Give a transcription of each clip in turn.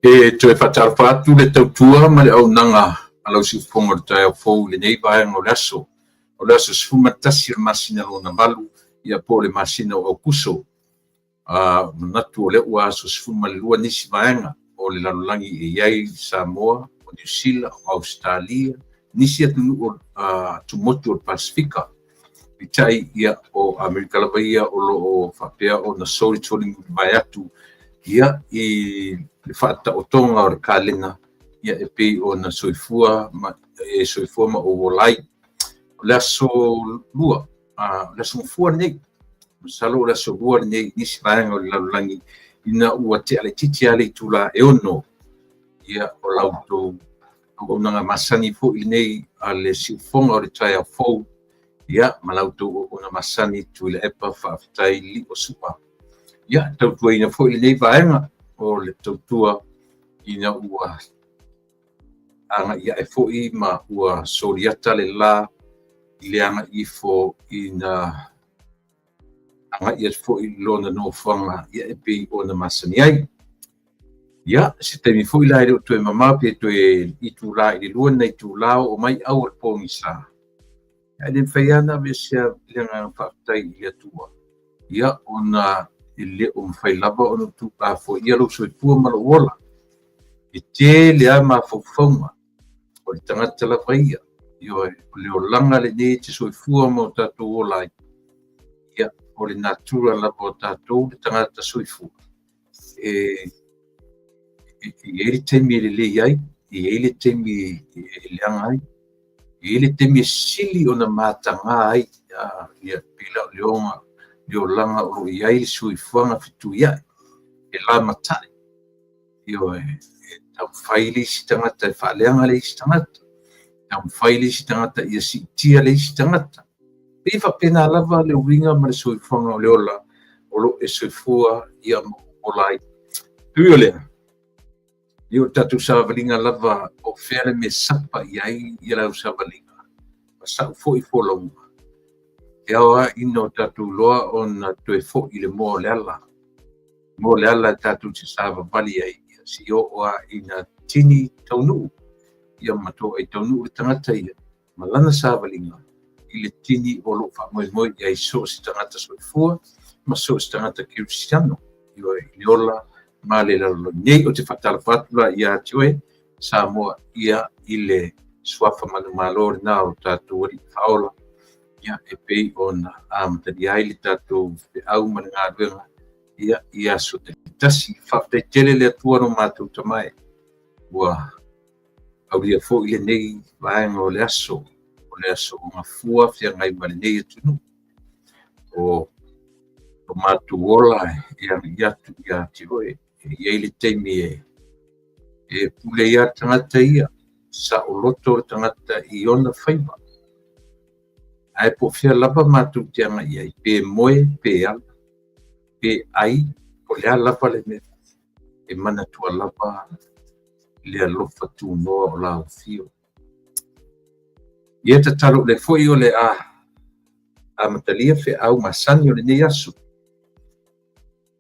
E toe faatalofa atu le tautua ma le auaunaga a lau siufofoga o le taeao fou i lenei vaega o le aso. O le aso 11 o le masina lona valu, ia po o le masina o Aokuso. A manatu o lea ua aso 12 nisi vaega o le lalolagi e i ai Samoa, o Niu Sila, o Ausetalia, nisi atunuu tumotu o le Pasefika. Peitai, ia, o Amerika lava ia o lo o faapea ona solitolimulivae atu ia i le faataotoga o le kalena ia e pei ona soifua ma e soifua ma ou ola ai. O le aso lua, o le aso Gafua lenei, masalo o le aso lua lenei i nisi vaega o le lalolagi ina ua tea laitiiti lava le itula e 6 ia o la outou auaunaga masani foi lenei a le siufofoga o le taeao fou ia ma la outou auauna masani Tuilaepa faafetai Liosua. Ia tautuaina foi lenei vaega o le tautua ina ua agai ae foi ma ua soliata le la i le agai ifo ina agai atu foi i lona nofoaga ia e pei ona masani ai. Ia, se taimi foi la e le o toe mamao pe toe itula i le 2 nai itula oo mai au o le pogisa. Ae le mafai lava ona aveesea le agaga faafetai i le Atua, ia ona e le o mafai lava ona tuulafoaia lou soifua ma lou ola. E tele lava mafaufauga o le tagata lava ia, ioe, o le olaga lenei e te soifua ma o tatou ola ai. Ia, o le natura lava o tatou le tagata soifua, e i ai le taimi e lelei ai, e i ai le taimi e leaga ai, e i ai le taimi e sili ona mataga ai, ia pei la o le oga, le olaga o lo o i ai le soifuaga fetuiai, e lamatai. Ioe, e taumafai le isi tagata e faaleaga le isi tagata, taumafai le isi tagata ia siitia le isi tagata. Pei e faapena lava le uiga ma le soifuaga o le ola o lo o e soifua ia ma ola ai. E ui o lea, ia o le tatou savaliga lava o fea le mea sapa i ai ia lau savaliga, ma sa'u foi folauga. E ao lava ina o tatou iloa ona toe foi i le moa o le ala. Mo le ala e tatou te savavali ai, ia seia oo lava ina tini taunuu, ia ma toai taunuu le tagata ia ma lana savaliga i le tini o lo o faamoemoe i ai so o se tagata soifua ma so o se tagata kerisiano, ioe, i le ola ma le lalolagi nei. Ou te faatalofa atu la ia te oe, Samoa, ia i le suafa manumalo lena o tatou Alii Faaola, ia e pei ona amatalia ai le tatou feau ma le galuega ia i aso taitasi. Faafetai tele le Atua lo matou Tama e, ua aulia foi lenei vaega o le aso, o le aso o Gafua feagai ma lenei atunuu. O lo matou ola e agai atu ia te oe, e i ai le taimi e pule ai le tagata ia, saoloto le tagata i ona faiva. Ae po o fea lava matou te agai ai, pe moe, pe ala, pe ai, po o le a lava le mea, e manatua lava le alofa tunoa o lau afio. Ia tatalo le foi o le a amatalia feau masani o lenei aso.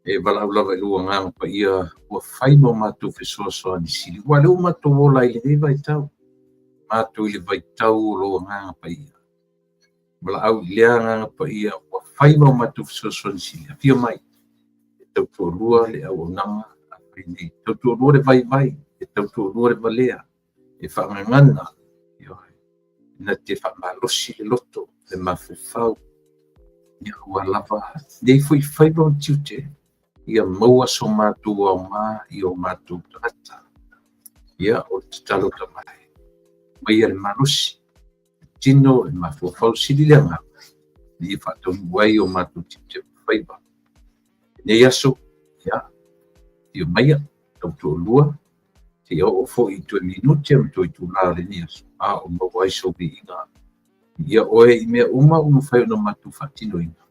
E valaau lava i lou Agaga Paia ua fai ma o matou fesoasoani sili. Ua lea ua matou ola i lenei vaitau, matou i le vaitau o lou Agaga Paia. Valaau i lea Agaga Paia ua fai ma o matou fesoasoani sili. Afio mai e tautoalua le auaunaga a fai nei, e tautoalua le vaivai, e tautoalua le valea, e faagagana, ioe, na te faamalosi le loto, le mafaufau, ia aua lava nei foi faiva ma tiute, ia maua so matou aoga i o matou tagata. Ia, o le tatalo tamae, maia le malosi, le tino, le mafaufau, sili le agaga, ina ia faataunuu ai o matou tiute ma faiva. Lenei aso, ia, afio maia, tautoalua, seia oo foi i toe minute ma toe itula o lenei aso, a o maua ai sou viiga. Viia oe i mea uma ua mafai ona matou faatinoina,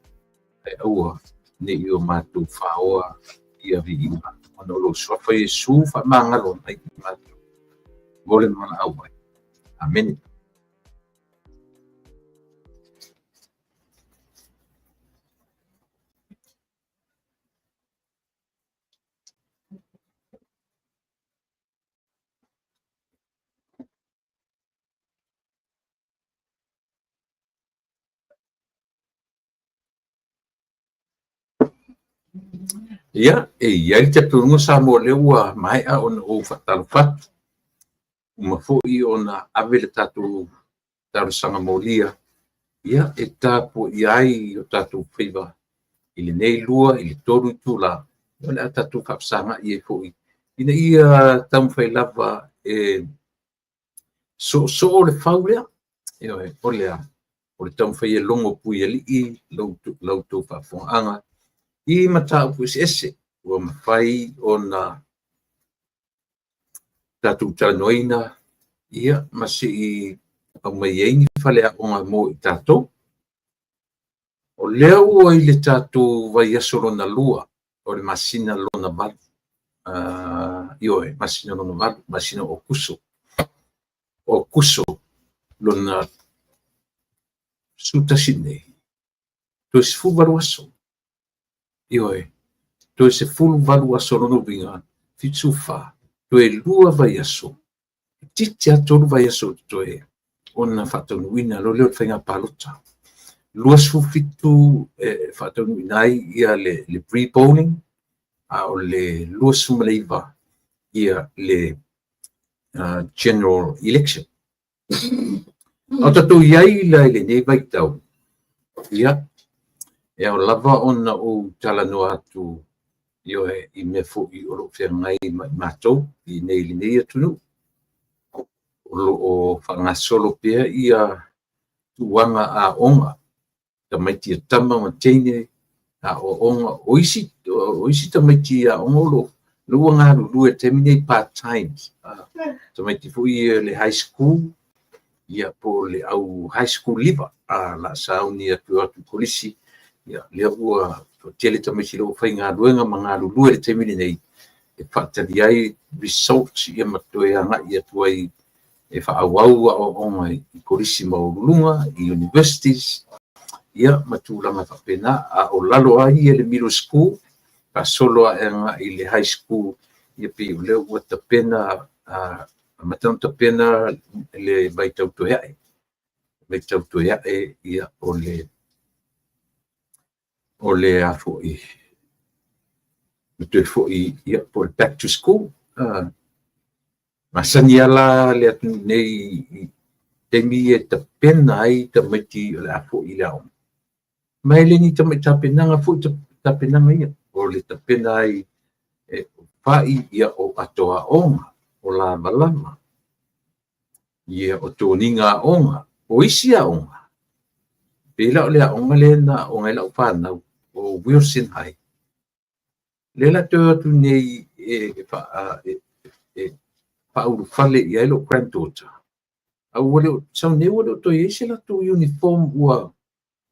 ae aua ne i o matou faoa ia viiga, ona o lou suafa Iesu faamagalo mai i matou mo le valaau ai. Amene. Ia, e i ai le talitonuga Samoa o lea ua maea ona ou faatalofa atu, uma foi ona ave le tatou talosaga molia, ia, e tapuaia ai o tatou faiva i lenei 2 i le 3 itula, o le a tatou faafesagai ai foi ina ia taumafai lava e soosoo le fau lea. Ioe, o le a? O le taumafai e logo puialii la outou faafofogaaga i mataupu eseese ua mafai ona tatou talanoaina, ia, ma se i aumai ai ni faleaoga mo i tatou. O lea ua i le tatou vaiaso lona lua o le masina lona valu, ioe, masina lona valu, masina o Aokuso, Aokuso lona 11 nei, toe 18 aso, ioe, toe 18 aso, lona uiga, 74, toe 2 vaiaso, itiiti lava 3 vaiaso o totoe ona faataunuuina loa lea o le faiga palota. 27 e faataunuuina ai ia le pre-polling, a o le 29 ia le general election. A o tatou i ai la i lenei vaitau, ia, e ao lava ona ou talanoa atu, ioe, i mea foi o lo o feagai ma i matou i inei i lenei atunuu. O lo o faagasolo pea ia tulaga aoga, tamaiti a tama ma teine aoaoga. O isi tamaiti aoga o lo o ua galulue i le taimi nei part time, tamaiti foi ia le high school, ia, po o le au high school leaver, la sauni atu i kolisi, ia, lea ua toatele tamaiti lea ua faigaluega ma galulue i le taimi lenei e faatali ai results, ia, ma toe agai atu ai e faaauau aoaoga i kolisi maualuluga, i universities, ia, ma tulaga faapena. A o lalo ai ia le middle school, faasolo ae agai i le high school, ia, pei o lea ua tapena, amata ona tapena le vaitau toe ae, vaitau toe ae, ia, o le a foi, le toe foi, ia, po o le back to school. Masani lava la le atunuu nei i taimi e tapena ai tamaiti o le a foi i le aoga. Ma e le ni tamai tapenaga foi tapenaga ia, o le tapena ai e fai, ia, o ato aoga, o lavalava, ia, o toniga aoga, o isi aoga, pei la o le aoga lea na aoga ai lau fanau, o Wilson High. Lea la toe atu nei e faaulufale i ai lou granddaughter. A ua le o sau nei, ua le o toe i ai se latou uniform, ua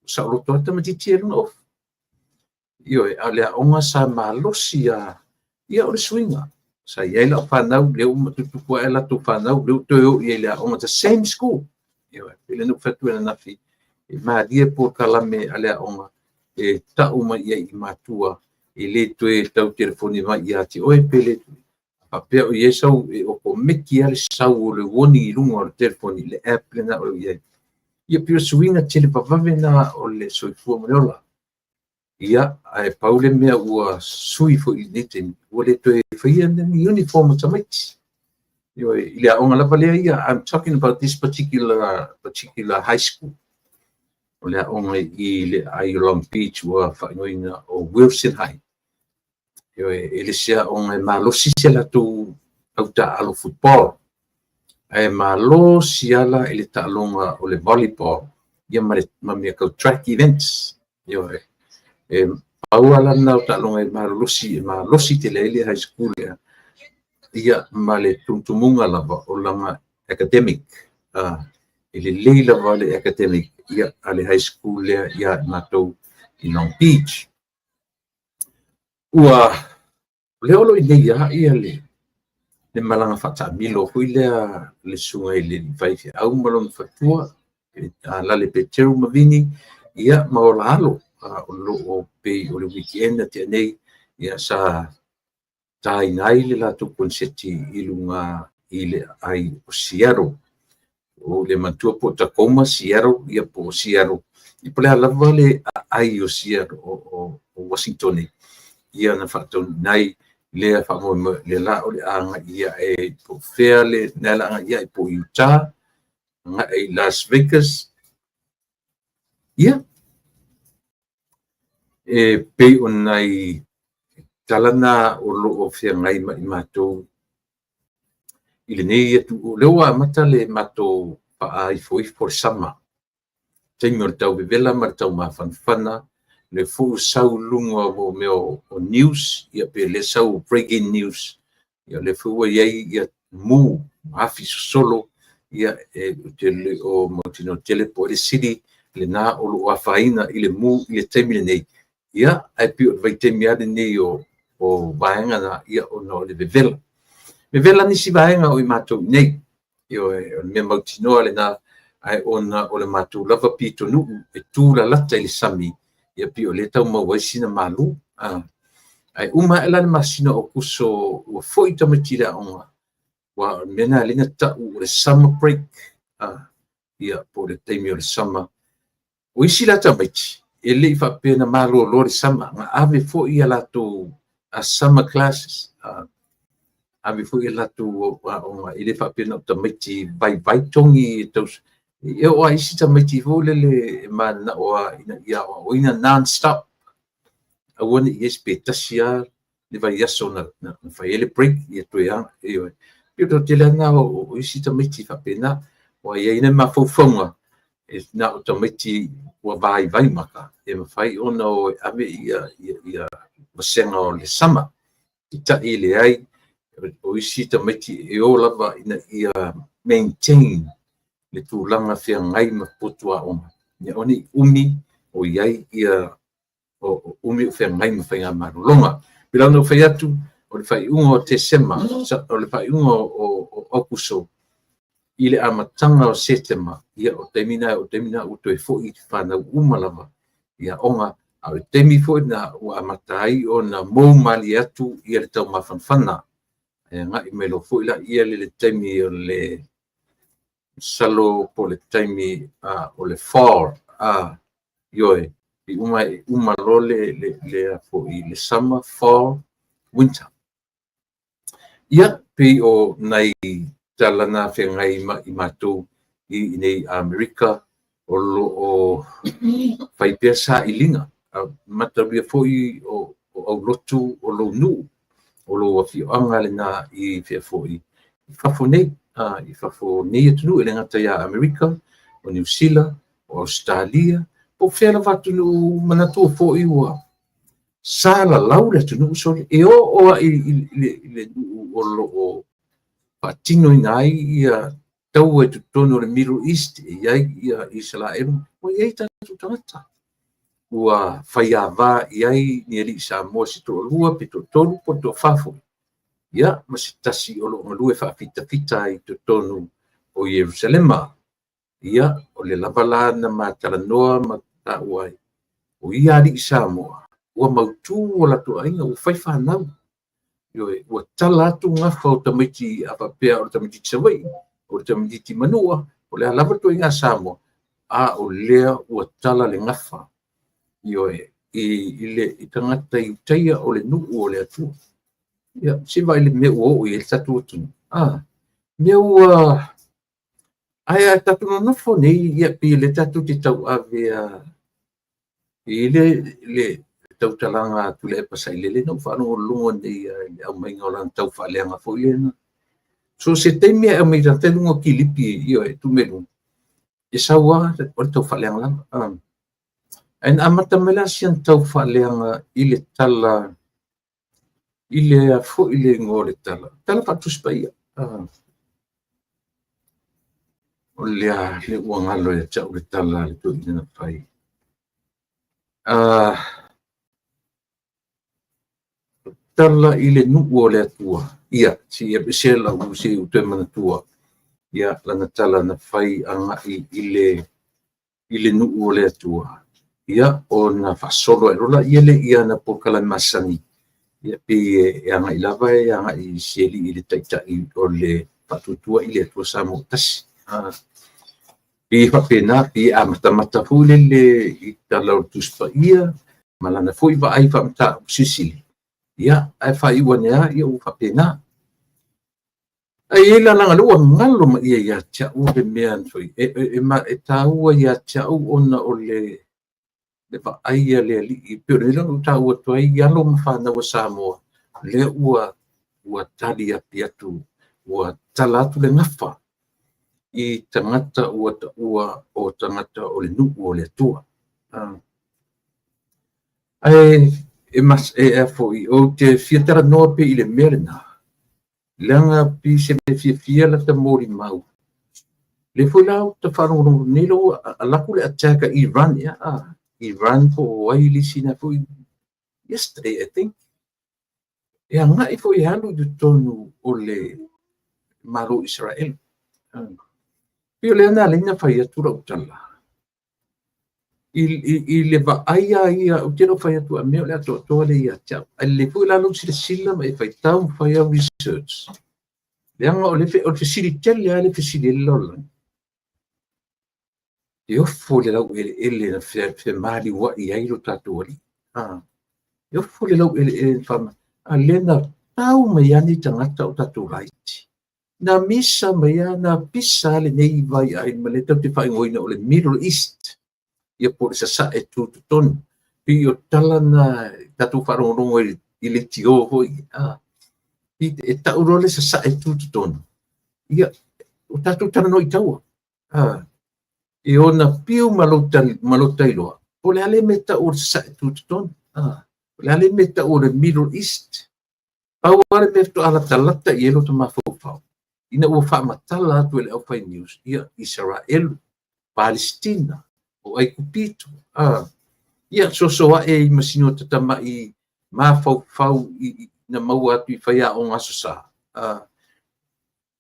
saoloto lava tamaitiiti e luna ofu. Ioe, a o le aoga sa malosi lava. Ia, o le suiga. Sa i ai lau fanau, lea ua tutupu ae latou fanau, lea ua toe o i ai i le aoga, the same school. Ioe, pei lea na ou fai atu ananafi, e malie polokalame a le aoga e tau mai i ai i matua, e le toe tau telefoni mai ia te oe pe le faapea o i ai sau, e okomeki lava le sau o le warning i luga o le telefoni i le app lena o lo o i ai. Ia pei o suiga tele vavave na o le soifua ma le ola. Ia, ae pau le mea ua sui foi i lenei taimi, ua le toe faia ni uniform o tamaiti. Ioe, i le aoga lava lea ia, I'm talking about this particular high school. O le aoga i le aai o Long Beach ua faaigoaina o Wilson High. Ioe, e le se aoga e malosi se latou autaaalo football, ae malosi lava la i le taaloga o le volleyball ia ma mea tau track events. Ioe, e pau lava la lena o taaloga e malolosi, e malosi tele ai le high school lea, ia ma le tumutumuga lava o lana academic. E lelei lava le academic ia a le high school lea ia matou i Long Beach. Ua lea o lo o i inei lava ia le malaga faataamilo foi lea le susuga i le faifeau ma lona faletua, Lale Peteru ma Vini, ia ma ola alo, o lo o pei o le weekend na tea nei, ia sa taina ai le latou koneseti i luga i le aai o Seattle. O le manatua po o Tacoma, Seattle, ia po o Seattle. Ia po o le a lava le aai o Seattle, o Washington, ia na faataunuuina ai lea faamoemoe, le la o le a agai ae po o fea le la agai ae po o Utah, agai i Las Vegas. Ia, e pei o nai tala na o lo o feagai ma i matou i lenei atu, o lea ua amata le matou faaifoifo o le sama. Taimi o le tau vevela ma le tau mafanafana, le foi ua sau i luga o mea o news, ia pe le sau breaking news, ia le foi ua i ai ia mu, afi sosolo, ia e te le o mautinoa tele po o le sili lena o lo o afaina i le mu i le taimi lenei. Ia, ae pei o le vaitaimi lava lenei o vaega na, ia ona o le vevela. Vevela nisi vaega o i matou i nei. Ioe, o le mea mautinoa lena, ae ona o le matou lava pitonuu e tulalata i le sami, ia pei o lea e tau maua ai sina malu. Ae uma ae la le masina o Aokuso ua foi tamaiti i le aoga, aua o le mea lena lea na tau o le summer break, ia po o le taimi o le summer. O isi la tamaiti, e le i faapea na malolo le summer, na ave foi ia latou summer classes, ave foi ia latou aoga, e le faapea na o tamaiti vaivai togi e tau, e oo lava i isi tamaiti foi lele e mananao lava ina ia aoaoina non-stop, aua ne i i ai se pe tasi lava le vaiaso na fai ai le break, ia toe a, ioe. Pei o le toatele lava lena o isi tamaiti faapena, ua i ai le mafaufauga, e na o tamaiti ua vaivai maka, e mafai ona o e ave ia vasega o le summer. Peitai e leai, o isi tamaiti e o lava ina ia maintain le tulaga feagai ma potu aoga, ina ia aua ne i umi o i ai ia o umi o feagai ma faigamalologa. Pei la ona ou fai atu, o le faaiuga o Tesema, o le faaiuga o Aokuso i le amataga o Setema, ia o taimi na ua toe foi fanau uma lava i aoga, a o le taimi foi lena ua amata ai ona mou malie atu ia le taumafanafana. E agai mai loa foi la ia le taimi o le masalo po o le taimi o le fall, ioe, i uma loa le foi le summer, fall, winter. Ia, pei o nai tala na feagai ma i matou i nei Amerika o lo o fai pea sailiga. Mataulia foi o aulotu o lou nuu, o lou afioaga lena i fea foi, i fafo nei, i fafo nei atunuu, e le gata ia Amerika, o Niu Sila, o Ausetalia, po o fea lava atunuu, manatua foi ua salalau le atunuu sole, e oo lava i le nuu o lo o faatinoina ai ia taua i totonu o le Middle East, e i ai ia Isaraelu, ua i ai tatou tagata ua faiava i ai ni alii Samoa se toalua pe toatolu po o le toafa foi, ia ma se tasi o lo o galue faafitafita ai i totonu o Ierusalema. Ia, o le lava la na ma talanoa ma taua ai, o ia alii Samoa, ua mautu o latou aiga, ua fai fanau. Ioe, ua tala atu gafa o tamaiti a faapea o le tamaititi Savaii, o le tamaititi Manua, o le a lava le ituaiga Samoa, a o lea ua tala le gafa, ioe, i tagata i utaia o le nuu o le Atua. Ia, se i vaai i le mea ua oo i ai le tatou atunuu. Mea ua Ae a tatou nonofo nei, ia pei o lea tatou te tauave lava i le tautalaga a Tuilaepa Sailele na ou faalogologo nei i le aumaiga o lana taufaaleaga foi lea. So o se taimi e aumai ai luga o kilipi, ioe, tuu mai luga, e sau lava o le taufaaleaga lava. Ae na amata mai la si ana taufaaleaga i le tala, i le a foi le igoa o le tala, tala faale-Tusi Paia. O le a le ua galo ia te au le tala a le toeaina na fai. Tala i le nuu o le Atua. Ia, se i aveesea lau, se i ou toe manatua. Ia, lana tala na fai agai i le nuu o le Atua. Ia, ona faasolo ae loa lea i ana polokalame masani, ia pei e agai lava e agai i si alii le taitai o le Faatuatua i le Atua Samoa ua Tasi. Pei e faapena, pei e amatamata foi lele i tala o le Tusi Paia ma lana foi vaai faamataupu silisili, ia, ae faaiu ane lava, ia ua faapena. Ae i ai la leaga o lea ua galo mai ia ia te au le mea na fai, e taua ia te au ona o le vaai a le alii, pei o le mea lea na ou taua atu ai i alo ma fanau a Samoa, lea ua tali atu, ua tala atu le gafa i tagata ua taua o tagata o le nuu o le Atua. Ae e foi, ou te fia talanoa pea i le mea lena, leaga pei se mea fiafia lata molimau. Lea foi la ou te faalogologo nei la ua alu atu le attack a Iran, ea, Iran po o ai le isi na foi, yesterday I think, e agai foi e alu i totonu o le Malo o Isaraelu. Pei o lea na ala ai ona fai atu lau tala, i le vaai lava ia, ou te le o fai atu a mea o le atoatoa lea ia te au. Ae lelei foi la lou silasila ma e faitau ma fai au research, leaga o le fesili tele lava lea e fesili ai le lalolagi, e ofo i le laueleele na femaliuai ai lo tatou Alii. E ofo i le laueleele na fema, a lea na tau mai lava nei tagata o tatou laiti. Na misa mai lava, na pisa lava lenei vaiaai ma lea tatou te faaigoaina o le Middle East, ia po o le Sasae Tutotonu. Pei o tala na tatou faalogologo i leitio foi, e tau loa le Sasae Tutotonu, ia, o tatou talanoa i taua. E ona piu ma lo ta iloa, po o le a le mea e tau o le Sasae Tutotonu, o le a le mea e tau o le Middle East. Pau lava le mea faatoa latalata i ai lota mafaufau, ina ua faamatala atu e le aufai news, ia, Isaraelu, Palesitina, o Aikupito, ia, soso ae ai ma sina o ta tamai mafaufau na maua atu i faiaoga Aso Sa,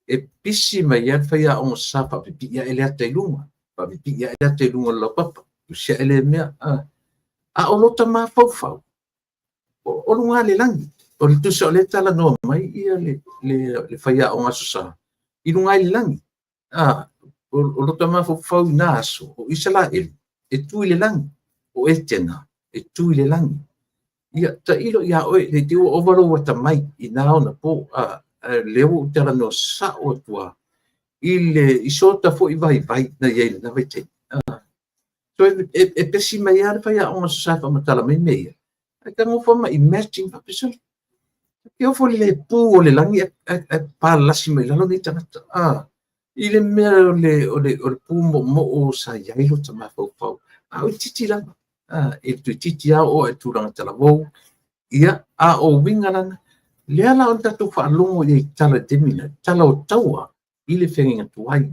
e pisi mai lava le faiaoga Aso Sa faapipii ae le ata i luga, faapipii ae le ata i luga o le laupapa, tusi ae lea mea, a o lota mafaufau, o luga le lagi. O le tusa o lea e talanoa mai ia le faiaoga Aso Sa i luga i le lagi. O lota mafaufau i na aso, o Isaraelu e tu i le lagi, o Etena e tu i le lagi. Ia, tailo ia oe, ne i te i ua ova lou atamai i na ona po, lea ua ou talanoa sao atu lava i sota foi vaivai na i ai i lena vaitaimi. So e pesi mai lava le faiaoga Aso Sa e faamatala mai mea ia, ae tago ma imagine faapea, sole, e ofo i le pu o le lagi ae palalasi mai lalo nei tagata. I le mea o le pu moomoo sa i ai lota mafaufau, a o itiiti lava, e toeitiiti lava oo i tulaga talavou, ia, a o uiga lana, lea la o le tatou faalogo i ai i tala i le taimi lenei, tala o taua i le feagaiga tuai,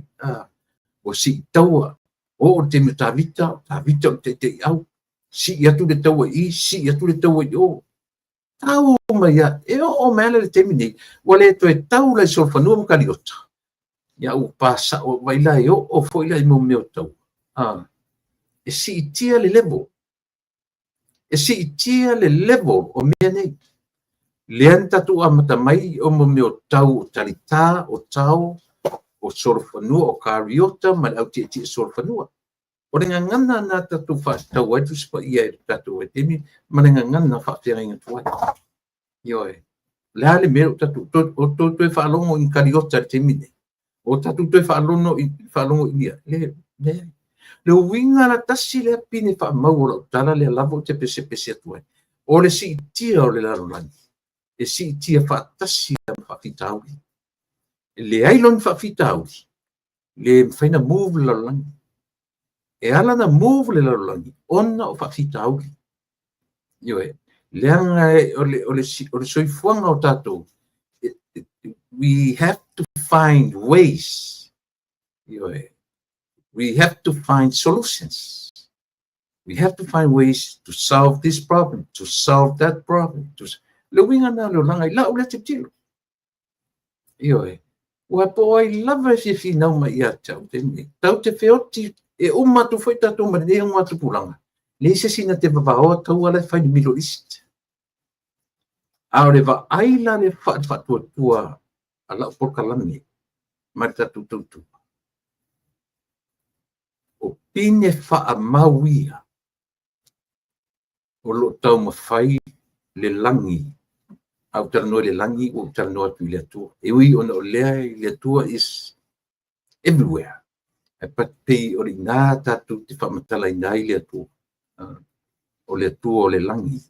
ua sii taua, oo i le taimi o Tavita, o Tavita o le taitaiau, sii atu le taua i i, sii atu le taua i o. Tau mai lava, e oo mai lava i le taimi lenei, ua le toe tau la i solofanua ma kaliota. Ia ua pa sao, vaai la e oo foi la i mo mea o taua. E siitia le level. E siitia le level o mea nei. Lea na tatou amata mai o mo mea o tau o talita, o tao, o solofanua, o kariota ma le au tietie solofanua. O le gagana na tatou faatatau ai Tusi Paia i le tatou vaitaimi ma le gagana faafeagaiga tuai. Ioe. O le a le mea o tatou o toe faalogo i kariota i le taimi nei? O tatou toe faalogo i faalogo i ia le le le uiga la tasi lea pine faamau o lau tala lea lava ou te pesepese atu ai. O le siitia o le lalolagi e siitia faatasi ma faafitauli. E leai lona faafitauli, le mafai ona move le lalolagi. E ala ona move le lalolagi ona o faafitauli. Ioe, leaga o le soifuaga o tatou, we have to find ways. Ioe, we have to find solutions. We have to find ways to solve this problem, to solve that problem. To... Le uiga na le olaga i lau lea tilotilo. Ioe, ua po ai lava e fia finau mai ia te au taimi nei. Tau te feoti e uma atu foi tatou ma lenei augatupulaga. Leai se isi na te vavaoa taua la e fai i le Middle East. A o le vaai la le faatuatua a lau polokalame ma le tatou tautua, o pine faamau ia o lo o taumafai le lagi. A ou talanoa i le lagi, ua ou talanoa atu i le Atua. E ui ona o lea i le Atua is everywhere. Ae pei o le ina tatou te faamatalaina ai le Atua. O le Atua o le lagi.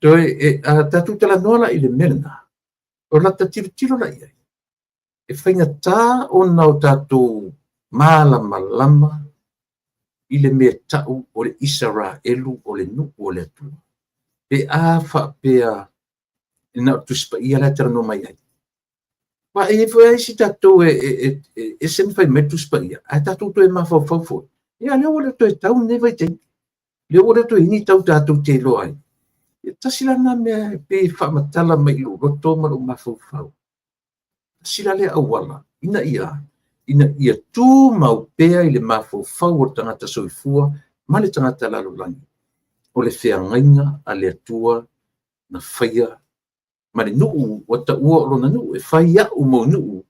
Toe, e, a tatou talanoa la i le mea lena, o lata tilotilo la i ai, e faigata ona o tatou malamalama i le mea tau o le Isaraelu o le nuu o le Atua. Pe a faapea na o Tusi Paia la e talanoa mai ai. Aua e i ai foi isi tatou e ese ma fai mai le Tusi Paia, ae tatou toe mafaufau foi. Ia lea ua le toe tau lenei vaitaimi. Lea ua le toe i ai ni tau tatou te iloa ai. E tasi la lena mea e pei e faamatala mai i lou loto ma lou mafaufau. Tasi la lea auala ina ia tumau pea i le mafaufau o le tagata soifua ma le tagata lalolagi o le feagaiga a le Atua na faia ma le nuu ua taua o lona nuu, e fai au mau nuu,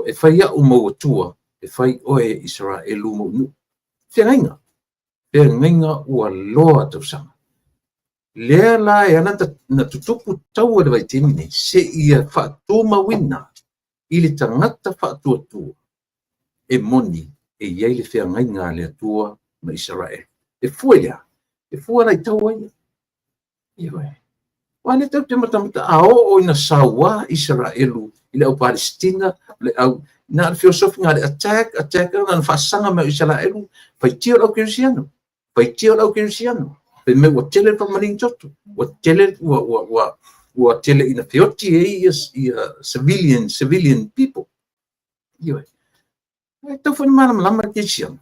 e fai au mau Atua, e fai oe Isaraelu mou nuu. Feagaiga, feagaiga ua loa tausaga. Lea la e ala na tutupu taua i le vaitaimi nei, seia faatumauina i le tagata faatuatua e moni e i ai le feagaiga a le Atua ma Isaraelu. E fua i le a? E fua la i taua ia. Ioe. Aua lea tatou te matamata a oo ina saua Isaraelu i le au Palestina, le au, na o le feosofiga le attack, attack, na faasaga mai o Isaraelu, faitio le au kerisiano, faitio le au kerisiano. Fai mai ua tele le faamaligi toto, ua tele, ua, ua, ua, ua tele ina feoti ai ia, ia civilian, civilian people. Ioe. E tau foi malamalama le kerisiano.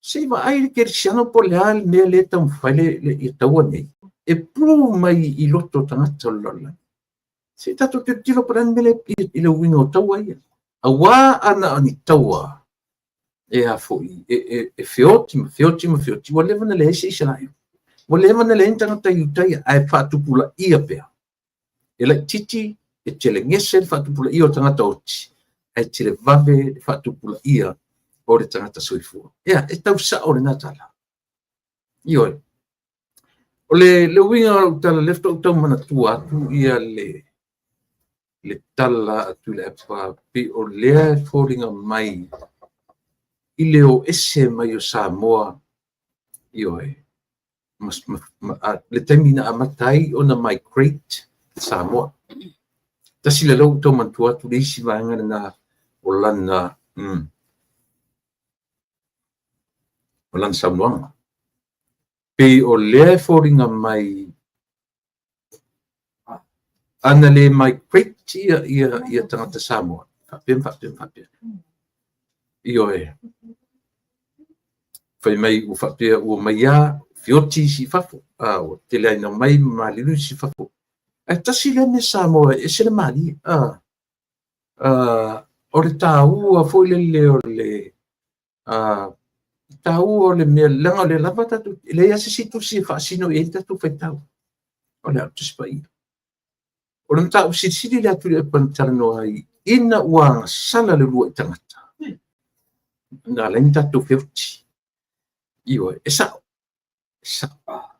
Se i vaai le kerisiano po o le a le mea lea e taumafai le, le, ia taua nei. E prove mai i loto o tagata o le lalolagi. Se i tatou tilotilo po o le a le mea lea i le uiga o taua ia. Aua a na o ni taua e a foi, e, e, e feoti ma feoti ma feoti, ua leva ona leai se Isaraelu. Ua leva ona leai ni tagata Iutaia, ae faatupulaia pea. E laitiiti, e telegese le faatupulaia o tagata oti, ae televave le faatupulaia o le tagata soifua. Ea, e tau sao lena tala. Ioe. O le, le uiga o lau tala, lea faatoa ou tau manatua atu ia le, le tala a Tuilaepa, pei o lea e foliga mai i le o ese mai o Samoa, ioe, ma, ma, ma, a, le taimi na amata ai ona migrate Samoa. Tasi le lou tau manatua atu le isi vaega lena o lana, o lana saunoaga. Pei o lea e foliga mai ana le migrate ia, ia, ia tagata Samoa, faapea ma faapea ma faapea. Ioe. Fai mai ua faapea ua mai lava feoti isi i fafo, a ua tele ai na omai ma maliliu isi i fafo. Ae tasi lea mea Samoa e ese le malie. A, O le taua foi lele o le taua o le mea, leaga o lea lava tatou, e leai lava se isi tusi e faasino i ai le tatou faitau, o le Tusi Paia. O le mataupu silisili lea Tuilaepa na talanoa ai, ina ua agasala le uluai tagata, na ala ai ona tatou feoti. Ioe, e sao, e sao.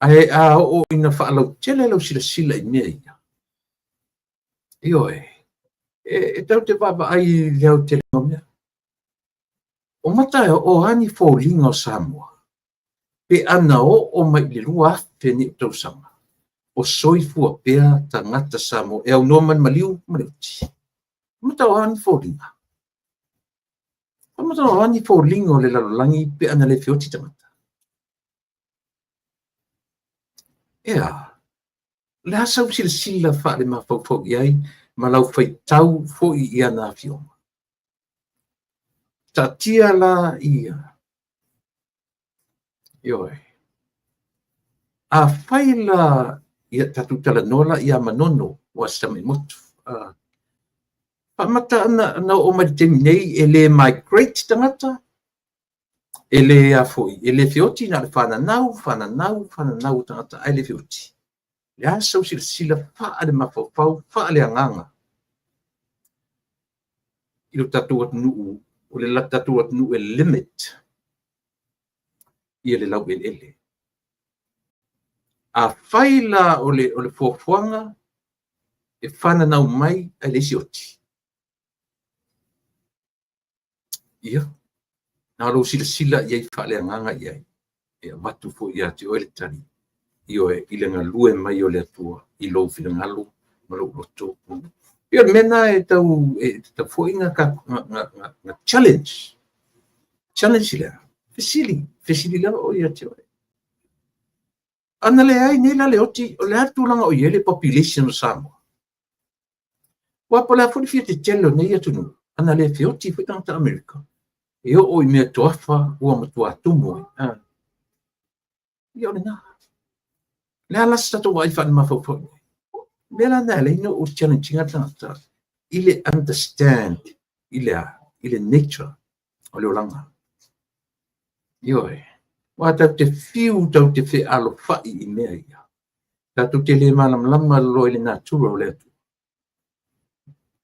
Ae a oo ina faalautele lau silasila i mea ia, ioe, e tatou te vaavaai i le aotelega o mea. O mata o a ni foliga o Samoa, pe ana oo mai i le 2000 nei tausaga, o soifua pea tagata Samoa e aunoa ma le maliu ma le oti. O mata o a ni foliga? O mata o a ni foliga o le lalolagi pe ana le feoti tagata? Ea, o le a sau silasila faale-mafaufau i ai ma lau faitau foi i ana afioga? Taatia la ia. Ioe. Afai la ia tatou talanoa la ia Manono ua se tamai motu. Faamata ana oo mai le taimi nei e le migrate tagata, e le a foi, e le feoti na o le fananau, fananau, fananau o tagata ae le feoti. Le a sau silasila faale-mafaufau, faale-agaga i lo tatou atunuu, o le tatou atunuu e limit ia le laueleele. Afai la o le fuafuaga e fananau mai ae leai se oti, ia, na o lou silasila i ai faaleagaga i ai, e avatu foi ia te oe le tali, ioe, i le galue mai o le Atua i lou finagalo ma lou loto. Ia o le mea lena e tau e tatau foi na challenge. Challenge lea. Fesili, fesili lava oe ia te oe. Ana leai nei la le oti, o le a le tulaga o i ai le population o Samoa? Ua po o le a foi le fia tetele o nei atunuu, ana le feoti foi tagata Amerika, e oo i mea toafa ua matua tumu ai. Ia o lena. Le a la se tatou vaai faale-mafaufau i ai? O le mea la lena e ala ai ona ou challenge ina tagata i le understand i le a? I le nature o le olaga. Ioe. Aua tatou te fiu tatou te fealofai i mea ia, tatou te le malamalama loa i le natura o le Atua.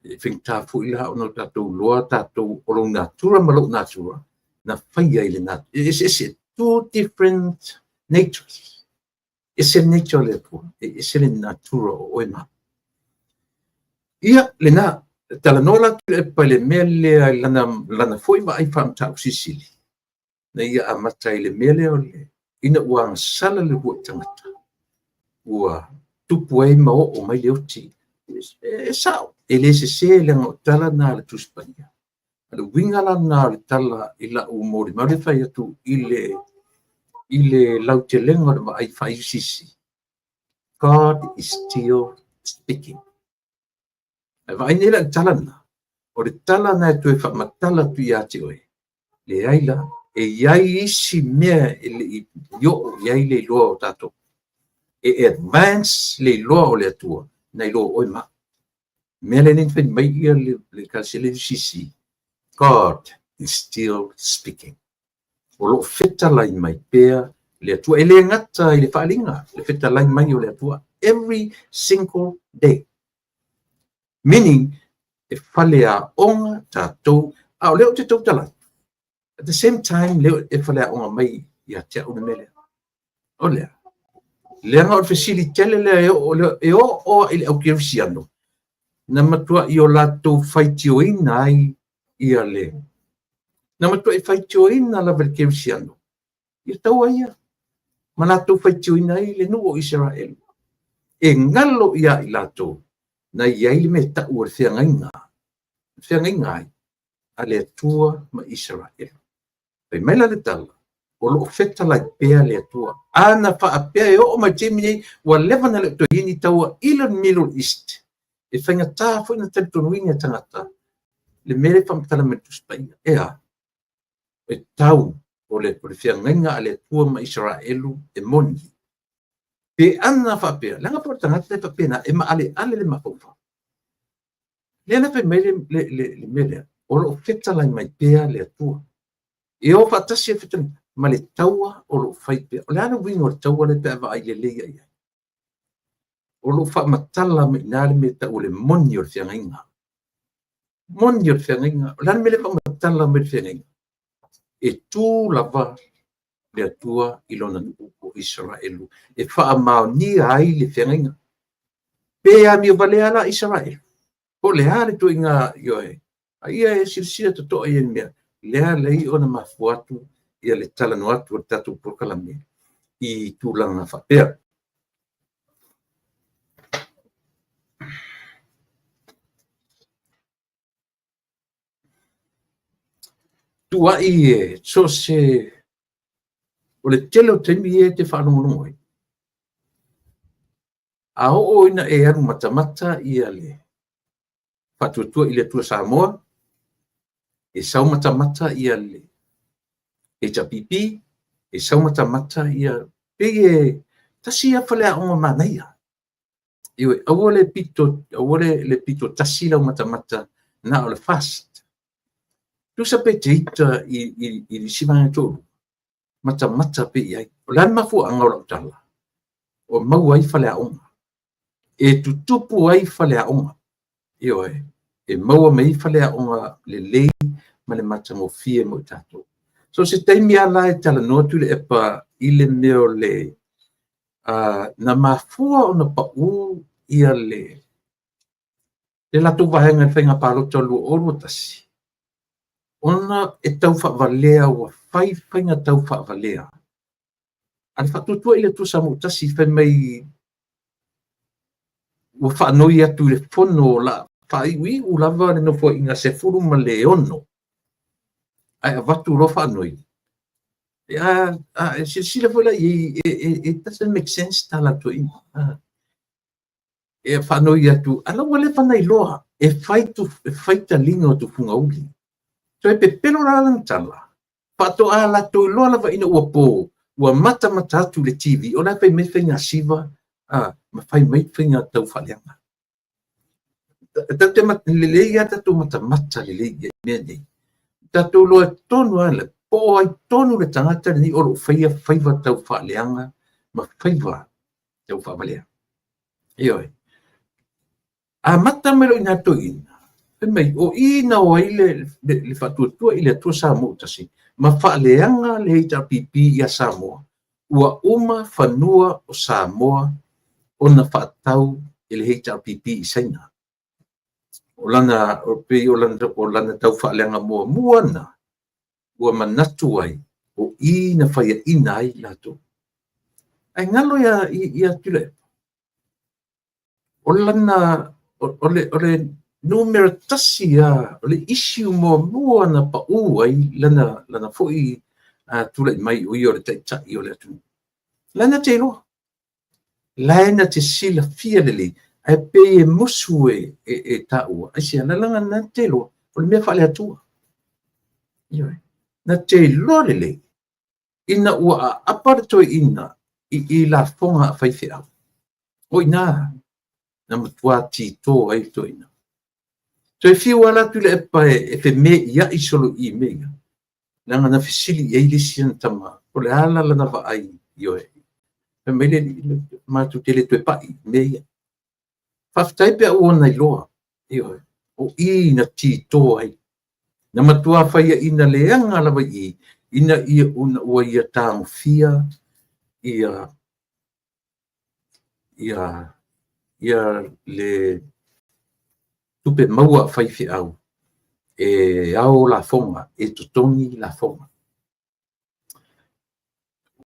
E faigata foi la ona tatou iloa tatou o lou natura ma lou natura na faia i le natura. E eseese, two different natures. Ese le nature o le Atua, e ese le natura o oe ma au. Ia, lena, talanoa la Tuilaepa i le mea lea i lana foi vaai faamataupu silisili, na ia amata i le mea lea o le, ina ua agasala le uluai tagata, ua tupu ai ma oo mai le oti. E sao, e le sese leaga o tala na a le Tusi Paia. O le uiga la lena o le tala i lau molimau lea e fai atu i le lautelega o le vaai faa-UCC, God is still speaking. Ae vaai nei la i le tala lena, o le tala lena e toe faamatala atu ia te oe, leai la, e i ai isi mea e le i oo i ai le iloa o tatou. E advance le iloa o le Atua na iloa oe ma au. Mea lea na fai mai ia le Ekalesia le UCC, God is still speaking. O lo o fetalai mai pea le Atua. E le gata i le faaaliga, le fetalai mai o le Atua every single day. Meaning, e faleaoga tatou, a o lea ou te tautala atu. At the same time, lea e faleaoga mai ia te au le mea lea. O lea, leaga o le fesili tele lea e oo i le aukerisiano, na matuai o latou faitioina ai ia le, na matuai faitioina lava le kerisiano, ia taua ia, ma latou faitioina ai le nuu o Isaraelu. E galo ia i latou, na i ai le mea tau o le feagaiga, feagaiga ai, a le Atua ma Isaraelu. Fai mai la le tala, o lo o fetalai pea le Atua. Ana faapea e oo mai taimi nei, ua leva na le o toe i ai ni taua i le Middle East. E faigata foi na talitonuina e tagata le mea lea e faamatala mai le Tusi Paia. E a? E tau o le feagaiga a le Atua ma Isaraelu e moni. Pe ana faapea, leaga po o le tagata e faapena, e maaleale le mafaufau. Lea la fai mai le mea lea, o lo o fetalai mai pea le Atua. E o faatasi le fetalai ma le taua o lo o fai pea. O le a le uiga o le taua lea pe a vaai lelei i ai? O lo o faamatala mai i ina le mea e tau o le moni o le feagaiga. Moni o le feagaiga. O le a le mea lea e faamatala mai le feagaiga? E tu lava le Atua i lona nuu o Isaraelu e faamaonia ai le feagaiga. Pe amio valea la Isaraelu, po o le a le ituaiga, ioe, a ia e silasila totoa i ai i le mea lea alai ona mafua atu ia le talanoa atu o le tatou polokalame i tulaga faapea. Tuuai e so o se o le tele o taimi ia e te faalogologo ai, a oo ina e alu matamata ia le Faatuatua i le Atua Samoa, e sau matamata ia le HRPP, e sau matamata ia, pei e tasi ia faleaoga manaia. Ioe, aua le pito, aua le pito tasi lau matamata na o le FAST. Tusa pe te ita i le isi vaega e toalua, matamata pea i ai. O le a le mafuaaga o lau tala? Ua maua ai faleaoga, e tutupu ai faleaoga. Ioe, e maua mai ai faleaoga lelei ma le matagofie mo i tatou. So o se taimi lava la e talanoa Tuilaepa i le mea o le na mafua ona pau ia le latou vaega i le faiga palota o le 2021, ona e tau faavalea ua fai faiga tau faavalea a le Faatuatua i le Atua Samoa ua Tasi, fai mai ua faanoi atu i le fono o le a faaiuiu lava le Nofoaiga 16 ae avatu loa faanoi. A silasila foi la i ai, it doesn't make sense tala a le toeaina. E faanoi atu, a la ua leva ona iloa e fai taliga o tufugauli. Toe pepelo la lana tala, faatoa latou iloa lava ina ua po, ua matamata atu i le TV, o la e fai mai faiga siva ma fai mai faiga taufaaleaga. E tatou te lelei lava tatou matamata lelei i mea nei. Tatou iloa tonu lava po o ai tonu le tagata lenei o lo o faia faiva taufaaleaga ma faiva taufaavalea. Ioe. Amata mai loa i ina le toeaina, fai mai, o i na o ai le Faatuatua i le Atua Samoa ua Tasi ma faaleaga le HRPP ia Samoa, ua uma fanua o Samoa ona faatau e le HRPP i Saina. O lana, pei o lana tau faaleaga muamua lena, ua manatu ai, o i na faiaina ai latou. Ae galo ia Tuilaepa, o lana, o le numera tasi lava, o le issue muamua na pau ai lana foi tulai mai o ia o le taitai o le atunuu. La na te iloa, la na te silafia lelei, ae pei e musu e taua, aisea, leaga na te iloa, o le mea faale-Atua. Ioe. Na te iloa lelei, ina ua aapa le toeaina i lafoga a faifeau, o i ina na matua tito ai le toeaina. Toe fiu lava la Tuilaepa e femeiai solo i mea ia, leaga na fesili i ai le isi ana tama, po o le a la lana vaai, ioe. Fai mai le alii, matou te le toe pai i mea ia. Faafetai pe a ua ona iloa, ioe, o i na tito ai. Na matua faiaina leaga lava i i, ina ia ona ua ia tagofia ia le tupe maua a faifeau e ao lafoga, e totogi lafoga.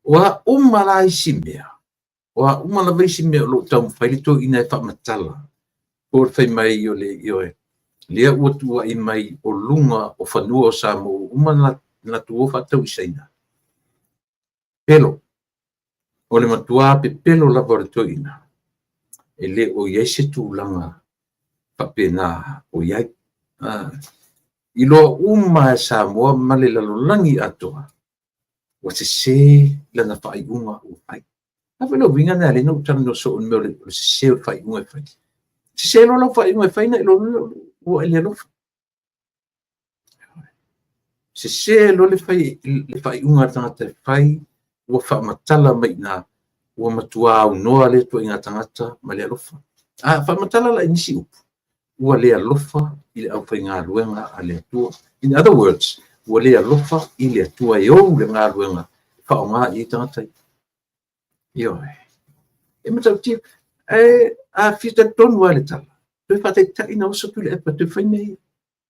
O a uma la isi mea, o a uma lava isi mea o lo o taumafai le toeaina e faamatala, po o le fai mai o le, ioe, lea ua tuuai mai o luga o fanua o Samoa ua uma ona latou o faatau i Saina. Pepelo. O le matua pepelo lava o le toeaina, e le o i ai se tulaga faapena o i ai. Iloa uma e Samoa ma le lalolagi atoa, ua sese lana faaiuga ua fai. A foi le uiga lena e ala ai ona ou talanoa soo i le mea o le sese o le faaiuga e fai. Sese loa lau faaiuga e fai ona e iloa loa lea Ua e le alofa. Sese loa le fai le faaiuga a le tagata e fai, ua faamatala mai i ina, ua matua aunoa lea ituaiga tagata ma le alofa. A faamatala la i nisi upu, ua le alofa i le aufaigaluega a le Atua. In other words, ua le alofa i le Atua e ou le galuega e faaaoga i ai tagata ia. Ioe. E matautia. Ae a fia talitonu lava i le tala, toe faataitai ona oso Tuilaepa e toe fai mea ia.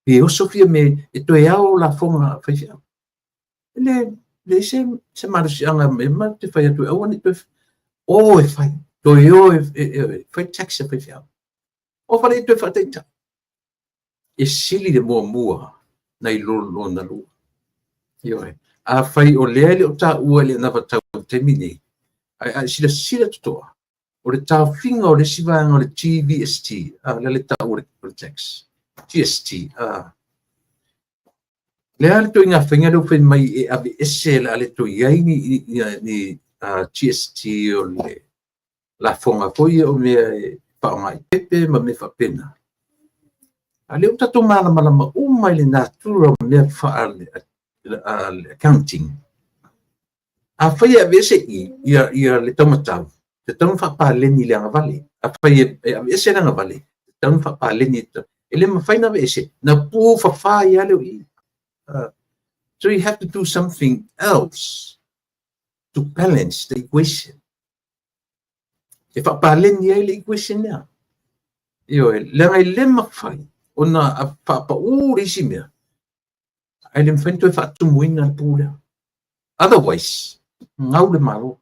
Pe oso Fiame e toe ao lafoga a faifeau. E leai se malosiaga e ma te fai atu e aua ne i toe o e fai, toe o e fai tax a faifeau. O fale i toe faataitai. E sili le muamua nai lo lona lua. Ioe. Afai o lea e le o taua i le anavatau i le taimi nei, ae a e silasila totoa, o le taofiga o le isi vaega o le GVST, a lea le tau o le tax, GST, a lea le ituaiga faiga lea ua fai mai e aveese, o le a le toe i ai ni GST o le lafoga foi ia o mea e faaaoga i pepe ma mea faapena. A o lea ua tatou malamalama uma i le natura o mea faale-accounting. Afai e aveese i ia le taumatau, e tatau ona faapaleni i le agavale. Afai e aveese le agavale, e tatau ona faapaleni. E le mafai ona aveese, na pufafa ai lava lea o i. So you have to do something else to balance the equation. E faapaleni ai le equation lea. Ioe, leaga e le mafai ona faapau le isi mea, ae le mafai ona toe faatumuina le pu lea. Otherwise, gau le Malo.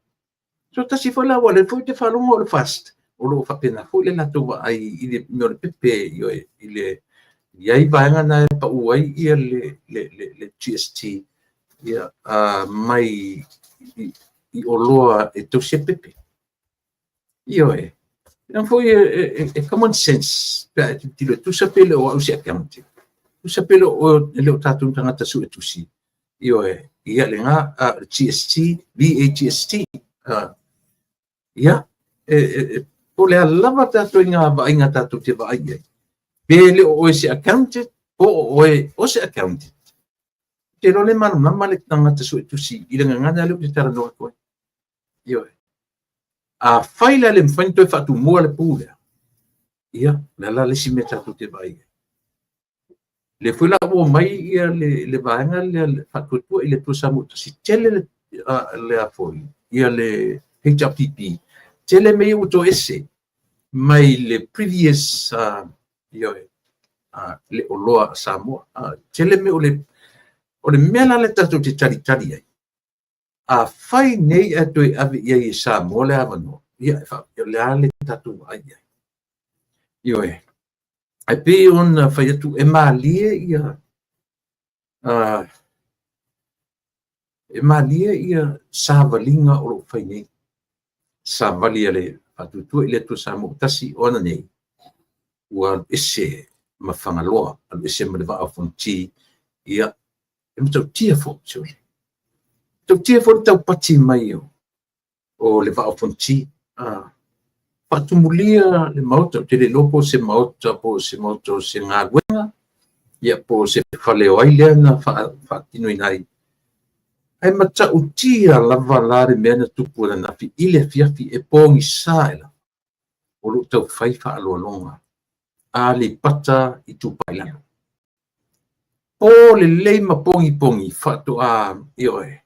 So tasi foi la, aua o lea foi ou te faalogo o le FAST, o lo o faapena foi le latou vaai i le mea o le pepe, ioe, i le i ai vaega na e pau ai ia le GST ia, mai i oloa e tausia pepe. Ioe. Leaga foi e common sense pe a e tilotilo, e tusa pe le o au se accountant, tusa pe le o, e le o tatou tagata suetusi. Ioe, ia lena GST, VAGST. Ia, po o le a lava tatou i ngā vaaiga tatou te vaai i ai. Pe le o oe se accountant, po o oe o se accountant. Ou te iloa le malamalama le tagata suetusi i le gagana lea ou te talanoa atu ai. Ioe. Afai la e le mafai ona toe faatumua le pu lea, ia, o le a la le isi mea tatou te vaai ai? Lea foi la ua omai ia le vaega lea le Faatuatua i le Atua Samoa Tasi, tele le a foi, ia le HRPP, tele mea ia ua toese mai le previous, ioe, le oloa a Samoa. Tele mea o le mea la le tatou te talitali ai. Afai nei ae toe ave i ai e Samoa le avanoa, ia, o le a le tatou vaai i ai? Ioe. Ae pei ona fai atu, e malie ia e malie ia savaliga o lo o fai nei. Savali a le Faatuatua i le Atua Samoa Tasi o ana nei, ua alu ese ma Fagaloa, alu ese ma le Vaa o Fonoti, ia, e matautia foi, sole. Matautia foi le taupati mai o le Vaa o Fonoti. Faatumulia le Maota, ou te le iloa po o se Maota, po o se Maota o se galuega, ia, po o se fale o ai lea na faatinoina ai. Ae matautia lava la le mea na tupu ananafi i le afiafi e pogisa ae lava, o lo o taufai faaaloaloga a Aleipata Itupa i Lalo. Po lelei ma pogipogi faatoa, ioe.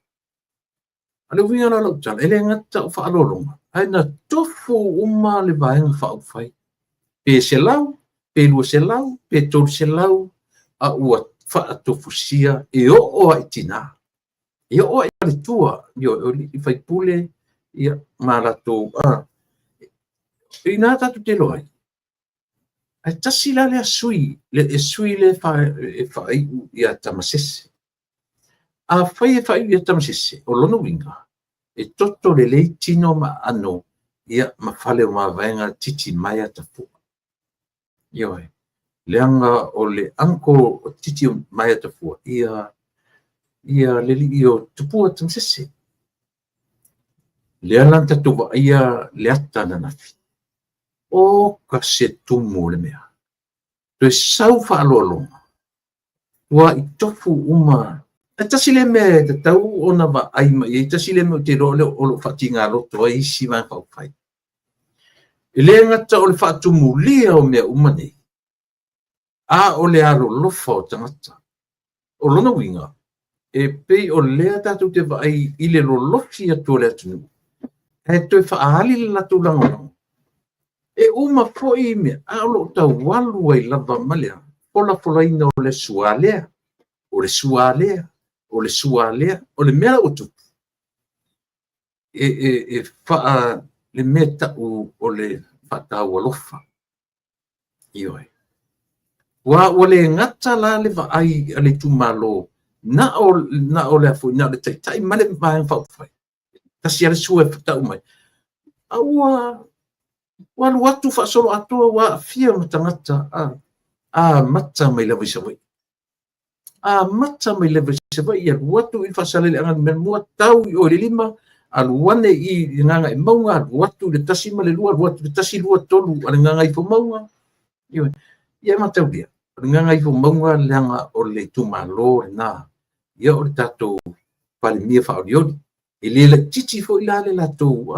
A o le uiga la o lau tala, e le gata o faaaloaloga, ae na tofu uma le Vaega Faaupufai. Pe 100, pe 200, pe 300, a ua faatofusia e oo lava i tina, e oo lava i faletua, ioe, o alii faipule, ia, ma latou, i ina tatou te iloa ai. Ae tasi la lea sui, le sui lea e faaiu ia Tamasese. Afai e faaiu ia Tamasese, o lona uiga, e toto lelei tino ma aano, ia, ma fale o mavaega Titimaea Tafua. Ioe. Leaga o le uncle o Titimaea Tafua, ia, ia le alii o Tupua Tamasese. Lea la na tatou vaaia le ata ananafi. O ka se tumu o le mea. Toe sau faaaloaloga, ua i tofu uma. E tasi lea mea e tatau ona vaai mai i ai, tasi lea mea ou te iloa o lo o faatiga loto ai isi Vaega Faaupufai. E le gata o le faatumulia o mea uma nei, a o le alolofa o tagata. O lona uiga, e pei o lea tatou te vaai i le lolofi atu o le atunuu, ae toe faaali le latou lagolago. E uma foi mea, a o lo o tau alu ai lava ma le folafolaina o le sua lea, o le sua lea, o le sua lea. O le mea la ua tupu, e faa le mea tau o le faataualofa. Ioe. Ua ua le gata la le vaai a le itumalo na o na o le foi na o le taitai ma le Vaega Faaupufai. Tasi lava le sua e tau mai. A ua ua alu atu faasoloatoa, ua aafia ma tagata amata mai lava i Savaii. Amata mai lava i Savaii, alu atu i Faasaleleaga Nu.1, tau i o i le 5, alu ane i le Gagaemauga, alu atu i le 1 ma le 2, alu atu i le 1, 2, 3 a le Gagaifomauga. Ioe. Ia mataulia, o le Gagaifomauga leaga o le itumalo lena. Ia o le tatou Palemia faaolioli. E le laitiiti foi la le latou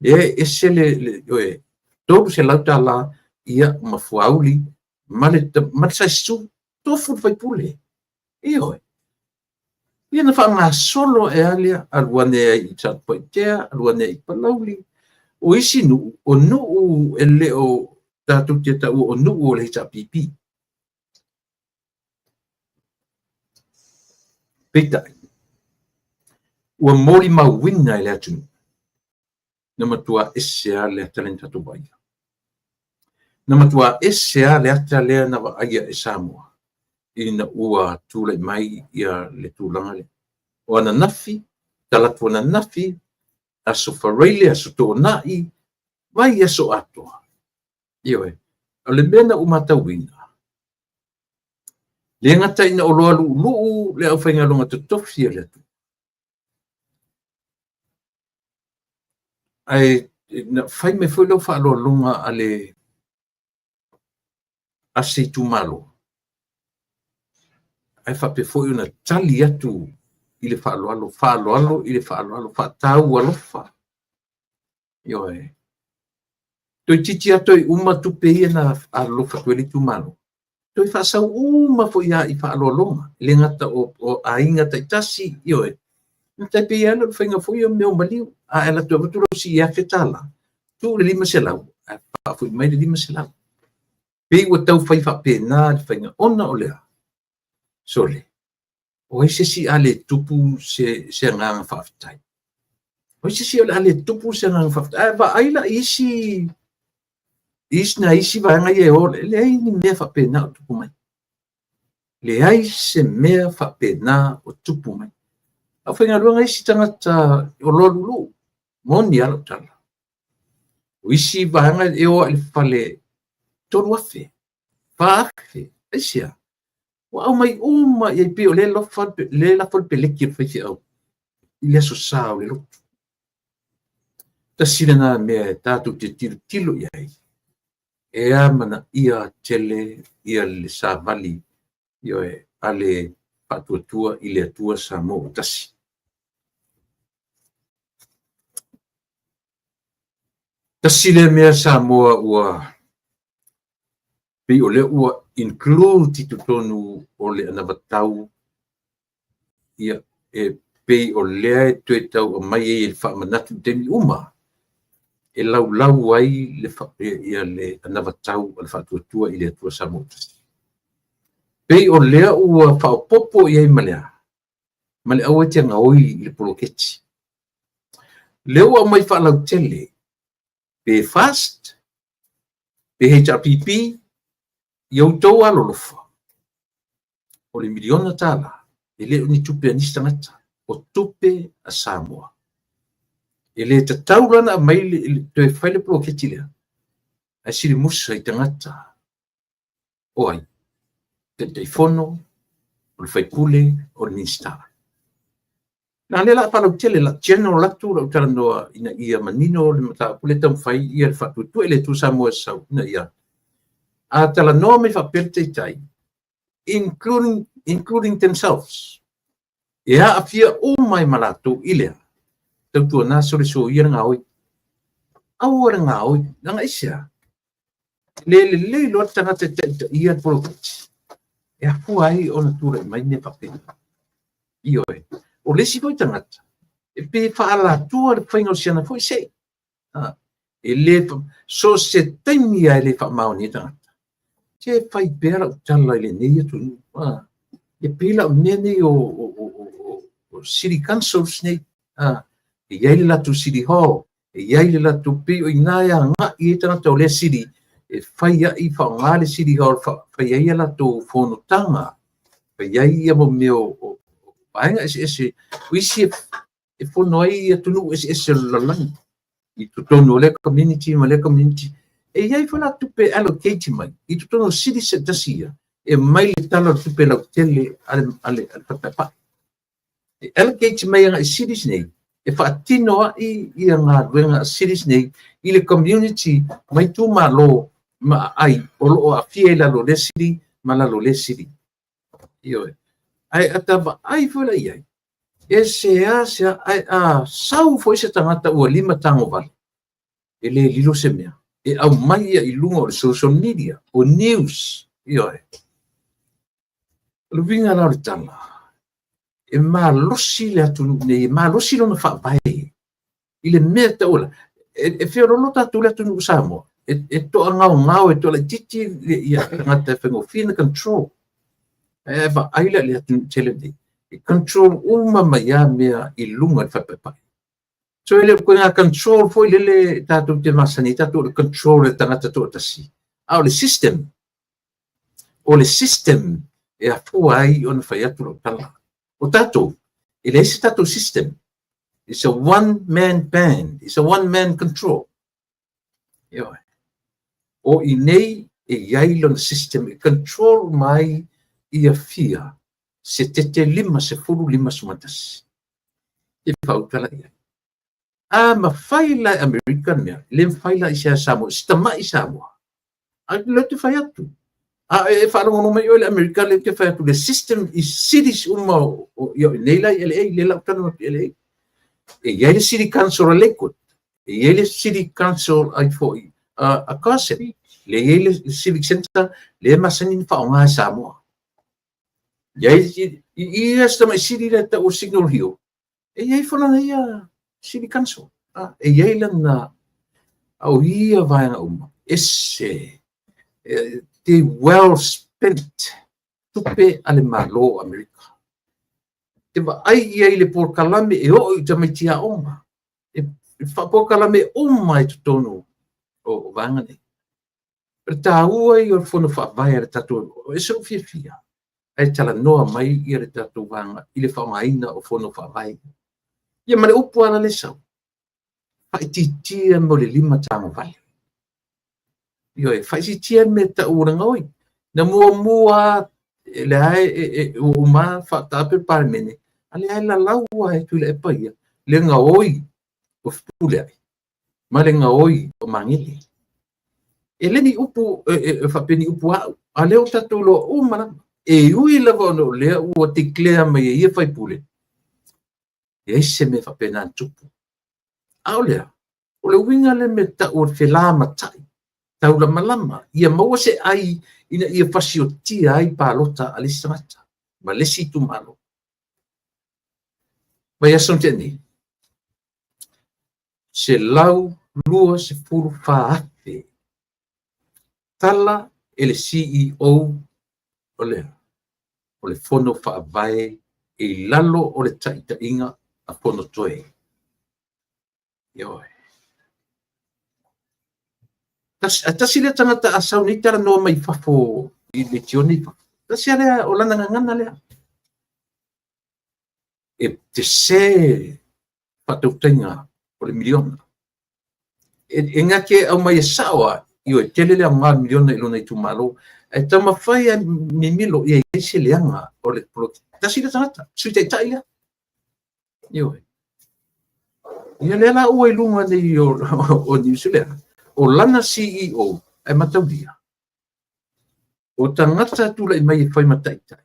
e ese le ioe, $300 ia ma fuauli ma le size tofu le faipule. Ioe. Ia na faagasolo ae a lea, alu ane ai i Satupaitea, alu ane ai i Palauli. O isi nuu, o nuu e le o tatou te taua o nuu o le HRPP. Peitai, ua molimauina e le atunuu, na matua ese lava le ata lea na tatou vaaia. Na matua ese lava le ata lea na vaaia e Samoa ina ua tulai mai ia le tulaga lea. O ananafi, talaatu ananafi, Aso Faraile, Aso Toonai, vaiaso atoa. Ioe. O le mea na ou matauina, le gata ina oloa luuluu le aufaigaluega totofi a le Atua, ae na fai mai foi lau faaaloaloga a le a se itumalo, ae faapea foi ona tali atu i le faaaloalo, faaaloalo i le faaaloalo, faataualofa. Ioe. Toeitiiti lava toe uma tupe ia na alolofa atu ai le itumalo, toe faasau uma foi lava i faaaloaloga, e le gata o aiga taitasi, ioe. Na tai pei lava o le faiga foi o mea o maliu. A e alu atu e avatu lau sii $1,000, tuu le 500, ae faafoi mai le 500. Pei ua tau fai faapena le faiga, ona o le a? Sole, o ai se isi a le tupu se agaga faafetai? O ai se isi o le a le tupu se agaga faafetai? Ae vaai la i isi nai isi vaega ia e o, e leai ni mea faapena o tupu mai. Leai se mea faapena o tupu mai. Aufaigaluega isi tagata o loa lulu, moni lava lau tala. O isi vaega e o i le fale 3,000, 4,000, aisea? Ua aumai uma i ai pei o lea e lafo le peleki a le faifeau i le aso sa o le lotu. Tasi lena mea e tatou te tilotilo i ai, e amanaia tele ia le savali, ioe, a le Faatuatua i le Atua Samoa ua Tasi. Tasi lea mea Samoa ua pei o lea ua include i totonu o le anavatau, ia, e pei o lea e toe tau aumai ai e le faamanatu i taimi uma, e laulau ai le, ia le anavatau a le Faatuatua i le Atua Samoa ua Tasi. Pei o lea ua faaopoopo i ai ma le a? Ma le aua e te gaoi i le poloketi. Lea ua aumai faalautele, pe FAST, pe HRPP, ia outou alolofa, o le miliona tala, e le o ni tupe a nisi tagata, o tupe a Samoa. E le tatau la ona aumai toe fai le poloketi lea, ae silimusa i tagata o ai? Taitaifono, o le faipule, o le Minisita. Na lea la a faalautele, la general atu lau talanoa ina ia manino le mataupu lea taumafai ia le Faatuatua i le Atua Samoa e sau ina ia. A talanoa mai faapea le taitai, including themselves, e aafia uma ai ma latou i lea, tautuana sole soia le gaoi. Aua le gaoi, leaga aisea? E le lelei loa le tagata e taitaia le poloketi, e afua ai ona tulai mai mea faapena. Ioe. O le isi foi tagata, e pei e faaalatua le faiga o si ana foi sei. E le, so o se taimi lava e le faamaoni ai tagata. Se fai pea lau tala i lenei atunuu. E pei la o mea nei o city councils nei. E i ai le latou city hall, e i ai le latou, pei o i ina e agai ai tagata o lea city, e fai ai, faaaoga le city hall, fai ai a latou fonotaga, fai ai ia mea o vaega eseese, o isi e fono ai atunuu eseese o le lalolagi i totonu o lea community ma lea community. E i ai foi la tupe e allocate mai i totonu o city se tasi ia, e mai le tala o le tupe lautele a le faataipai. E allocate mai agai cities nei, e faatino ai ia galuega a cities nei i le community ma itumalo ma aai o lo o aafia i lalo o lea city ma lalo o lea city. Ioe. Ae a ta vaai foi la i ai, e seasea, ae a sau foi se tagata ua lima tagovale, e le lilo se mea. E aumai ia i luga o le social media, o news, ioe. O le uiga la o le tala, e malosi le atunuu nei, e malosi lona faavae i le mea e tau, e feololo tatou le atunuu o Samoa, e toagaogao, e toalaitiiti ia tagata e faigofie na control. Ae vaai la i le atunuu tele nei, e control uma mai lava mea i luga i le faapaipai. So e le o ituaiga control foi lele tatou te masani ai tatou o le control e le tagata toatasi, a o le system. O le system e afua ai ona fai atu lau tala. O tatou, e leai se tatou system. It's a one man band. It's a one man control. Ioe. O i nei e i ai lona system e control mai ia fia se tete 51. E faautala i ai. A mafai la e Amerika le mea, le mafai la i sea Samoa, si tama'i Samoa. A lea ou te fai atu. A e faalogologo mai oe i le Amerika, lea ou te fai atu, le system i cities uma o ia nei la i LA, lea la ou talanoa atu i LA. E i ai le City Council a Lakewood, e i ai le City Council ai foi a Carson, le i ai le Civic Center, lea e masani ona faaaoga e Samoa. I ai i ia si tamai city lea tau o Signal Hill, e i ai foi lana ia City Council. E i ai lana, a o ia vaega uma, ese, te well spent tupe a le Malo o Amerika. Te vaai i ai i le polokalame e oo i tamaiti aoga, e faapolokalame uma i totonu o vaega nei. O le taua ia o le fono faavae a le tatou, e ese lou fiafia, ae talanoa mai ia le tatou vaega i le faaaogaina o fono faavae. Ia ma le upu lava le sau, faaitiitia mo le lima tagovale. Ioe, faaitiitia le mea tau o le gaoi. Na muamua e lea e ua uma faataape le Palemene, a lea e lalau lava e Tuilaepa ia le gaoi o Fepuleai ma le gaoi o Magele. E le ni upu e faapea ni upu au, a lea ua tatou iloa uma lava. E ui lava ona o lea ua declare mai e ia faipule, e leai se mea faapena na tupu. A o lea, o le uiga lea mea tau o le felamatai, taulamalama, ia maua se ai ina ia fasiotia ai palota a le isi tagata ma le isi itumalo. Mai aso na tea nei, 124,000 tala e le CEO o le Fono Faavae e i lalo o le taitaiga a Fonotoe. Ioe. A tasi lea tagata a sau nei talanoa mai fafo i leitione i fafo. Tasi lea o lana gagana lea. E te se faatautaiga o le miliona. E gake au mai e sao a, ioe, tele le aoga o le miliona i lona itumalo. Ae taumafai a mimilo ia i ai se leaga o le poloketi. Tasi lea tagata, Sui Taitai lea. Ioe. Ia lea la ua i luga nei o news lea. O lana CEO, ae mataulia. O tagata e tulai mai e fai ma taitai,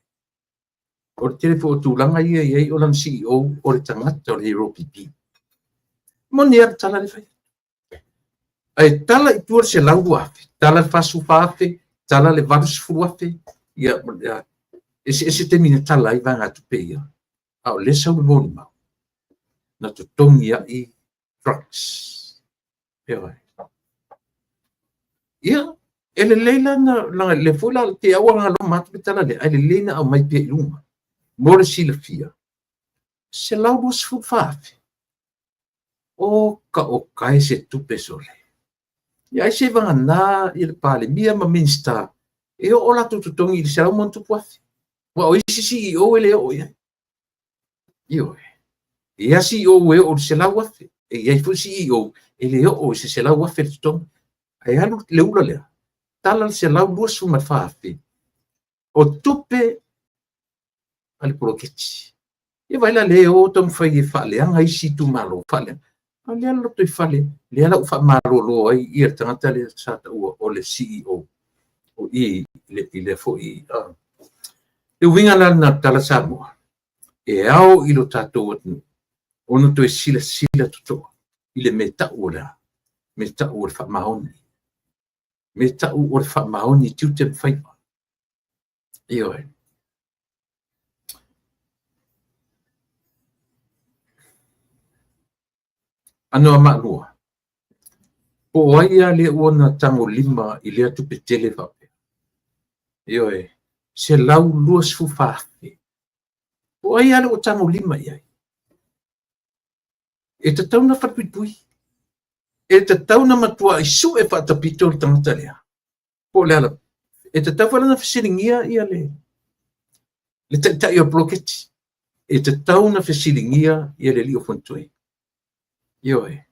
o le tele foi o tulaga ia e i ai o lana CEO o le tagata o le HRPP. Moni lava le tala lea e fai. Ae tala i tua le $102,000, tala le $44,000, tala le $80,000, ia, eseese taimi na tala ai vaegatupe ia, a o lea e sau le molimau, na totogi ai drugs. Ioe. Ia, e lelei la na, le foi la te au loma atu le tala lea, ae lelei na aumai pea i luga. Mo le silafia, $124,000. O ka o kae se tupe sole. Ia ai se vagana i le Palemia ma Minisita e oo latou totogi i le $100,000+. Aua o isi CEO e le oo i ai. Ioe. E i ai CEO e oo i le $100,000. E i ai foi CEO e le oo i se $100,000 le totogi. Ae alu le ula lea, tala le $124,000 o tupe a le poloketi. Ia vaai la lea o taumafai e faaleaga isi itumalo, faaleaga. A o lea le lotoifale, lea la ua faamalolo ai ia le tagata lea sa taua o le CEO o i i lea foi. Le uiga la lena o le tala Samoa, e ao i lo tatou atunuu ona toe silasila totoa i le mea e tau o le a? Mea e tau o le faamaoni. Mea e tau o le faamaoni i tiute ma faiva. Ioe. Anoamaa 2, po o ai lava lea ua na tagolima i lea tupe tele faapea. Ioe, $124,000. Po o ai lava lea ua tagolima i ai. E tatau ona falepuipui. E tatau ona matuai sue faatapito le tagata lea. Po o le a lava. E tatau foi ona fesiligia ia le taitai o le poloketi. E tatau ona fesiligia ia le alii o Fonotoe. Ioe.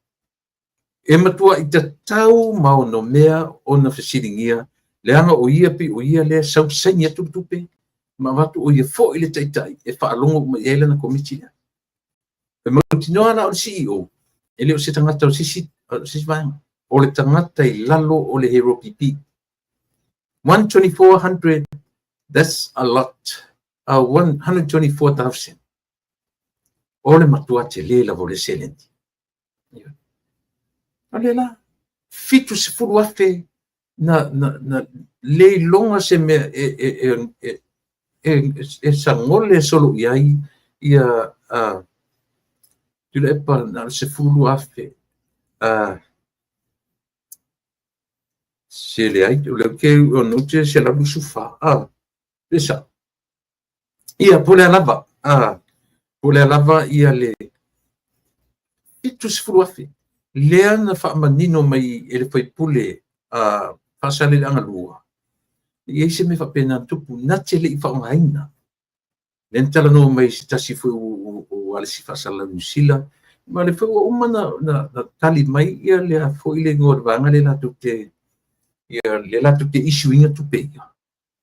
E matuai tatau ma onomea ona fesiligia, leaga o ia pei o ia lea sau saini atu le tupe, ma avatu o ia foi le taitai e faalogo uma i ai lana komiti lea. E mautinoa la o le CEO, e le o se tagata o se isi vaega. O le tagata i lalo o le HRPP. 12400, that's a lot. 124,000. O le matua tele lava o le seleni. O lea la, 70,000 na le iloga se mea e sagole solo i ai ia Tuilaepa na o le 10,000. Se leai, o lea ou te 124. Pe sao? Ia, po o le a lava. Po o le a lava ia le 70,000. Lea na faamanino mai e le faipule a Faasaleleaga 2, e i ai se mea faapena na tupu, na te le i faaaogaina. Lea na talanoa mai se tasi foi o alesi faasalalau i Niu Sila, ma le foi ua uma na tali mai ia le foi le igoa o le vaega lea latou te ia le latou te issue ina tupe ia.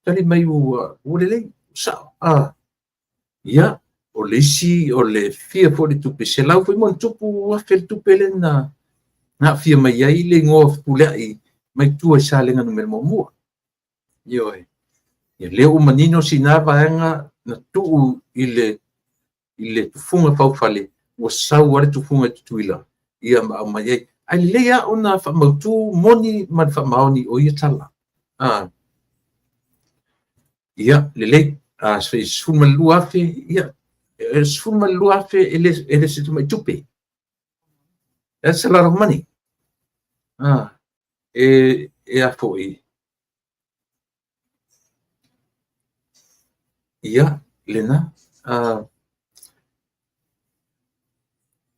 Tali mai ua lelei, sao. Ia, o le isi, o le fia foi le tupe, 100 foi ma tupu afe le tupe lea na aafia mai ai le igoa o Fepuleai mai tua i Salega Nu.1. Ioe. Ia lea ua manino sina vaega na tuu i le tufuga faufale, ua sau lava le tufuga i Tutuila, ia ma aumai ai. Ae lelei lava ona faamautu moni ma le faamaoni o ia tala. Ia, lelei. 12,000, ia, 12,000 e le se tamai tupe. That's a lot of money. E a foi. Ia, lena.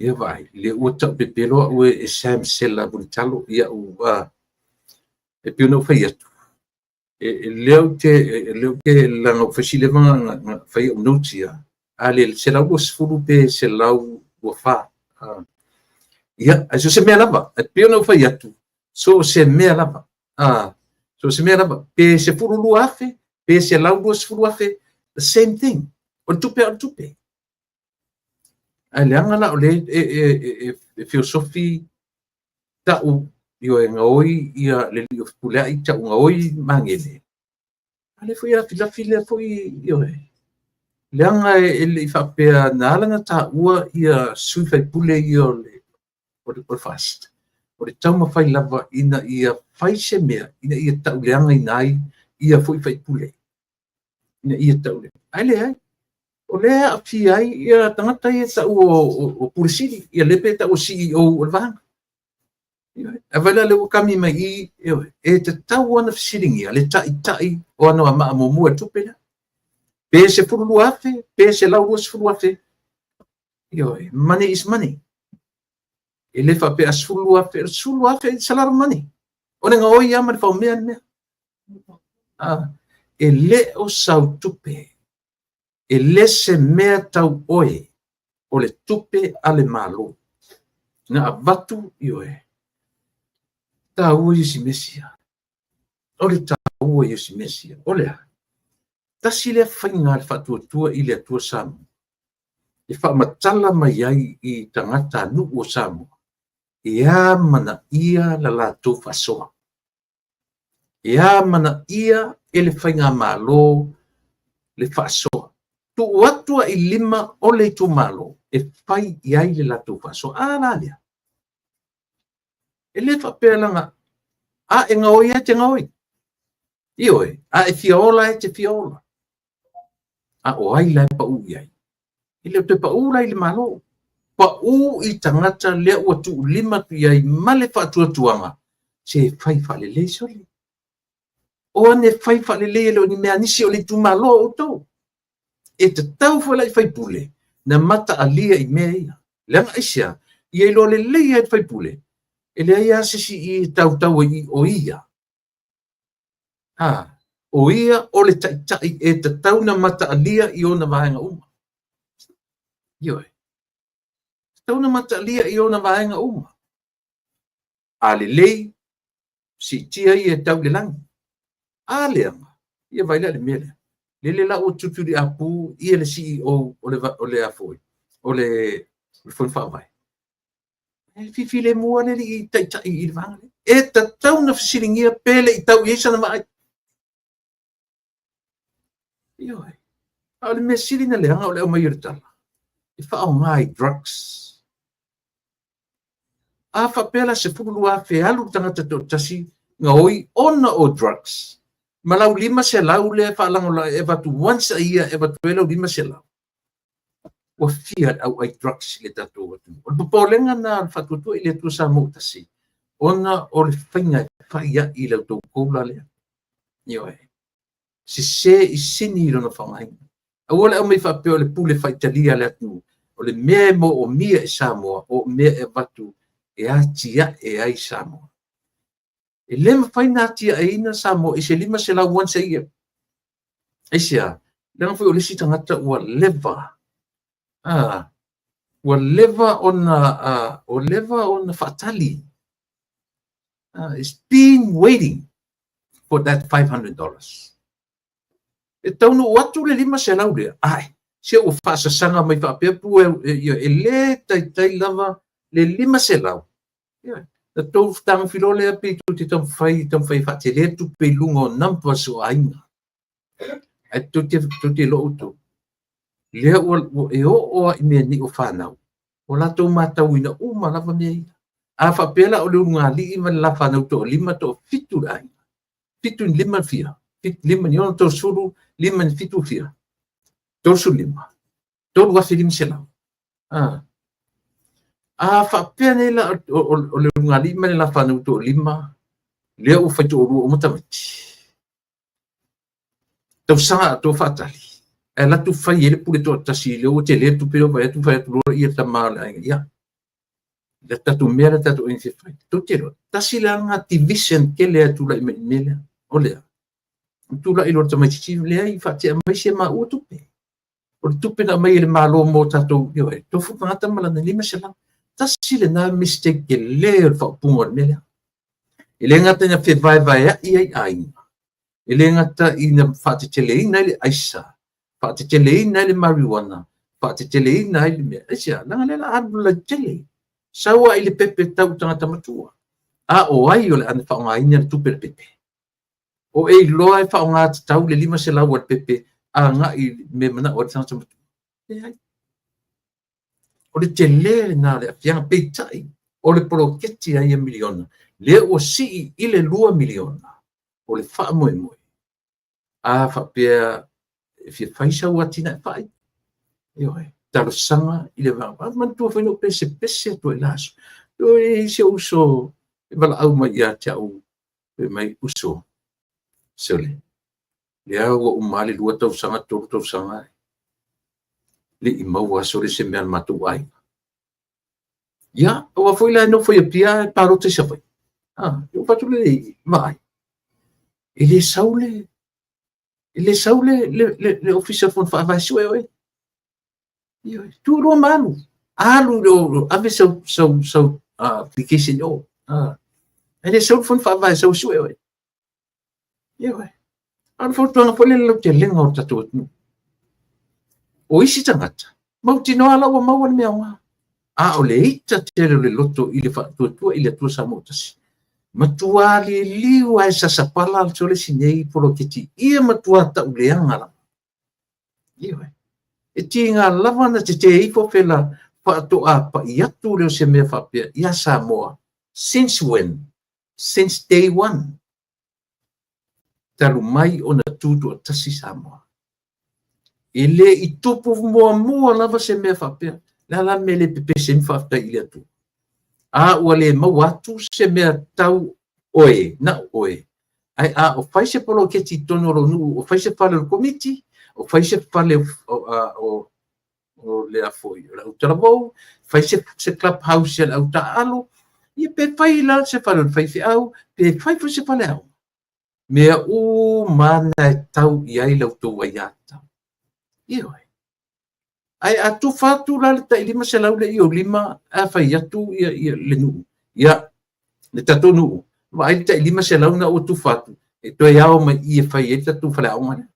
Ia vaai, le ua tau pepelo au e Sam Sela Mulitalo, ia ua e pei ona ou fai atu. E lea ou te laga ou fai si leva na fai au notes ia. A le 120 pe 124. Ia, ae so se mea lava, e pei ona ou fai atu, so se mea lava. So se mea lava, pe 12,000, pe 120,000, the same thing. O le tupe o le tupe. Ae leaga la o le e feosofi tau ioe gaoi ia le alii o Fepuleai, tau gaoi Magele. A lea foi e lafilafi lea foi, ioe, leaga e le i faapea na ala ona taua ia sui faipule ia o le FAST, o le taumafai lava ina ia fai se mea ina ia tauleagaina ai ia foi faipule, ina ia tauleagaina. Ae leai, o lea e aafia ai ia tagata ia e tau o Pule Sili, ia lea pe tau o CEO o le vaega. Ae vaai la o lea ua kami mai i i, e tatau ona fesiligia le taitai o Anoamaa muamua i le tupe lea. Pe 12,000, pe 120,000, ioe, money is money. E le faapea a 12,000, o le 12,000 it's a lot of money. O le gaoi lava ma le faumea le mea. E le o sau tupe, e le se mea tau oe, o le tupe a le Malo. Na avatu, ioe, taua ia si mea sia. O le taua ia si mea sia. O le a? Tasi lea faiga a le Faatuatua i le Atua Samoa, e faamatala mai ai i tagatanuu o Samoa, e amanaia la latou faasoa. E amanaia e le faigamalo le faasoa. Tuu atu ai i lima o le itumalo e fai i ai le latou faasoa. A la lea. E le faapea leaga a e gaoi e te gaoi. Ioe, a e fia ola e te fia ola. A o ai la e pau i ai? E le o toe pau la i le Malo. Pau i tagata lea ua tuulima atu i ai ma le faatuatuaga, se fai faalelei sole. O ane fai faalelei e le o ni mea a nisi o le itumalo o outou. E tatau foi la i faipule na mataalia i mea ia. Leaga aisea? Ia iloa lelei ai le faipule, e leai lava se isi i tautau ai i o ia. O ia o le taitai e tatau na mataalia i ona vaega uma. Ioe. Tatau na mataalia i ona vaega uma. A lelei, siitia ia e tau i le lagi. A leaga, ia vaai la i le mea lea. Lele la ua tutuliapu ia le CEO o le a foi, o le Fono Faavae. E fifilemu lava le alii taitai i le vaega lea. E tatau ona fesiligia pe le i tau i ai sana vaai. Ioe. A o le mea sili na leaga o le aumai o le tala, e faaaoga i drugs. A faapea la 12,000 alu le tagata toatasi gaoi ona o drugs, ma lau 500 lea faalagolago e avatu once a year e avatu ai lau 500, ua fia le au ai drugs i le tatou atunuu. O le popolega lena o le Faatuatua i le Atua Samoa ua tasi, ona o le faiga e fai ai i le tou goal lea. Ioe. Sese i sini i lona faaaogaina. Aua le aumai faapea o le pule faitalia a le atunuu. O le mea e moomia e Samoa, o mea e avatu e atiae ai Samoa. E le mafai ona atiaeina Samoa i se 500 once a year. Aisea? Leaga foi o le isi tagata ua leva. Ua leva ona, ua leva ona faatali. It's been waiting for that $500. E taunuu atu le 500 lea, ai, se ua faasasaga mai faapea pu e le taitai lava le 500. Ia, na tou fetagofi lea pe tou te taumafai e faatele tupe i luga o numbers o aiga. Ae tou te iloa outou. Lea ua e oo lava i mea nei o fanau, ua latou matauina uma lava mea ia. A faapea la o le ulugalii ma le lafanau toalima toafitu le aiga, 7 i 5 fia, 5 i 6 30, 5 i 7 fia, 35, 3,500. A faapea nei la o le ulugalii ma le lafanau toalima, lea ua fai toalua uma tamaiti. Tausaga atoa faatali, ae alu atu fai ai le pule toatasi, lea ua tele le tupe lea ua fai atu, fai atu loa ia tama o le aiga. Ia, le tatou mea le tatou aiga fia fai. Tou te iloa, tasi le lana division tele a tulai mai i mea lea. O lea, tulai loa le tamaitiiti, leai, faatea mai si a maua tupe. O le tupe na aumai e le Malo mo tatou, ioe, tofu tagata ma lana 500. Tasi lena mistake tele o le faaupuga o le mea lea. E le gata ina fevaevaeai ai aiga, e le gata ina faateteleina ai le aisa, faateteleina ai le marijuana, faateteleina ai le mea. Aisea, leaga lea la alu lautele. Sau ai le pepe tau tagata matua. A o ai o le a faaaogaina le tupe le pepe? O e iloa e faaaoga tatau le 500 a le pepe agai i le mea e manao ai le tagata matua? Leai. O le tele lena o le aafiaga, peitai o le poloketi a ia miliona, lea ua sii i le $2 miliona, o le faamoemoe, a faapea e fia fai sau atinae fai, ioe, talosaga i le va. Manatua foi na ou pesepese atu ai i le la aso, e i ai si ou uso e valaau mai ia te au, fai mai, uso, sole, lea ua uma lava le 2 tausaga, 3 tausaga, le i maua sole se mea a le matou aiga. Ia, aua foi la e nofo i Apia ae palota i Savaii. Ah, ou fai atu lea, vaai, e le sau le e le sau le Ofisa o le Fono Faavae e sue oe. Ioe, tu loa ma alu. Alu i o, ave sau application i o. Ae le sau le Fono Faavae e sau e sue oe. Ioe. A o le fautuaga foi lea i le lautelega o le tatou atunuu. O isi tagata, mautinoa la ua maua le mea aoga. A o le ita tele o le loto i le faatuatua i le Atua Samoa ua tasi. Matua liliu lava e sasapala sole si nei poloketi ia matua tauleaga lava. Ioe. E tiga lava ona tetē ifo fela faatoa pai atu lea o se mea faapea ia Samoa. Since when? Since day one. Talu mai ona tutoatasi Samoa. E le i tupu muamua lava se mea faapea. Le a la le mea e le pepese ai ma faafetai i le Atua? A ua le maua atu se mea tau oe, na o oe. Ae a o fai se poloketi i totonu o lou nuu, o fai se fale o le komiti, o fai se fale o le a foi, o le autalavou, fai se club house a le autaaalo, ia pe fai la se fale o le faifeau, pe fai foi se fale aoga. Mea uma na e tau i ai la outou aiatatau. Ioe. Ae a tufa atu la le tai 500 lea i ou lima, a fai atu ia le nuu, ia le tatou nuu, vaai le tai 500 na ua tufa atu, e toe ao mai i e fai ai le tatou faleaoga lea.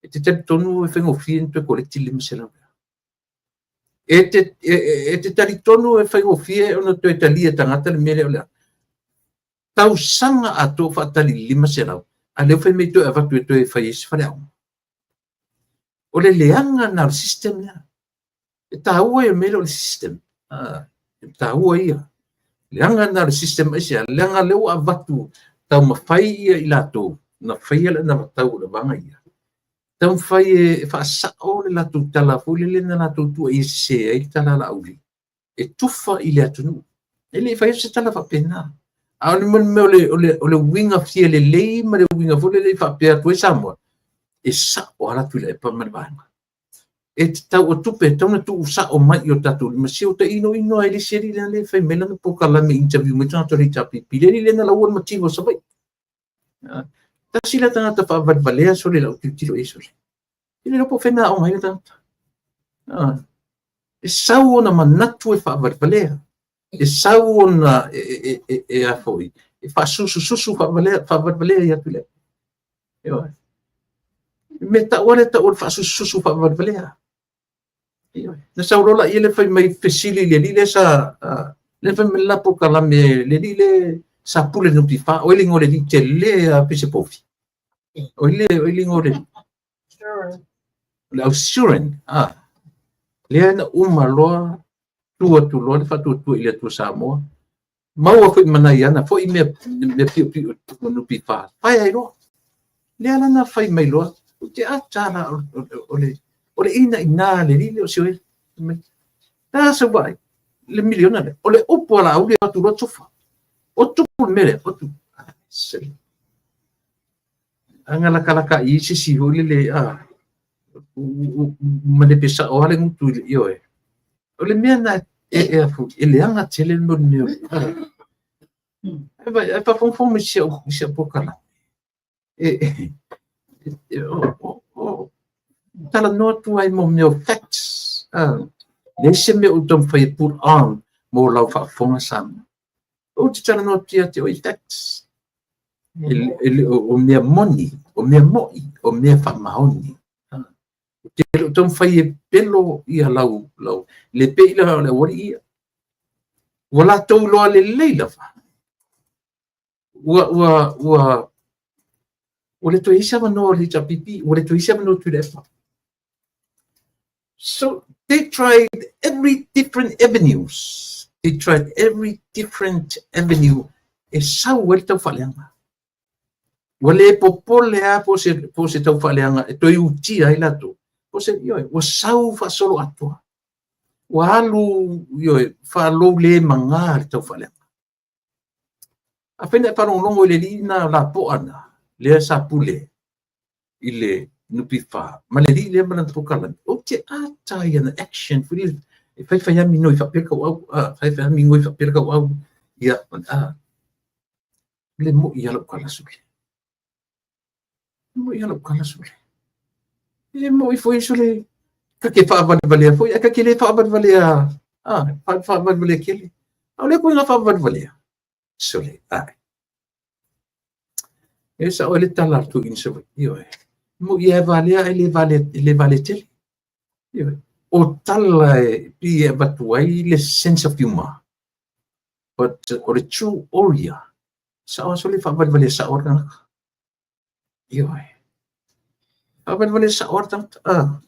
E te talitonu e faigofie ona toe koleti le 500. E te talitonu e faigofie ona toe talia e tagata le mea lea o le a? Tausaga atoa faatali i le 500, a o lea ua fai mai toe avatu e toe fai ai se faleaoga. O le leaga lena o le system lea. E taua ia mea lea o le system. E taua ia. Leaga lena o le system aisea? Leaga lea ua avatu taumafai ia i latou na faia le anavatau o le vaega ia, taumafai e faasao le latou tala foi lele na latou tuuaia sese ai le tala a Laauli e tufa i le atunuu. E le i fai atu se tala faapena. A o le mea o le uiga fia lelei ma le uiga foi lele i faapea atu ai Samoa, e sao lava Tuilaepa ma le vaega. E tatau o tupe e tatau ona tuu sao mai i o tatou lima. Se ua ta inoino lava i le isi alii lea e fai mai lana polokalame e interview mai tagata o le HRPP. Le alii lea na laua le mativa o Savaii. Tasi lea tagata faavalevalea sole i lau tilotilo i ai sole. E le iloa po o fea na aoga ai le tagata. E sau ona manatu e faavalevalea. E sau ona e a foi, e faasusususu faavalevalea ia Tuilaepa. Ioe. Me tau lava lea tau o le faasusususu faavalevalea. Ioe. Na sau loa laia le fai mai fesili i le alii lea sa lea fai mai le la polokalame le alii lea sa pule i le NPF, o ai le igoa o le alii tele a pei se povi. O ai le igoa o le le Ausurin. Lea na uma loa tu atu loa le faatuatua i le Atua Samoa. Maua foi ma nai ana foi mea piopio o NPF. Fai ai loa. Lea la na fai mai loa, ou te ata la o le ina ina le alii lea o Sioeli. La sau vaai, le miliona lea. O le upu a Laauli atu loa tufa. O tupu le mea lea, o tupu. Aga lakalaka i se si foi lele, malepe sao lava le gutu i le ioe. O le mea na e a foi, e leaga tele le mea o le Ai faafogafoga mai i si au polokalame. E o talanoa atu ai mo mea o facts. Leai se mea o taumafai e put on mo lau faafofoga Samoa. Ou te talanoa atu ia te oe i facts. O mea moni, o mea moi, o mea faamaoni. Ou te le o taumafai e pelo ia lau, le pei la o le aualii ia. Ua latou iloa lelei lava. Ua Ua le toe i ai se avanoa o le HRPP, ua le toe i ai se avanoa o Tuilaepa. So they tried every different avenues. They tried every different avenue e sau ai le taufaaleaga. Ua le popole lava po o se taufaaleaga e toe utia ai latou. Po o se, ioe, ua sau faasoloatoa. Ua alu, ioe, faalou le maga le taufaaleaga. Afai na e faalogologo i le alii lena lapoa lena, lea sa pule i le NPF, ma le alii lea ma lana polokalame, ou te ata i ana action foi lele, e faifai lava migoi faapea le tauau, faifai lava migoi faapea le tauau, ia, le moi lava lau tala sole. Le moi lava lau tala sole. E moi foi sole, ta te faavalevalea foi, ae ta te le faavalevalea, faavalevalea tele. A o le ituaiga faavalevalea, sole, ae. E sao ai le tala a le toeaina Savaii, ioe. Moi e valea ae le valea, le valea tele. Ioe. O tala e pei e avatu ai le sense of humor. But o le true warrior, sao sole faavalevalea sao le tagata. Ioe. Faavalevalea sao le tagata.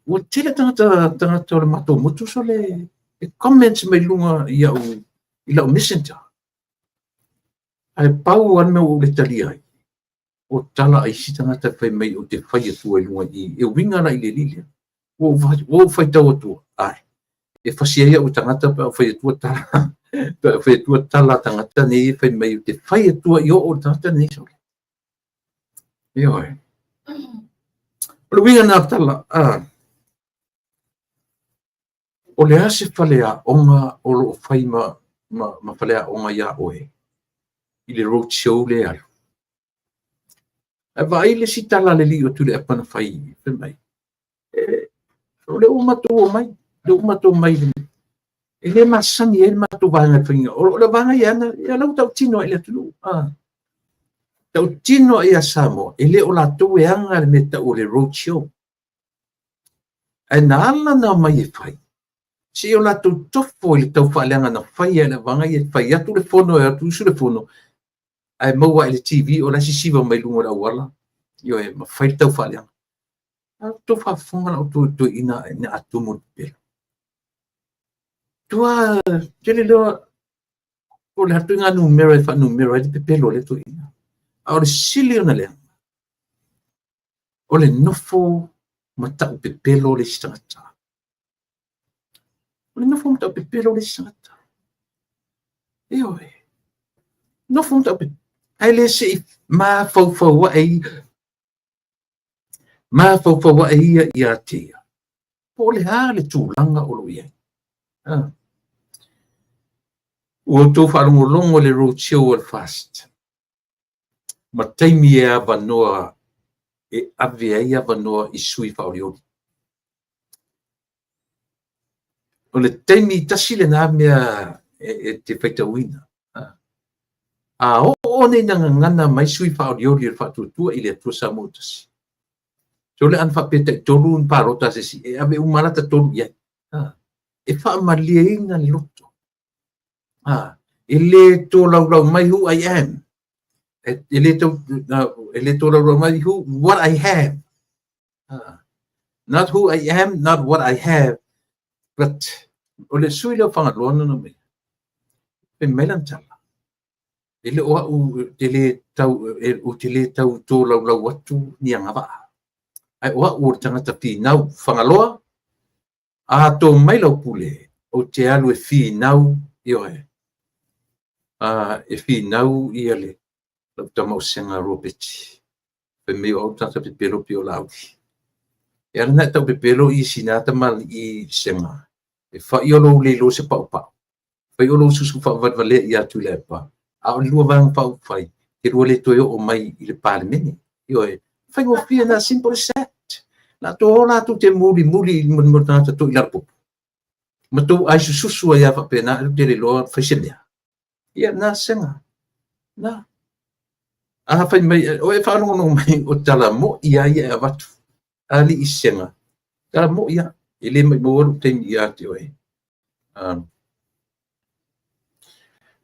Ua tele tagata tagata o le matou motu sole e comments mai luga i au i lau messenger. Ae pau lava le mea ua ou le talia ai, o tala a isi tagata e fai mai ou te fai atua i luga i i. E uiga la i le alii lea. Ua ou faitau atua, ae e fasi ai au e tagata pe a ou fai atua tala, pe a ou fai atua tala a tagata nei e fai mai ou te fai atua i oo le tagata nei sole. Ioe. O le uiga lena o tala, o le a se faleaoga o lo o fai ma faleaoga iā oe i le road show lea e alu? Ae vaai le isi tala a le alii o Tuilaepa na fai, fai mai, o lea ua matou omai, lea ua matou omai e le masani ai le matou vaega e faiga. O le vaega ia ana, ia la ua tautino ai i le atunuu. Tautino ai ia Samoa, e le o latou e aga le mea tau o le road show. Ae na ala ona omai e fai, seia o latou tofo i le taufaaleaga na fai e le vaega ia, fai atu le fono e atu usu le fono, ae maua i le TV o la e sisiva mai luga o le auala, ioe, ma fai le taufaaleaga. A outou faafofoga la outou toeaina ina a tumu le pepelo. Tua tele lea o le atu ngā numera e faanumera ai le pepelo o le toeaina. A o le sili ona leaga, o le nofo ma tau pepelo le isi tagata. O le nofo ma tau pepelo le isi tagata. Ioe. Nofo ma tau pepelo. Ae le se i mafaufau ae ia. Mafaufau ae ia ia te ia. Po o le a le tulaga o lo o i ai. Ua outou faalogologo i le road show a le FAST. Ma taimi e avanoa e ave ai avanoa i sui faaolioli. O le taimi tasi lena mea e te faitauina. A oo nei ina gagana mai sui faaolioli o le Faatuatua i le Atua Samoa ua tasi. So le ana faapea taitolu ni palota a se isi, e ave uma lava la tolu i ai. E faamalieina le loto. E le tolaulau mai who I am. E le tolaulau mai who, what I have. Not who I am, not what I have, but o le sui lea o Fagaloa na mai. Fai mai lana tala. E le o au te le tau, ou te le tau tolaulau atu ni agavaa. Ae o au o le tagata finau Fagaloa, a tō mai lau pule, ou te alu e finau, ioe, e finau ia le lau tama o Sega Robert. Fai mai o au le tagata pepelo pei o Laauli. E ala na e tau pepelo i sina tamalii Sega. E fai o lou le iloa se paupau. Fai o lou susu faavalevalea ia Tuilaepa. A o le lua vaega faaupufai, te lua le toe oo mai i le Palemene. Ioe, faigofie na, simple as that. La tou o latou te mulimuli i le tagata toilalo popo. Ma tou ai sususu ai a faapena, e te le iloa fai se mea. Ia, na Sega. Na. A fai mai, o e faalogologo mai o tala moi a ia e avatu. Alii Sega. Tala moi a. E le maumau lou taimi ia te oe.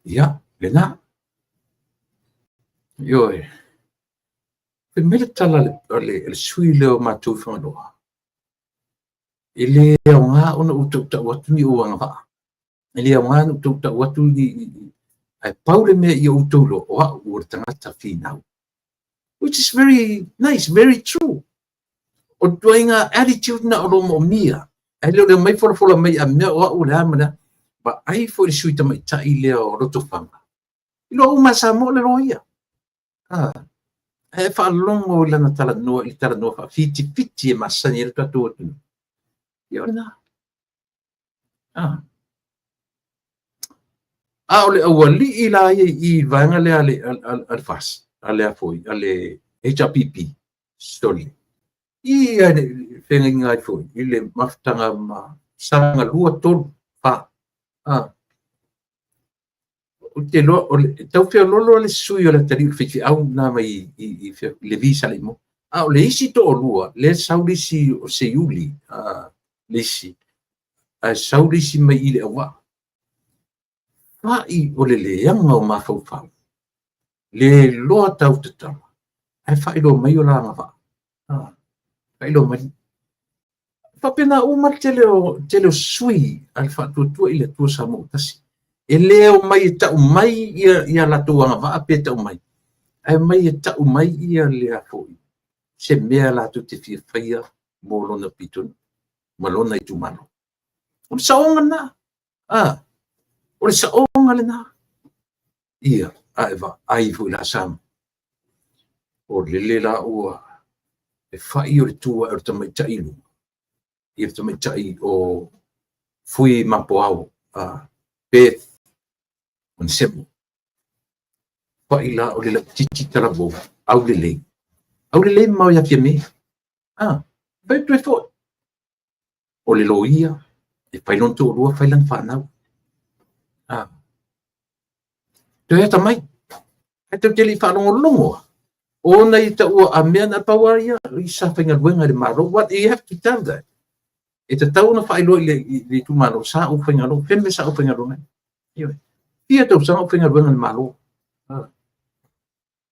Ia, lena. Ioe. Fai mai le tala a le sui lea o matou i Fagaloa, e le aoga ona ou tautau atu ni ou agavaa. E le aoga ona ou tautau atu ni... Ae pau le mea ia outou iloa, o au o le tagata finau. Which is very nice, very true. O le ituaiga attitude na o lo o moomia. Ae le o le omai folafola mai a mea o au o le a ma le a. Vaai foi le sui tamaitai lea o Lotofaga. Iloa uma e Samoa le loia. Ae faalogo i lana talanoa i le talanoa faafitifiti e masani ai le tatou atunuu. Ia o lena. A o le aualii la ia i i vaega lea a le FAST, a le a foi, a le HRPP, sorry. I ia le feagaiga ai foi i le mafutaga ma Sagaga 2, 3, 4. Ou te iloa, o le, tau feololo le sui o le atalii o le faifeau na mai i Levi Saleimoa. A o le isi toalua, lea sau le isi o Seiuli, le isi, ae sau le isi mai i le auvaa. Fa'i o le leaga o mafaufau, le iloa tau tatala, ae faailoa mai o la agavaa. Faailoa mai. Faapena uma le tele o, tele o sui a le Faatuatua i le Atua Samoa ua Tasi. E le omai e tau mai ia, ia latou agavaa pe tau mai, ae omai e tau mai ia le a foi, se mea latou te fia faia mo lona pitonuu ma lona itumalo. O le saoga lena. O le saoga lena. Ia, a e vaai foi la Samoa. O lele la ua e fai o le tu ae o le tamaitai i luga, ia le tamaitai o Fui Mapoao, Beth Onesemo. Fai la o le laititi talavou, aulelei. Aulelei mamao ia Fiame. Fai atu ai foi. O le loia, e fai lona toalua, fai lana fanau. Toe atamai. Ae tou te le i faalogologo lava, ona ia taua a mea na pau lava ia i sa faigaluega i le Malo. What you have to tell that. E tatau ona faailoa i le itumalo, sa ou faigaluega, feme sa ou faigaluega. Ioe. Fia tausaga ou faigaluega i le Malo.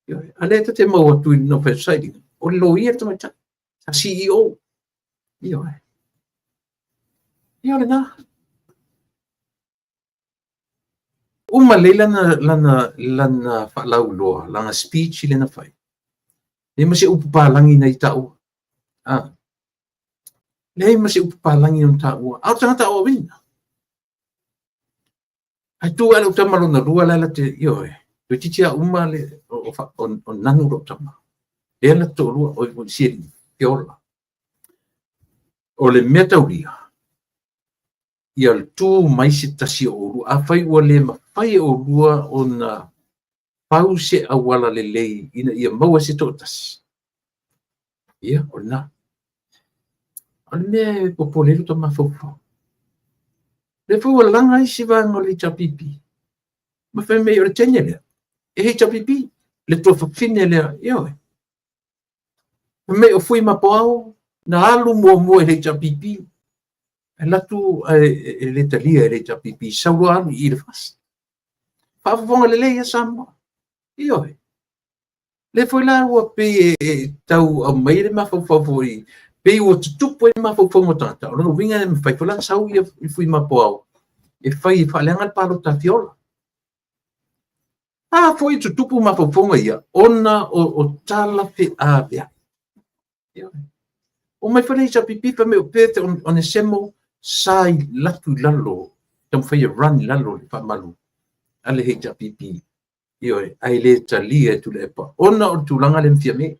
Ioe. A lea ta te maua atu i no website, o le loia le tamaitai, sa CEO. Ioe. Ia o lena. Uma lelei lana, lana, lana faalauiloa, lana speech lea na fai. Leai ma se upu palagi na i taua. Leai ma se upu palagi na taua. A o le tagata aoaoina. Ae tu ae lau tama lona lua la la te, ioe, toeitiiti lava uma le, o, o, o nanu lou tama. Lea la toalua, o, o sieli, Fiola. O le mea taulia, ia tu mai se tasi o oulua. Afai ua le mafai e oulua ona fau se auala lelei ina ia maua se toatasi, ia, o lena. O le mea e popole ai lo ta mafaufau. Lea foi ua laga isi vaega o le HRPP. Ma fai mai o le teine lea, e HRPP, le tuafafine lea, ioe. Fai mai o Fui Mapoao na alu muamua i le HRPP, alu atu ae e le talia e le HRPP, sau loa alu i le FAST. Faafofoga lelei ia Samoa. Ioe. Lea foi la ua pei e tau aumai le mafaufau foi, pei ua tutupu ai mafaufauga o tagata. O lona uiga e mafai foi la ona sau ia Fui Mapoao e fai e faaleaga le palota a Fiola. A foi e tutupu mafaufauga ia, ona o tala feaveai. Omai foi le HRPP fai mai o Perth Onesemo sa i latu i lalo, taumafai e run i lalo le faamalu a le HRPP. Ioe, ae le talia e Tuilaepa ona o le tulaga lea ma Fiame.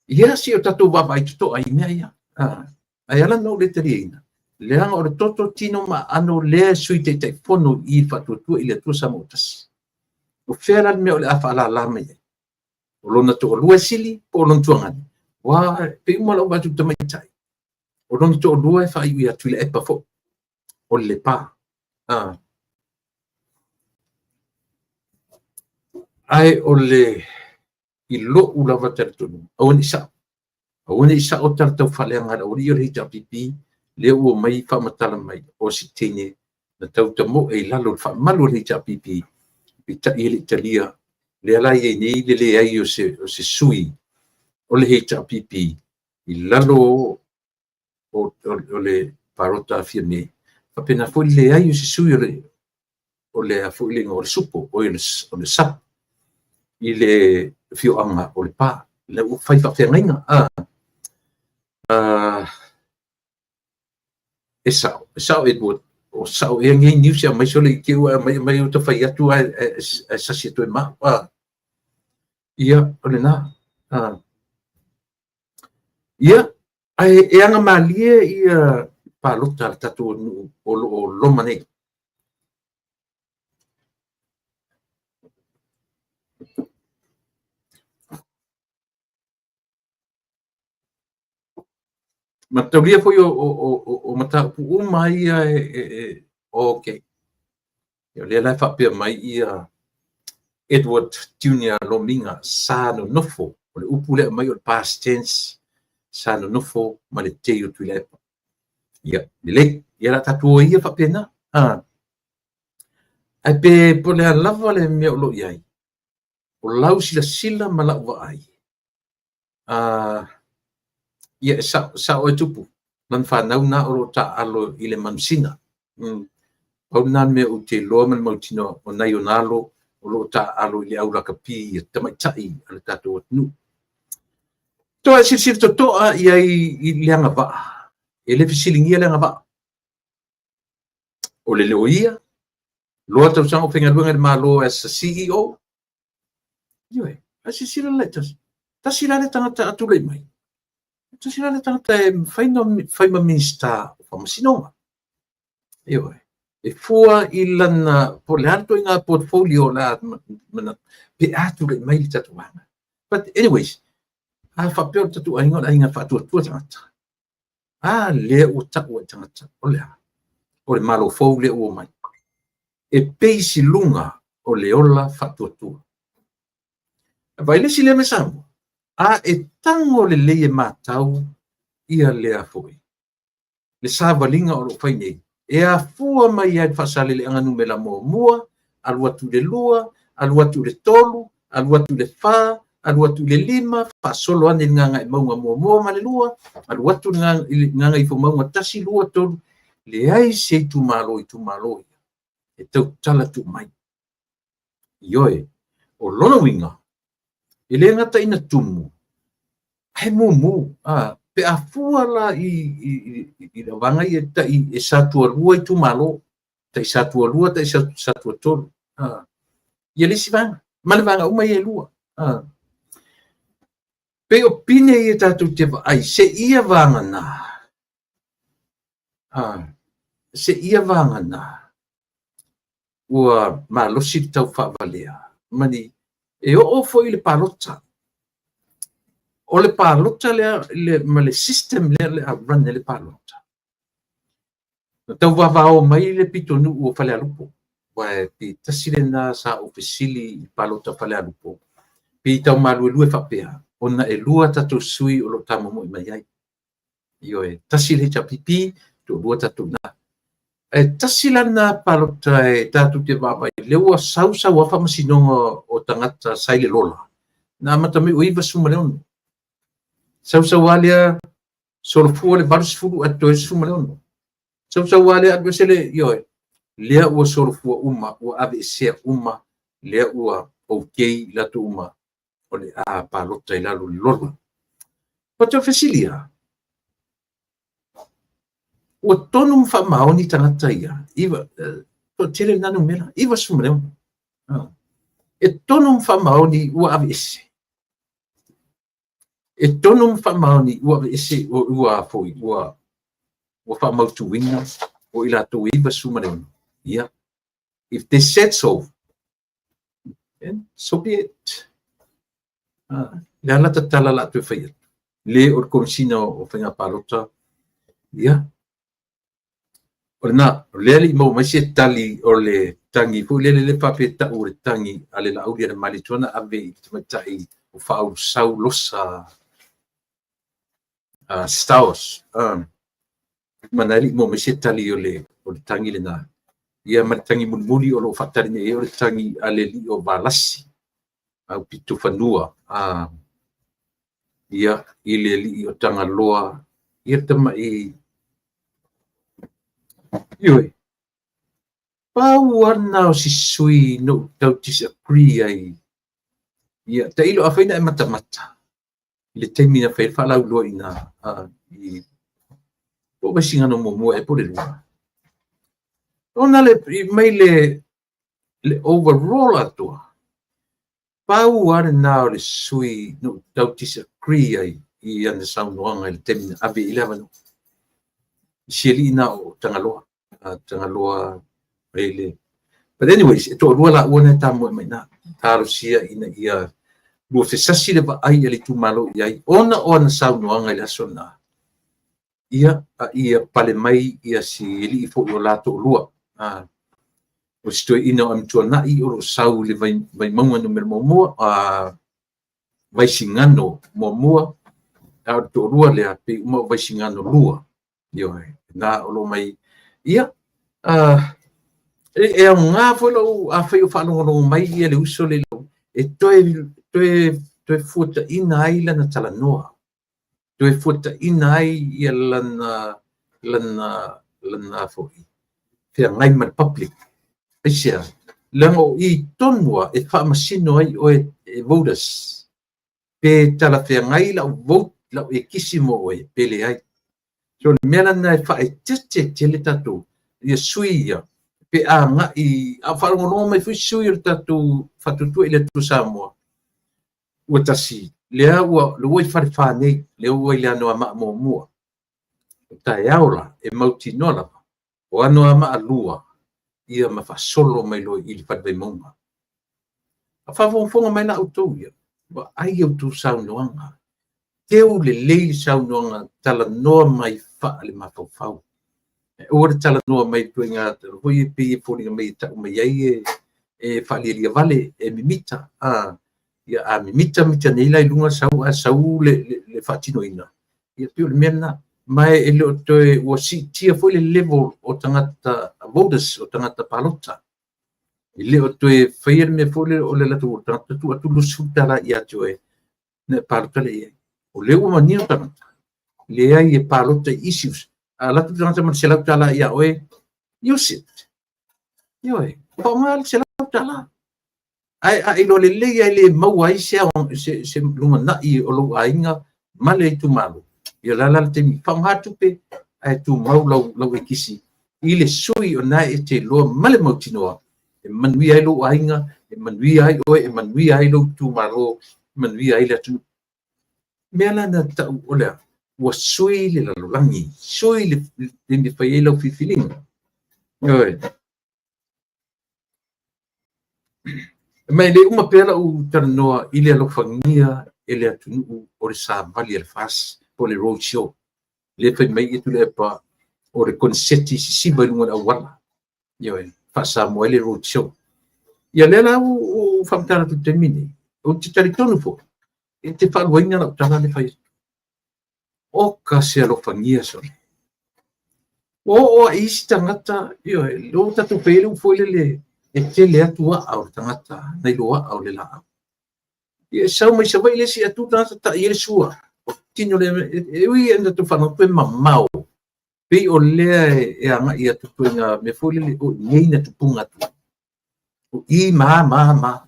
Ia, se i o tatou vaavaai totoa i mea ia. Ae ala ona ou le taliaina, leaga o le toto, tino ma aano lea e Sui Taitaifono i le Faatuatua i le Atua Samoa Tasi. O fea la le mea o le a faalala mai ai? O lona toalua e sili po o lona tuagane? Ua pei uma lau vaai atu i le tamaitai. O lona toalua e faaiu ia Tuilaepa foi, o le Lepa. Ae o le i lou lava talitonuga, aua ne i sao. Aua ne i sao tala taufaaleaga a le aualii o le HRPP, lea ua omai faamatala mai o se teine na tautamoe i lalo o le faamalu o le HRPP. Peitai e le i talia, lea la e i ai nei le leai o se, o se sui o le HRPP i lalo o le palota a Fiame. Faapena foi le leai o se sui o le o le a foi le igoa o le SUPO, oi o le SUP i le afioaga o Lepa. Lea ua fai faafeagaiga. E sao, e sao Edward, o sao ea nei news e aumai sole i te i ua e aumai aumai ua fai atu ae sasi atu e mau. Ia, o lena. Ia, ae e agamalie ia palota a le tatou atunuu o lo o loma nei. Mataulia foi o mataupu uma ia e okay. O lea la e faapea mai ia Edward Junior Lomiga sa nonofo, o le upu lea aumai o le past tense, sa nonofo ma le tei o Tuilaepa. Ia, lelei. Ia la tatou o ia faapena. Ae pe po o le a lava le mea o lo o i ai, o lau silasila ma lau vaai, ia e sao, sao e tupu, lana fanau na o lo o taaalo i le manusina. Pau lena mea ou te iloa ma le mautinoa, o nai ona alo o lo o taaalo i le au lakapi a tamaitai a le tatou atunuu. Toe silasila totoa i ai i le agavaa, e le fesiligia le agavaa. O le loia, loa tausaga o faigaluega i le Malo as a CEO. Ioe, ae silasila la i tasi. Tasi la le tagata a tulai mai. Tasi la le tagata e mafai ona fai ma Minisita o Faamasinoga. Ioe, e fua i lana, po o le a le ituaiga portfolio o le a manatu, pe a tulai mai le tatou vaega. But anyways, a faapea o le tatou aiga o le aiga faatuatua tagata, a lea ua tau ai tagata, o le a? O le Malo fou lea ua omai. E base i luga o le ola faatuatua. Vaai le isi lea mea Samoa, a e tago lelei e matau ia lea foi, le savaliga o lo o fai nei, e afua mai ai le Faasaleleaga numera muamua, alu atu i le 2, alu atu i le 3, alu atu i le 4, alu atu i le 5, faasolo ane i le Gagaemauga muamua ma le 2, alu atu i le Gagaifomauga 1, 2, 3, leai se itumalo i itumalo ia e tautala tuu mai. Ioe, o lona uiga, e le gata ina tumu, ae mumu. Pe a fua la i le vaega ia tai e sa tualua itumalo, tai sa tualua, tai sa tuatolu. Ia le isi vaega, ma le vaega uma ia e lua. Pei o pine ia tatou te vaai, se ia vagana, se ia vagana, ua malosi le tau faavalea, ma ni, e oo foi i le palota. O le palota lea le, ma le system lea le a run ai le palota. Na tau vavao mai le pitonuu o Falealupo, aua e pei tasi lena sa ou fesili i le palota a Falealupo, pei tau maluelue faapea, ona e lua tatou sui o lo o tamomoe mai ai. Ioe, tasi le HRPP, toalua tatou na. Ae tasi la lena palota e tatou te vaavaai, lea ua sau sau lava faamasinoga o tagata sa i le lola, na amata mai o 96. Sau sau lava lea, solofua le 80 ae totoe 16. Sau sau lava lea alu ese le, ioe, lea ua solofua uma, ua aveesea uma, lea ua okay i latou uma o le a palota i lalo o le lola. But o le fesili lava, ua tonu ma faamaoni tagata ia, iva, toatele lena numera, 96. E tonu ma faamaoni ua aveese. E tonu ma faamaoni ua aveese, ua foi, ua faamautuina o i latou e 96. Ia, if they said so, then so be it. Le a la tatala la toe fai atu. Le o le Komesina o Faiga Palota, ia, o lena, o lea le i maua mai se tali o le tagi foi lele le faapea tau o le tagi a le Laauli a le Malietoa na ave i le tamaitai o Faaulusau Losa Stowers. Mana e le i maua mai se tali o le tagi lena. Ia ma le tagi mulimuli o lo o faatali nei ai o le tagi a le alii o Valasi, aupito fanua, ia, i le alii o Tagaloa, ia le tamai, ioe, pau lava lena o si sui na ou tau disagree ai. Ia, tailo, afai na e matamata i le taimi na fai ai le faalauiloa i ina i po o Vaisigano muamua ea po o le lua. Ona le mai le overall atoa, pau lava lena o le sui na ou tau disagree ai i ana saunoaga i le taimi na ave i le avanoa. Si alii na o Tagaloa, Tagaloa le. But anyways, e toalua laua na e tamoe mai na. Talosia ina ia lua fesasi le vaai a le itumalo i ai, ona o ana saunoaga i le aso lena. Ia, a ia pale mai ia si alii foi o la toalua. O si toeaina o Amituanai o lo o sau i le Vaimauga numera muamua, Vaisigano muamua, a o le toalua lea, pei uma o Vaisigano lua. Ioe, na o lo o mai. Ia, e aoga foi lou, afai o faalogologo mai ia le uso lea, e toe fuataina ai lana talanoa, toe fuataina ai ia lana foi feagai ma le public. Aisea? Leaga o i tonu lava e faamasino ai oe e voters, pe talafeagai lau vote, lau ekisi mo oe, pe leai. So le mea lena e faaeteete tele tatou, ia sui ia, pe agai, a o faalogologo mai foi sui o le tatou Faatuatua i le Atua Samoa, ua tasi, lea ua i Falefa nei, lea ua i le Anoamaa muamua. O taeao la, e mautinoa lava, o Anoamaa lua, ia ma faasolo mai loa i le Fale Vaimauga. A faafogafoga mai la outou ia, vaai a outou saunoaga, teu lelei le saunoaga, talanoa mai faale-mafaufau. Aua le talanoa mai ituaiga foi e pei e foliga mai e tau mai ai e faalialia vale, e mimita. Ia, a mimita mita nei la i luga sau ae sau le faatinoina, ia pei o le mea lena. Ma e le o toe ua siitia foi le level o tagata voters, o tagata palota. E le o toe faia le mea foi lea o le latou tagata tuu atu $20 ia te oe na e palota lea i ai. O lea ua manino tagata, leai e palota i issues. A alu atu le tagata ma le $100 ia oe, use it. Ioe, faaaoga le $100. Ae a iloa lelei e le maua ai se lumanai o lou aiga ma le itumalo, ia la le taimi, faaaoga tupe ae tumau lau ekisi i le sui o na e te iloa ma le mautinoa e manuia ai lou aiga, e manuia ai oe, e manuia ai lou itumalo, e manuia ai le atunuu. Mea la na tau o lea, ua sui le lalolagi, sui le taimi e fai ai lau filifiliga. Ioe. Ma e le uma pea lau talanoa i le alofagia e le atunuu o le savali a le FAST po o le road show. Le fai mai ia Tuilaepa o le koneseti sisiva i luga o le auala. Ioe, faa-Samoa ai le road show. Ia lea la ua faamatala atu i le taimi lenei, ou te talitonu foi, e te faaluaina lau tala lea e fai atu. Oka se alofagia sole. Ua oo lava i isi tagata, ioe, lea ua tatou fai ai le upu foi lele, e tele atu aa o le tagata nai lo aa o le laau. Ia e sau mai Savaii le isi atu tagata tai ai le sua. O tino le, e ui ina tatou faalogo e mamao, pei o lea e agai atu ituaiga mea foi lele o i nei na tupuga atu ai. O i ma ma ma.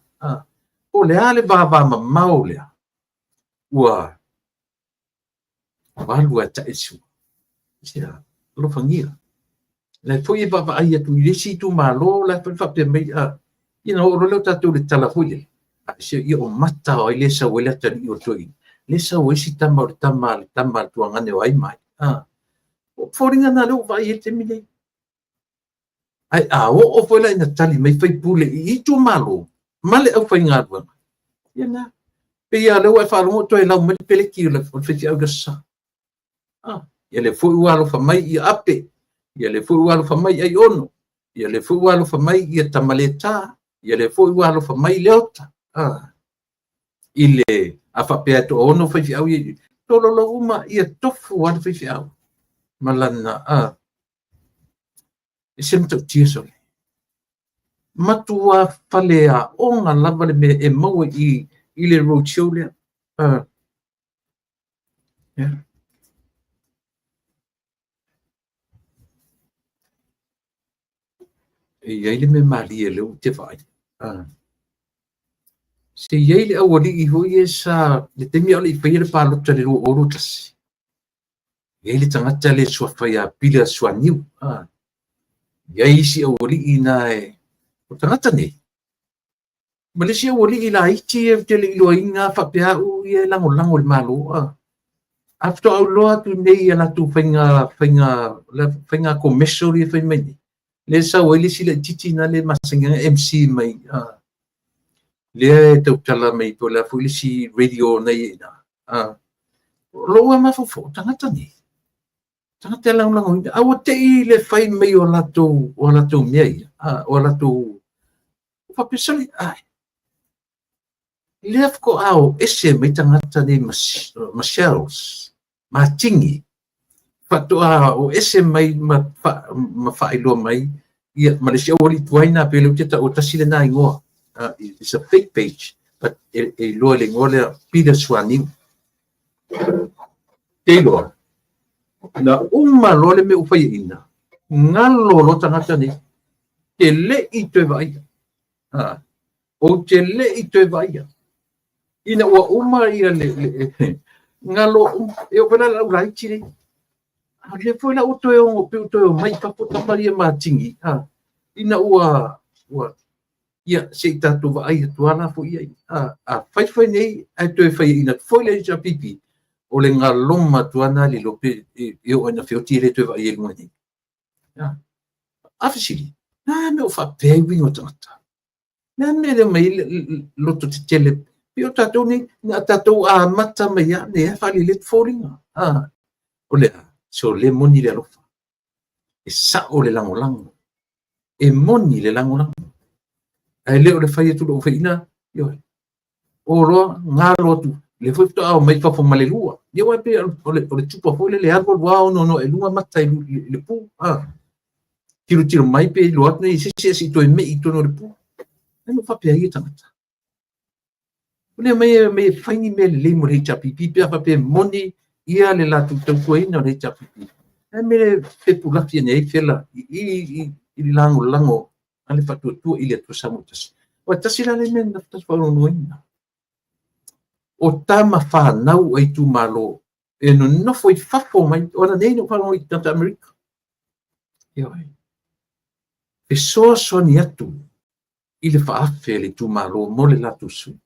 Po o le a le vavamamao lea ua alu ae ta'i le sua. Sia, alofagia. La e foi e vaavaai atu i le isi itumalo la e foi faapea mai, ia na oo loa lea o tatou i le tala foi lele, se ia o mata o ai lea e sau ai le atalii o le toeaina, lea e sau ai si tama o le tama a le tama a le tuagane o ai ma ai. O foliga na lea ua vaai ai i le taimi lenei. Ae a oo foi la ina tali mai faipule i itumalo ma le aufaigaluega, ia na, pei lava o lea ua e faalogo o toe lau mai le peleki o le faifeau i le Aso Sa. Ia lea foi ua alofa mai ia Ape, ia lea foi ua alofa mai Aiono, ia lea foi ua alofa mai ia Tamaleta, ia lea foi ua alofa mai Leota. I le, a faapea e toaono faifeau ia, tololo uma, ia tofu lava le faifeau ma lana, e se matautia sole. Matua faleaoga lava le mea e maua i le roadshow lea. Yeah. E i ai le mea malie lea ou te vaai. Se i ai le aualii foi ia sa, le taimi a o le i faia le palota i le 2021, e i ai le tagata lea e suafa ia Peter Suaniu. E i ai isi aualii na e, o tagata nei, ma le isi aualii laiti ia ou te le i iloaina faapea au ia e lagolago i le Malo. A faatoa ou iloa atu nei i a latou faiga commercial ia e fai mai nei, lea e sau ai le isi laitiiti na lea e masani ona MC mai, lea e tautala mai po o le a foi le isi radio na i ai i ina. O lou lava mafaufau, o tagata nei, tagata e lagolagoina, a ua te i le fai mai o latou mea ia, o latou faapea, sole, ai, lea faatoa o ese mai tagata nei ma shells, ma tini, faatoa o ese mai ma faailoa mai, ia, ma le isi aualii tuai na, pe le ou te taua tasi lena igoa. It's a fake page, but e iloa le igoa lea, Peter Suaniu. Te iloa, na uma loa le mea ua faiaina, galo loa tagata nei, te le i toe vaaia. Ou te le i toe vaaia. Ina ua uma ia le galo uma, e oo foi la i le au laiti nei. A o lea foi la ua toe ono, pe ua toe omai i fafo tama ia ma tini, ina ua, ia, se i tatou vaai atu lava la foi i ai. A fai fai nei, ae toe faiaina atu foi le HRPP, o le galoma atu lava na le iloa pe e oo ina feoti e le toe vaai i luga nei. A fesili, na mea o faapea ai uiga o tagata? Na mea lea mai loto tetele, pe o tatou nei, na tatou amata mai lava nei a faaleleia foliga. O le a, so le moni le alofa. E sao le lagolago. E moni le lagolago. Ae le o le fai atu lou faiina, ioe. O loa, galo atu, le foi faatoa omai fafo ma le lua. Ia aua e pei o le tupa foi lele alu alu lava ono ono e luga mata i le pu. Tilotilo mai pe iloa atu nei se isi e se i toe mei i totonu o le pu. E no faapea ia tagata. O lea mai e mai e fai ni mea lelei mo le HRPP pe a faapea e moni ia le latou tautuaina o le HRPP. E mea fepulafi ane ai fela i le lagolago a le faatuatua i le Atua Samoa tasi. Ua tasi la le mea na faafogafogaina. O tama whanau a itumalo e nonofo i fafo mai, o ana nei na ou faalogo i tagata Amerika. Ioe. Fesoasoani atu i le faafe a le itumalo mo le latou sui.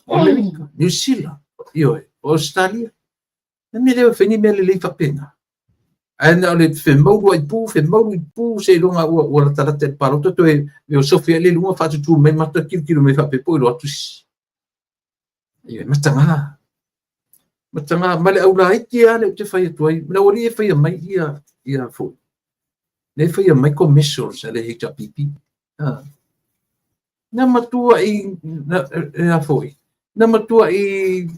Amerika, Niu Sila, ioe, o Australia. Na mea lea e fai ni mea lelei faapena. Ae na o le femaulu ai pu, femaulu i pu seiloga ua latalata i le palota toe feosofi ai le luga faatutu mai mata tilotilo mai faapea po o iloa atu sisi. Ioe, mataga. Mataga, ma le aulaiti lava lea ou te fai atu ai. Ma le aualii e faia mai ia foi. Lea e faia mai commercials a le HRPP. Na matua i, na, e a foi, na matua i,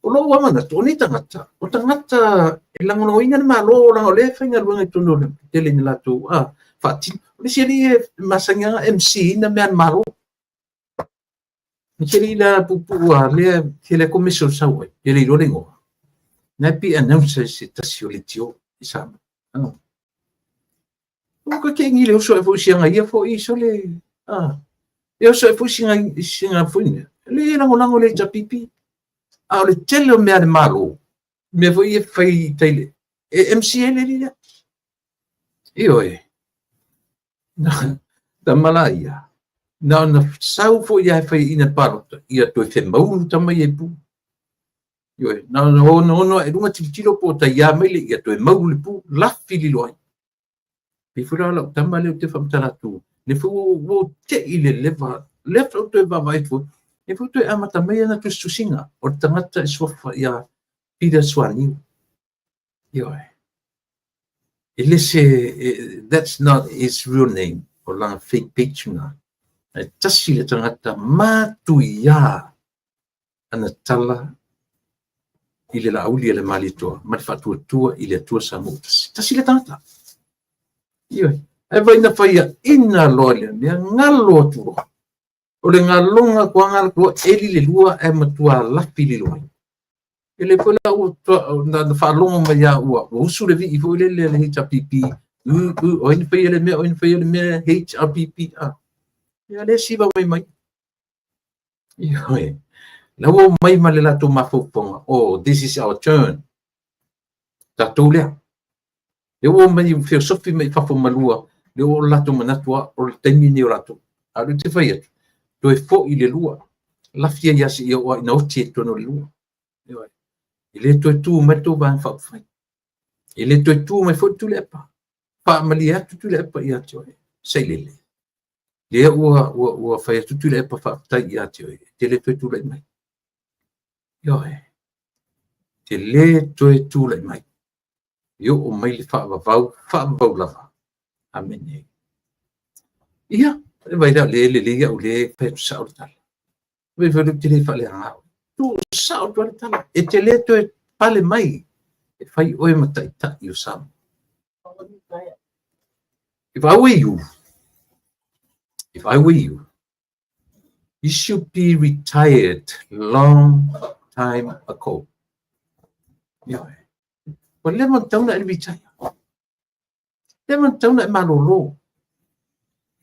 o lou lava manatu, o nei tagata, o tagata e lagolagoina le Malo, leaga o lea e faigaluega i totonu o le tele ina latou faatino. O le isi alii e masani lava MC ina mea a le Malo. Le isi alii la puupuu lava, lea tele commercial sau ai, pe le iloa le igoa. Na e pei announcer se tasi o leitio i Samoa. O ka ke ngi le oso e foi sianga ia foi sole. E oso e foi singa foi mea. Le lagolago le HRPP. A o le tele o mea a le Malo, mea foi e fai i tai le e MC ai le alii lea. Ioe. Na tama la ia. Na ona sau foi ia e fai ina palota, ia toe femaulu tama ia i pu. Ioe, na ona ono ono ae luga tilotilo po o taiā mai le ia toe maulu le pu, lafi lilo ai. Pei foi la lau tama lea ou te faamatala atu, lea foi ua ou tei le leva, lea foi ou toe vaavaai atu foi, lea foi toe amata mai ana tusitusiga o le tagata e suafa ia Peter Suaniu. Ioe. E le se, that's not his real name, o lana fake page na. E tasi le tagata matuia ana tala i le laauli a le Malietoa ma le faatuatua i le Atua Samoa tasi. Tasi le tagata. Ioe. Ae vaai na faiaina loa i lea mea, galo atu loa. O le galoga kuaga loa eli le lua ae matua lafi lilo ai. E le foi la ua na faalogo mai lava ua usu le vii foi lele a le HRPP, o ai na faia le mea, o ai na faia le mea HRPP. Ia lea siva mai mai. Ioe. La ua omai ma le latou mafaufauga, oh, this is our turn. Tatou lea. Lea ua omai feosofi mai fafo malua, lea ua o latou manatu o le taimi lenei o latou. A o lea ou te fai atu, toe foi i le lua. Lafi ai lava seia oo ina oti ai i totonu o le lua. Ioe. E le toe tu mai le tou Vaega Faaupufai. E le toe tu mai foi le Tuilaepa. Faamalie atu Tuilaepa ia te oe, sailele. Lea ua fai atu Tuilaepa faafetai ia te oe, e te le toe tulai mai. Ioe. Te le toe tulai mai. E oo mai le faavavau, faavavau lava. Amene. Ia, e vaai la, le lelei au le fai atu sao le tala. Vai foi ou te le faaleaga oe. Tuu sao atu le tala. E te le toe pale mai e fai oe ma taitai o Samoa. If I were you, if I were you, you should be retired long time ago. Ioe. Ua leva ona tatau ona e retire. Leva ona tatau ona e malolo.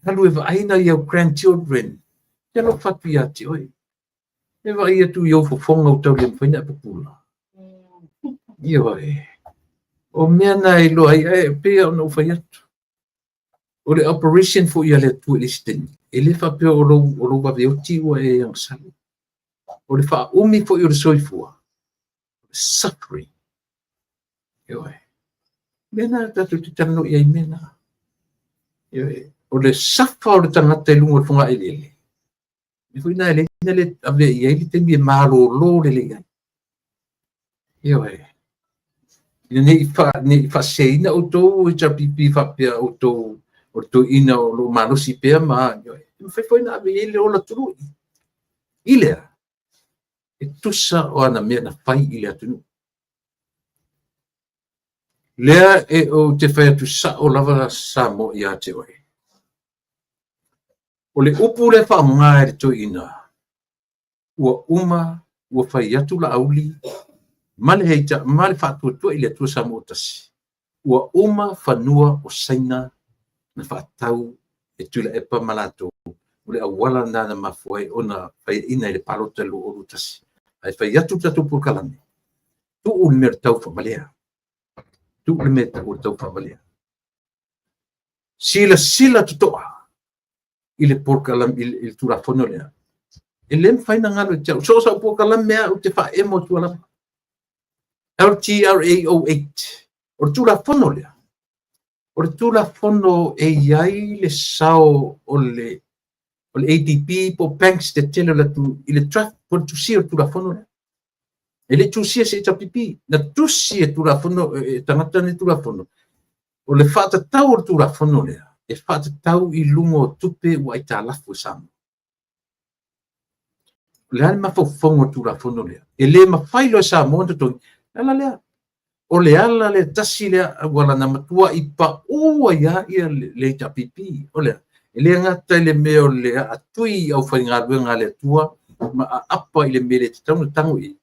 Alu e vaai nai au grandchildren. Te alofa atu ia te oe. E vaai atu i ou fofoga ua tau le mafai ona e pupula. Ioe. O mea na e iloa ai, ae pei ona ou fai atu. O le operation foi a le Atua i le isi taimi, e le faapea o lou vaveoti ua e agasala. O le faaumi foi o le soifua, suffering. Ioe. Mea na tatou te talanoa i ai mea na. Ioe. O le safa o le tagata i luga o le fogaeleele, mea foi na e leai na le avea i ai le taimi e malolo lelei ai. Ioe. Ina ne i faaseseina outou HRPP faapea outou o le toeaina o lo o malosi pea ma ioe. E mafai foi ona ave i ai le ola tului. I lea, e tusa o ana mea na fai i le atunuu. Lea e ou te fai atu sao lava Samoa ia te oe. O le upu lea faaaoga e le toeaina, ua uma, ua fai atu Laauli ma le heita ma le faatuatua i le Atua Samoa tasi. Ua uma fanua o Saina na faatau e Tuilaepa ma latou. O le auala lena na mafua ai ona faiaina i le palota i le 2021. Ae fai atu le tatou polokalame, tuu le mea o le taufaavalea. Tuu le mea o le taufaavalea. Silasila totoa i le polokalame, i le Tulafono lea. E le mafai ona galo ia te au. So o sau polokalame lava ou te faaemo atu lava. LTRA 08. O le Tulafono lea, o le Tulafono e i ai le sao o le ADB po o banks tetele o le atunuu i le draft po o le tusia o le Tulafono lea. E le i tusia e se HRPP, na tusi e Tulafono, e tagata nei Tulafono. O le faatatau o le Tulafono lea, e faatatau i luga o tupe ua aitalafu e Samoa. O le a le mafaufauga o le Tulafono lea? E le mafai loa e Samoa ona totogi. O le ala lea. O le ala lea tasi lea auala na matuai pau ai lava le HRPP. O le a? E le gata i le mea o le aatui i aufaigaluega a le Atua ma aapa i le mea e le tatau ona tago i ai.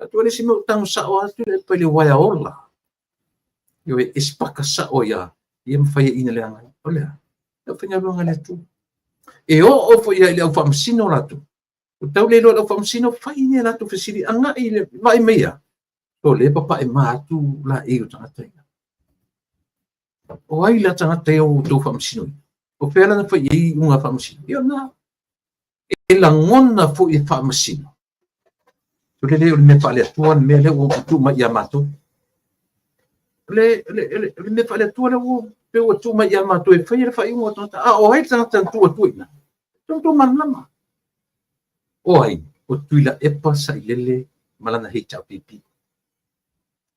Atu le isi mea ua tago sao atu le epa i le uaea ola. Ioe, e sipaka sao ai lava, ia ma faiaina leaga ai. O le a? Le aufaigaluega a le Atua. E oo foi i le au faamasino latou. Ua tau le iloa e le au faamasino, fai ni a latou fesili, agai i le vaai mai ia. O lea e papae ma atu laei o tagata ia. O ai la tagata ia ua outou faamasinoina? O fea la na fai i ai iuga faamasino? Ia na. E lagona foi e faamasino. O le le o le mea faale-Atua le mea lea ua tuu mai ia matou. O le mea faale-Atua lea ua pe ua tuu mai ia matou e faia le faaiuga o tagata. A o ai le tagata na tuu atu i ina? Tonu tou malamalama. O ai? O Tuilaepa Sailele ma lana HRPP.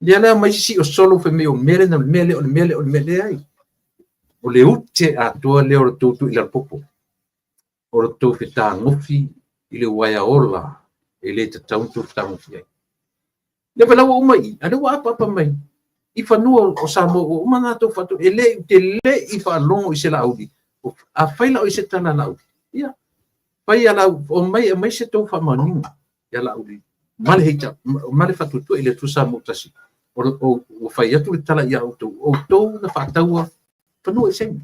Lea la aumai sisi o solo fai mai o mea lea, o le mea lea, o le mea lea, o le mea lea ai. O le ute atoa lea o le tou tui i lalo popo. O le tou fetagofi i le uaea ola e le tatau ona tou fetagofi ai. Lea foi la ua uma i i, a lea ua apaapa mai. I fanua o Samoa ua uma ona latou faatu, e le ou te le i faalogo i se Laauli. Afai la o i ai se tala a Laauli, ia, fai a lau, omai e aumai se tou faamaoniga ia Laauli ma le heita, ma le faatuatua i le Atua Samoa ua tasi. O, ua fai atu le tala ia outou, o outou na faataua fanua i Saina.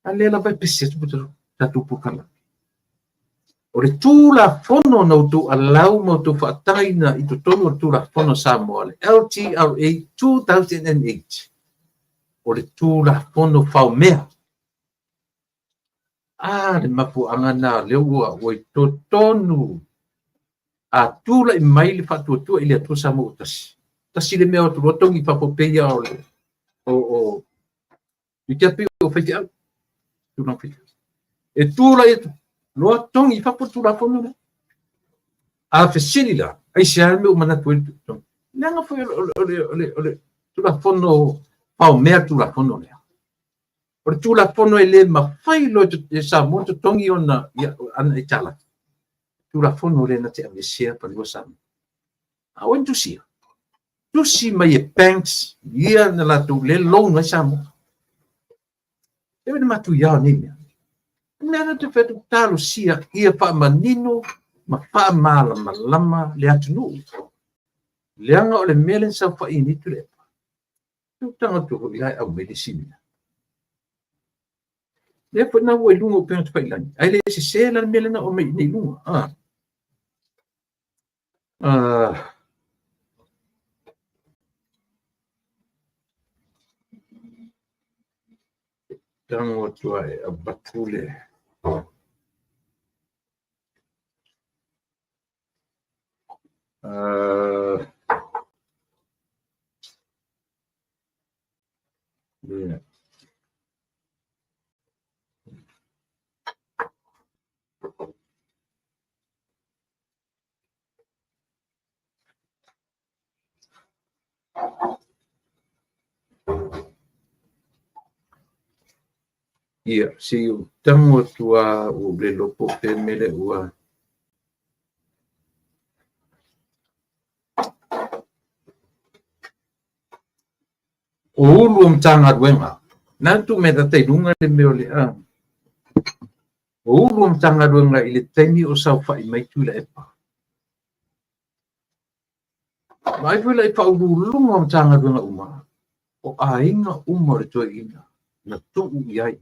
A lea lava e pese atu tatou polokalame. O le Tulafono na outou allow ma outou faatagaina i totonu o le Tulafono a Samoa, le LTRA 2008, o le Tulafono faomea. A, le mafuaaga lena lea ua i totonu. A tulai mai le faatuatua i le Atua Samoa ua tasi, tasi le mea o atu loa togi i fafo pei lava o le o i te pei o faifeau. Tulaga faifeau. E tulai atu loa togi i fafo le Tulafono lea. A fesili la, aisea le mea ua manatu ai le togi? Leaga foi o le Tulafono faomea le Tulafono lea. O le Tulafono e le mafai loa e Samoa totogi ona ana aitalafu. Tulafono lea na te aveesea fanua Samoa. A o ai na tusia? Tusi mai e banks ia na latou le loan ai Samoa. E le matuia o nei mea. Mea na te fai atu talosia ia faamanino ma faamalamalama le atunuu. Leaga o le mea lea na saofai ai nei Tuilaepa. Tau tago atu foi la e aumai le isi mea. Lea foi na ua i luga o upega tafailagi, ae le sese la le mea lea na aumai i luga. Ah. Tago atu e avatu le yeah. Ia, se i ou tago atu lava ua ou le iloa po o fea le mea lea ua... O Ulu o Matagaluega, na tuu mai data i luga le mea o le a. O Ulu o Matagaluega i le taimi o saofai mai Tuilaepa. Vaai foi la i faauluuluga o Matagaluega uma, o aiga uma o le toeaina na tuu i ai.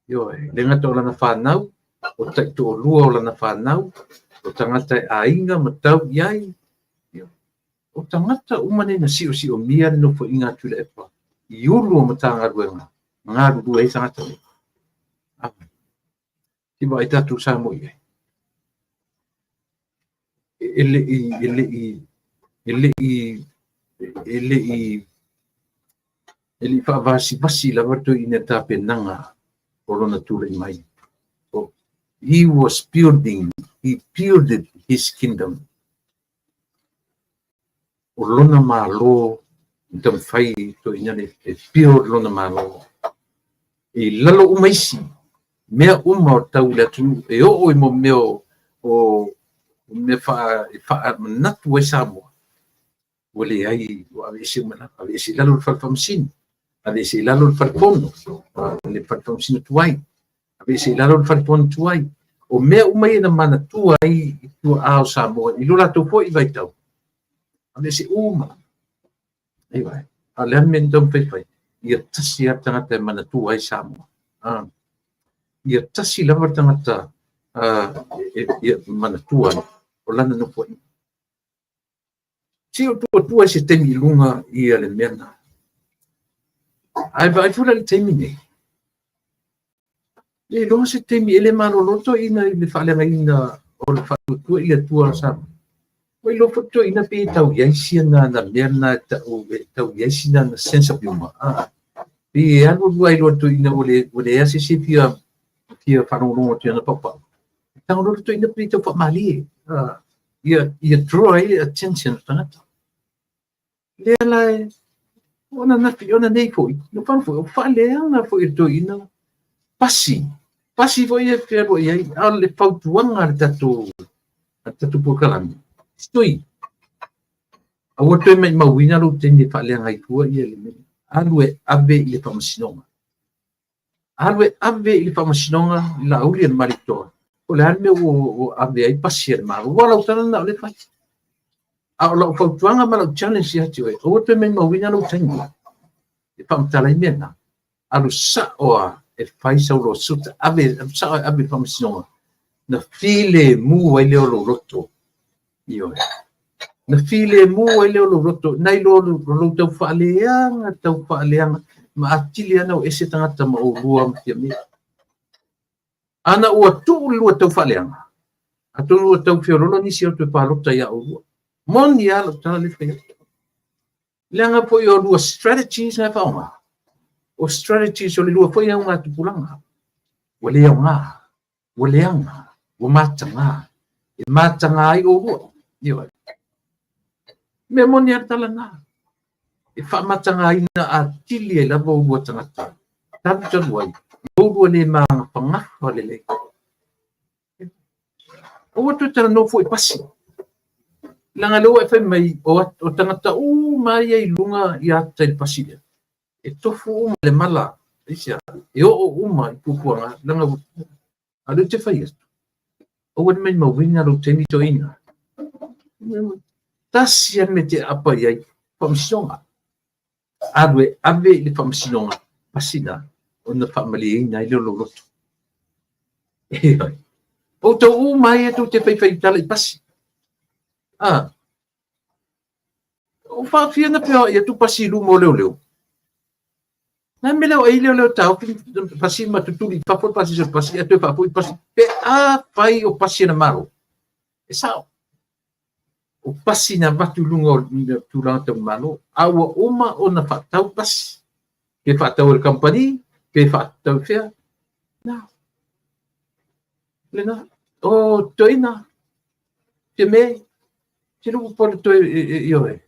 Ioe, le gata o lana fanau, o taitoalua o lana fanau, o tagata e aiga ma tau i ai. O tagata uma nei na siosiomia le nofoaiga a Tuilaepa i ulu o Matagaluega galulue ai tagata nei. Se i vaai tatou Samoa i ai. E le i, e le i, e le i, e le i, e le i faavasivasi lava le toeaina i le tapenaga o lona tulai mai. He was building, he builded his kingdom. O lona Malo na taumafai toeaina le e build lona Malo. E i lalo uma isi mea uma o tau i le atunuu e oo i mo mea o mea e faamanatu ai Samoa. Ua leai, ua aveese uma i lalo, aveese i lalo le fale faamasino, aveese i lalo le fale fono, le fale faamasino tuai, aveese i lalo le fale fono tuai. O mea uma ia na manatua ai i tuaa o Samoa i lo latou foi vaitau, aveese uma. Ioe. A o le a le mea na taumafai e fai? Ia tasi lava le tagata e manatua ai Samoa. Ia tasi lava le tagata e manatua ai o lana nofoaiga. Se i ou tuu atu ai se taimi i luga ia le mea lena. Ae vaai foi la i le taimi nei, le iloa se taimi e le malolo toeaina i le faaleagaina o le faatuatua i le Atua Samoa. Ua iloa foi toeaina pe tau i ai sina na mea lena e tau, e tau i ai sina na sense of humor. Ah, pe e alu alu ai loa toeaina ua le, ua leai se isi e fia, fia faalogologo atu i ana paupau. Tago loa le toeaina pe tau faamalie. Ah, ia draw ai le attention o tagata. Lea la e, ona nafi, ona nei foi, no whana foi, o faaleaga foi e le toeaina, pasi, pasi foi e fealuai ai, a o le fautuaga a le tatou, a le tatou polokalame, stoi. Aua toe maimauina lou taimi e faaleaga ai fua ia le mea. Alu e ave i le faamasinoga. Alu e ave i le faamasinoga i Laauli a le Malietoa, po o le a le mea ua ave ai pasi a le Malo. Aua o lau tala lena o lea e fai. A o lau fautuaga ma lau challenge ia te oe, aua toe maimauina lou taimi e faamatala ai mea na. Alu sao lava e fai sau lawsuit, ave, alu sao e ave i le faamasinoga, na filemu ai lea o lou loto. Ioe. Na filemu ai lea o lou loto, nai lo lou tau faaleaga, tau faaleaga, ma atili ana o ese tagata ma oulua ma Fiame. Ana ua tuu le lua tau faaleaga, atonu ua tau feololo nisi o toe palota ia oulua. Moni lava lau tala lea e fai atu. Leaga foi o lua strategies na e faaaoga, o strategies o le lua foi augatupulaga, ua le aoga, ua leaga, ua mataga, e mataga ai oulua. Ioe. Mea moni lava le tala lena. E faamatagaina atili ai lava oulua tagata, talu talu ai, oulua le magafagafa lelei. Aua toe talanoa fua i pasi. Leaga lea ua e fai mai, o tagata uma ia i luga i ata i le pasi lea, e tofu uma i le mala, aisea? E oo uma i puapuaga, leaga ua... A o lea ou te fai atu, aua ne i maimauina lou taimi toeaina. Tasi lava le mea e te aapa i ai, faamasinoga. Alu e ave i le faamasinoga pasi na, ona faamalieina ai lea o lou loto. Outou uma ia tou te faifai tala i pasi. Ah. O faafia na feoai atu pasi i luma o leoleo. Na me leo ai leoleo taofi pasi ma tutuli i fafo le pasi o pasi ae toe faafoi pasi. Pe a fai o pasi a le Malo. E sao. O pasi na avatu i luga o tulaga tau Malo. A ua uma ona faatau pasi. Pe faatau e le kamupani, pe faatau e fea. Na. Lena. O toeaina. Fiame. Te le ua toe ioe.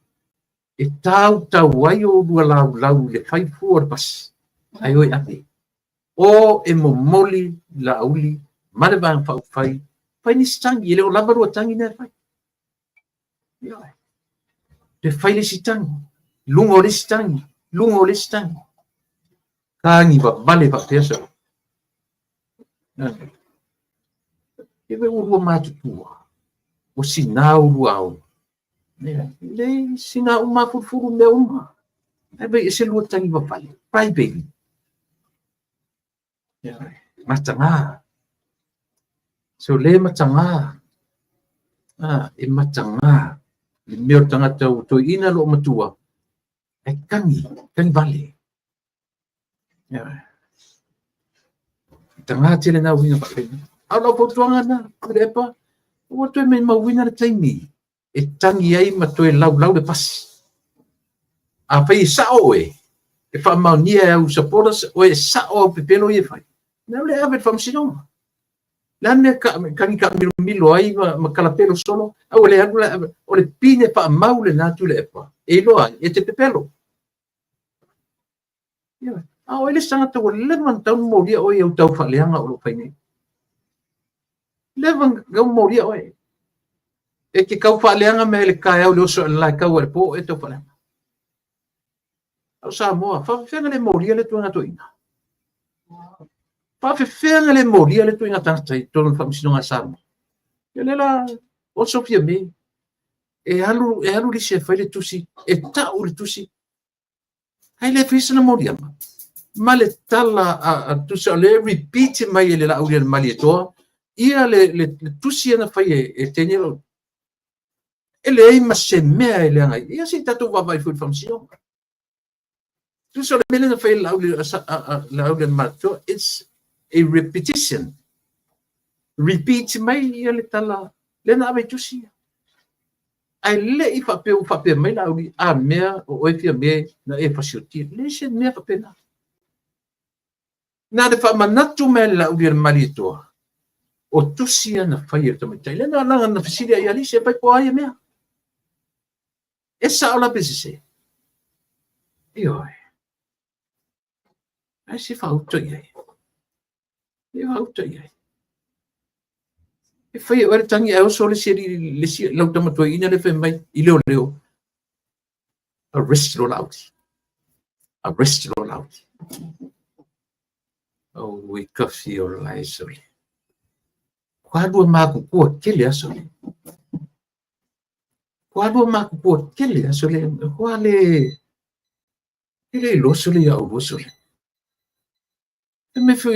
E tautau ai oulua laulau i le fai fua o le pasi. Ae o e ave. O e momoli Laauli ma le Vaega Faaupufai, fai nisi tagi, e le o lava lua tagi na e fai. Ioe. Toe fai le isi tagi, luga o le isi tagi, luga o le isi tagi. Tagi vavale faapea sa. E ve ua lua matutua, ua sina ulua ao. Leai, sina uma fulufulu mea uma. Ae vai ese lua tagi vavale, cry baby. Mataga. So le mataga. Ah, e mataga. Le mea o le tagata ua toeaina loo matua, e tagi, tagi vale. Mataga tele na uiga faapena. A o lau fautuaga lena, Tuilaepa, ua toe maimauina le taimi e tagi ai ma toe laulau le pasi. Afai e sao oe, e faamaonia e au supporters oe e sao au pepelo ia e fai, na o le ave i le faamasinoga. Le a le mea tagi taamilomilo ai ma kalapelo solo, aua le alu la, o le pine faamau lena Tuilaepa, e iloa ai, e te pepelo. Ioe. A o oe le isi tagata ua leva ona tatau ona molia oe i au tau faaleaga o lo o fai nei. Leva ona tatau ona molia oe. E te tau faaleaga mai le taeao i le oso ae le la e tau ai le po o e tau faaleaga. A o Samoa, faafefea ona le molia le ituaiga toeaina? Faafefea ona le molia le ituaiga tagata i totonu o le faamasinoga a Samoa? Ia lea la, oso Fiame, e alu, e alu lisi e fai le tusi, e tau le tusi, Ae le fai sana moliaga. Ma le tala a tusa o le repeat mai e le Laauli a le Malietoa ia le tusi ia na fai e Daniel O'Neill. E leai ma se mea e leaga ai. Ia se i tatou vaavaai foi i le faamasinoga. Tusa o le mea lea na fai e le Laauli a le Malietoa, it's a repetition. Repeat mai ia le tala lea na ave i tusi ia. Ae le i faapea ua faapea mai Laauli, a mea o oe Fiame na e fasiotia. Leai se mea faapena. Na le faamanatu mai le Laauli a le Malietoa, o tusi ia na fai e le tamaitai. Lea na laga na fesili ai ia Lisi, e fai po o a ia mea. E sao la pe sese? Ioe. Ae se faauta i ai. E faauta i ai. E fai e oe le tagi ae oso le isi lau tama toeaina lea fai mai i leoleo. Arrest loa Laauli. Arrest loa Laauli. Auē kafi o lae sole. Ua alua matutua tele aso le. Ua alua matutua tele aso le. Ua le e le iloa sole ia oulua sole. E mea foi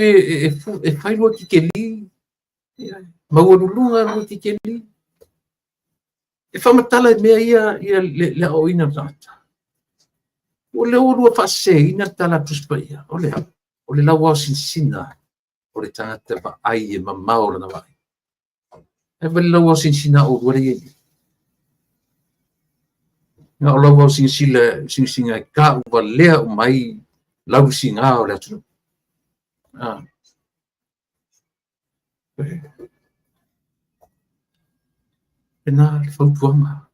e fai lua titeli, maualuluga lua titeli. E faamatala i mea ia ia le aoaoina o le tagata. O lea ua lua faaseseina le tala a le Tusi Paia. O le a? O le lauaosinasina o le tagata vaai e mamao lana vaai. Ae vaai i le lauaosinasina a oulua lea e i ai nei. Na o lauaosinasina e tauvalea uma ai laulisiga o le atunuu. Ah. Lena le fautuaga.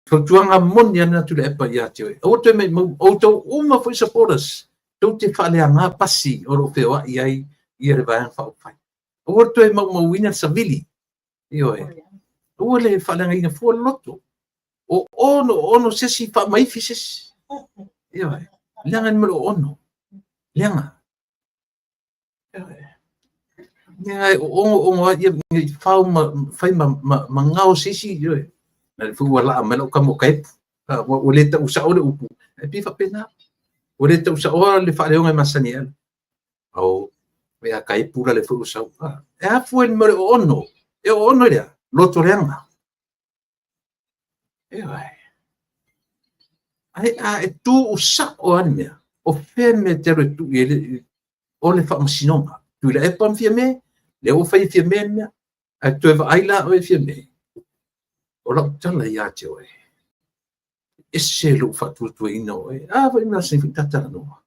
Fautuaga moni lava lena Tuilaepa ia te oe. Aua toe maumau, o outou uma foi supporters, tou te faaleaga pasi o lo o feoai ai ia le Vaega Faaupufai. Aua le toe maumauina le savili. Ioe. Aua le faaleagaina fua le loto. O ono, o ono se isi faamaifi se isi. Ioe. Leaga le mea o ono. Leaga. Leaga e oogo oogo lava ia nei fao ma fai ma gao se isi. Ioe. Na le foi ua laa mai lau tama o Kaepu. Ua le tau sao le upu. E pei faapena. Ua le tau saoa le faaleoga e masani ai. Ao, e a Kaepu la le foi ua sau. E a fua i le mea o le oono. E oono i le a? Loto leaga. Ioe. Ae a e tu sao lava le mea, o fea le mea e te alu e tuu i ai o le faamasinoga. Tuilaepa ma Fiame, lea ua fai e Fiame le mea, ae toe vaai la oe Fiame. O lau tala ia te oe, ese lou faatuatuaina o oe. A foi mea masani foi ta talanoa.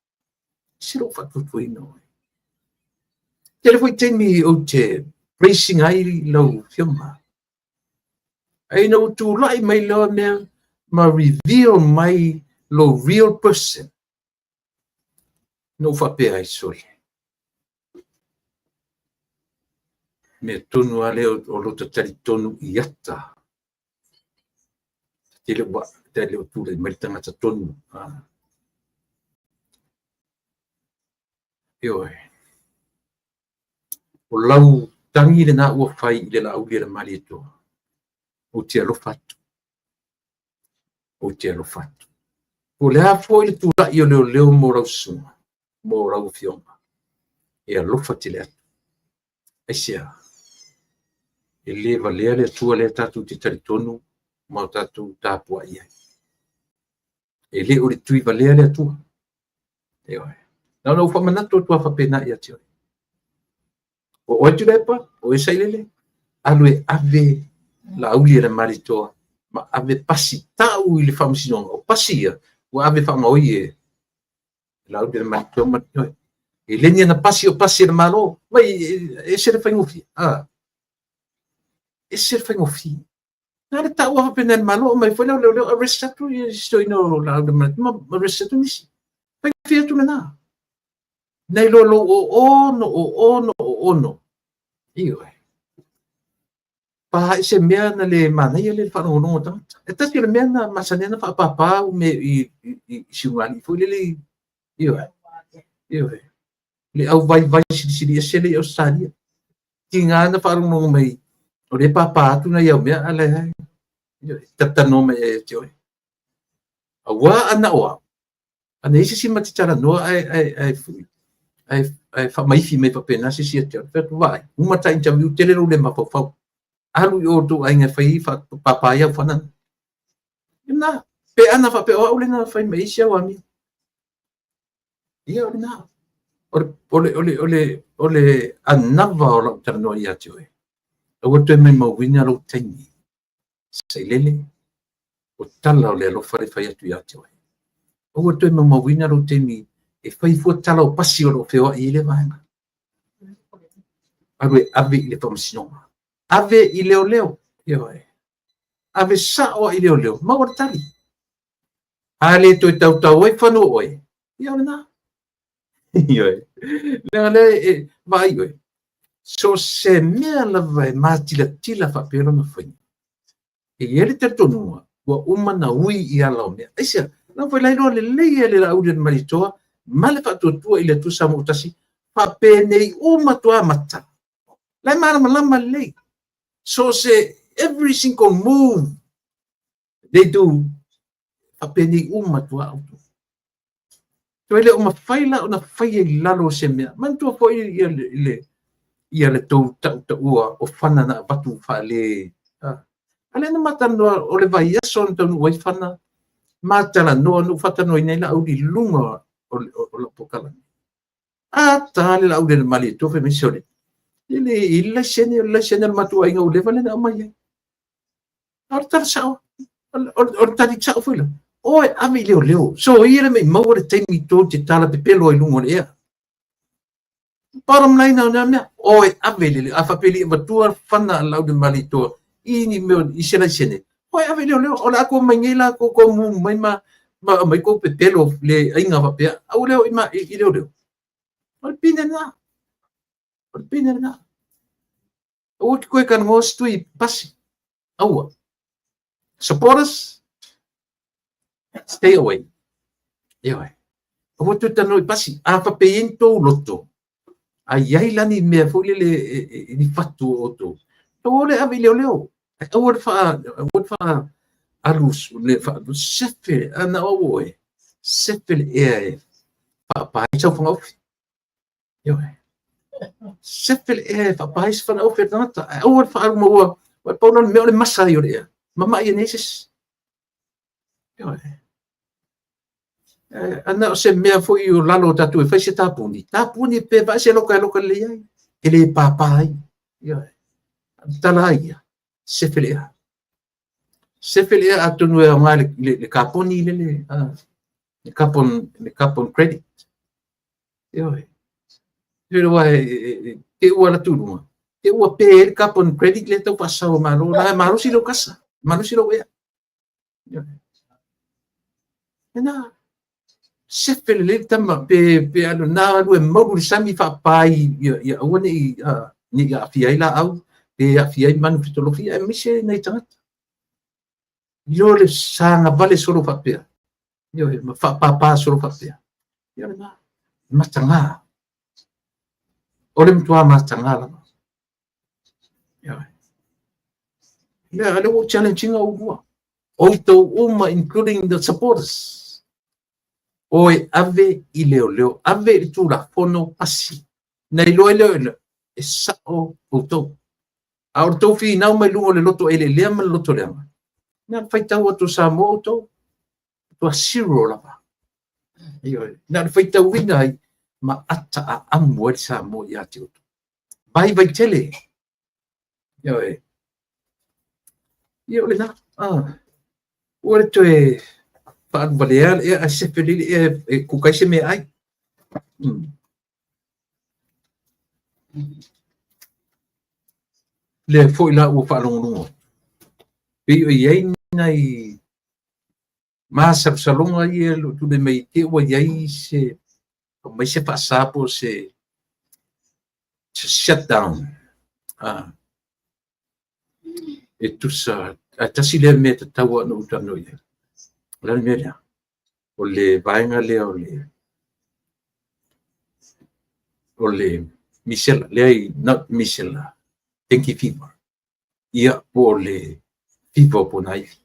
Ese lou faatuatuaina o oe. Tele foi taimi ou te praising ai lau afioga. Ae ina ua tulai mai loa mea ma reveal mai lo real person, na ou faapea ai, sole, mea tonu lava lea o lo ta talitonu i ata. Te le o tulai mai le tagata tonu. Ioe. O lau tagi lena ua fai i le Laauli a le Malietoa. Ou te alofa atu. Ou te alofa atu. Po o le a foi le tulai o leoleo mo lau susuga, mo lau afioga, e alofa tele atu. Aisea? E le valea le Atua lea tatou te talitonu ma o tatou tapuai ai. E le o le tui valea le Atua. Ioe. Na ona ou faamanatu atu lava faapena ia te oe. O oe Tuilaepa, o oe Sailele, alu e ave Laauli a le Malietoa ma ave pasi tau i le faamasinoga. O pasi ia, ua ave faagaoi e Laauli a le Malietoa ma ioe. E le ni ana pasi o pasi a le Malo. Mai ese le faigofie. Ah. Ese le faigofie. Na le tau lava faapena e le Malo, aumai foi lea o leoleo arrest atu i si toeaina o Laauli a le Malietoa ma arrest atu nisi. Faigofie atu lena. Nai lo lou oono, oono, oono. Ioe. Pa ai se mea na le manaia le faalogologo o tagata. E tasi o le mea na masani ai ona faapapa au me i siugalii foi lele. Ioe. Ioe. Le au vaivai silisili ese le i Ausetalia. Tiga na faalogologo mai o lea e papa atu nai au mea, a o la e ioe, talatalanoa mai ia te oe. Aua ana o au, ana i ai se isi ma te talanoa ae faamaifi mai faapena se isi ia te oe. Fai atu, vaai, uma ta interview, tele lou le mafaufau. Alu i o outou aiga e fai ai faapapa ai au fanana. Lena, pe ana faapea o au lea na fai mai ai si au amio. Ia, o lena. O le anava o lau talanoa ia te oe. Aua toe maumauina lou taimi. Sailele, o tala o le alofa le fai atu ia te oe. Aua toe maumauina lou taimi e fai fua tala o pasi o lo o feoai ai lea vaega. Alu e ave i le faamasinoga. Ave i leoleo. Ioe. Ave sao lava i leoleo. Maua le tali. A le toe tautau ai fanua oe, ia o lena. Ioe. Leaga lea e vaai oe. So se mea lava e matilatila faapea lona faiga. E i ai le talitonuga, Ua uma na ui i ala o mea. Aisea? Leaga foi la e iloa lelei e le Laaulialemalietoa ma le Faatuatua i le Atua Samoa faapenei uma tuamata. La e malamalama lelei. So se every single move they do, faapenei uma tua outou. Toe le o mafai la ona faia i lalo o se mea. Manatua foi ia le ia le tou tautaua o fana na avatu faale. A lea na ma talanoa o le vaiaso na taunuu ai fana, ma talanoa na ou faatalanoaina ai Laauli i luga o lau polokalame. A ta le Laaulialemalietoa fai mai, sole, e le i le laisene, o le laisene o le matou aiga ua leva lea na aumai ai. A o le tala sao, o le tali sao foi la, o e ave i leoleo. So ia le mea i maua le taimi tou te tala pepelo ai i luga o le ea. Bottom line o lea mea, o e ave i le, a faapea e le i avatua fana a le Laaulialemalietoa i ni mea i se laisene, o e ave i leoleo. O le a tou omai nei la tou mumu mai ma aumai tou pepelo le aiga faapea, aua le o i leoleo. O le pine lena. O le pine lena. Aua te toe talanoa se tui pasi. Aua. Supporters, stay away. Ioe. Aua te toe talanoa i pasi. A faapea e i ai ni tou loto, a i ai la ni mea foi lele i ni fatu o outou, aua le ave i leoleo. Aua le faa, aua le faa alu le faa, sefe, ana o oe, sefe le ea e faapa ai sau fagaofi. Ioe. Sefe le ea e faapa ai se fagaofi a le tagata. Ae aua le faaalu ma ua, ua pau la le mea o le masa ai o le ea. Mamai e nei se isi. Ioe. Ana o se mea foi o lalo o tatou e fai se tapuni, tapuni pe vae se loka e loka lelei ai, e le pāpā ai. Ioe. Tala ai ia, sefe le ea. Sefe le ea atonu e aoga le kaponi lele, le carbon credit. Ioe. Ioe, te ua ala tu luga, te ua pe ai le carbon credit le tau faasao malo, la malosi lou kasa, malosi lou ea. Ena, sefe lelei le tama, pe alu na alu e maulu le sami faapai ia aua ne i aafia ai laau, pe aafia ai manu fetolofi, aemaise nai tagata. I lo le sagavale solo faapea, ioe, ma faapāpā solo faapea. Ia lena, mataga. O le matua mataga lava. Ioe. Lea, lea ua challenge ina oulua. Outou uma, including the supporters. O e ave i leoleo, ave i le Tulafono pasi. Na iloa ai lea e sao outou. A o le tou finau mai luga o le loto eleelea ma le loto leaga, na o le faitau atu o Samoa outou, tua zero lava. Ioe. Na o le faitauina ai ma ata aamu ai le Samoa ia te outou. Vaivai tele. Ioe. Ia o lena. Ua le toe faaluvalea le ea ae sefe lelei le ea e kuka ai se meaai. Lea foi la ua faalogologo atu, pei o i ai nai masalosaloga ia o lo o tulai mai te ua i ai se aumai se faasa po o se shutdown e tusa ae tasi lea mea e tatau lava ona ou talanoa i ai. O le a le mea lea? O le vaega lea o le misela, leai, not misela, dengue fever. Ia, po o le fever o ponaivi.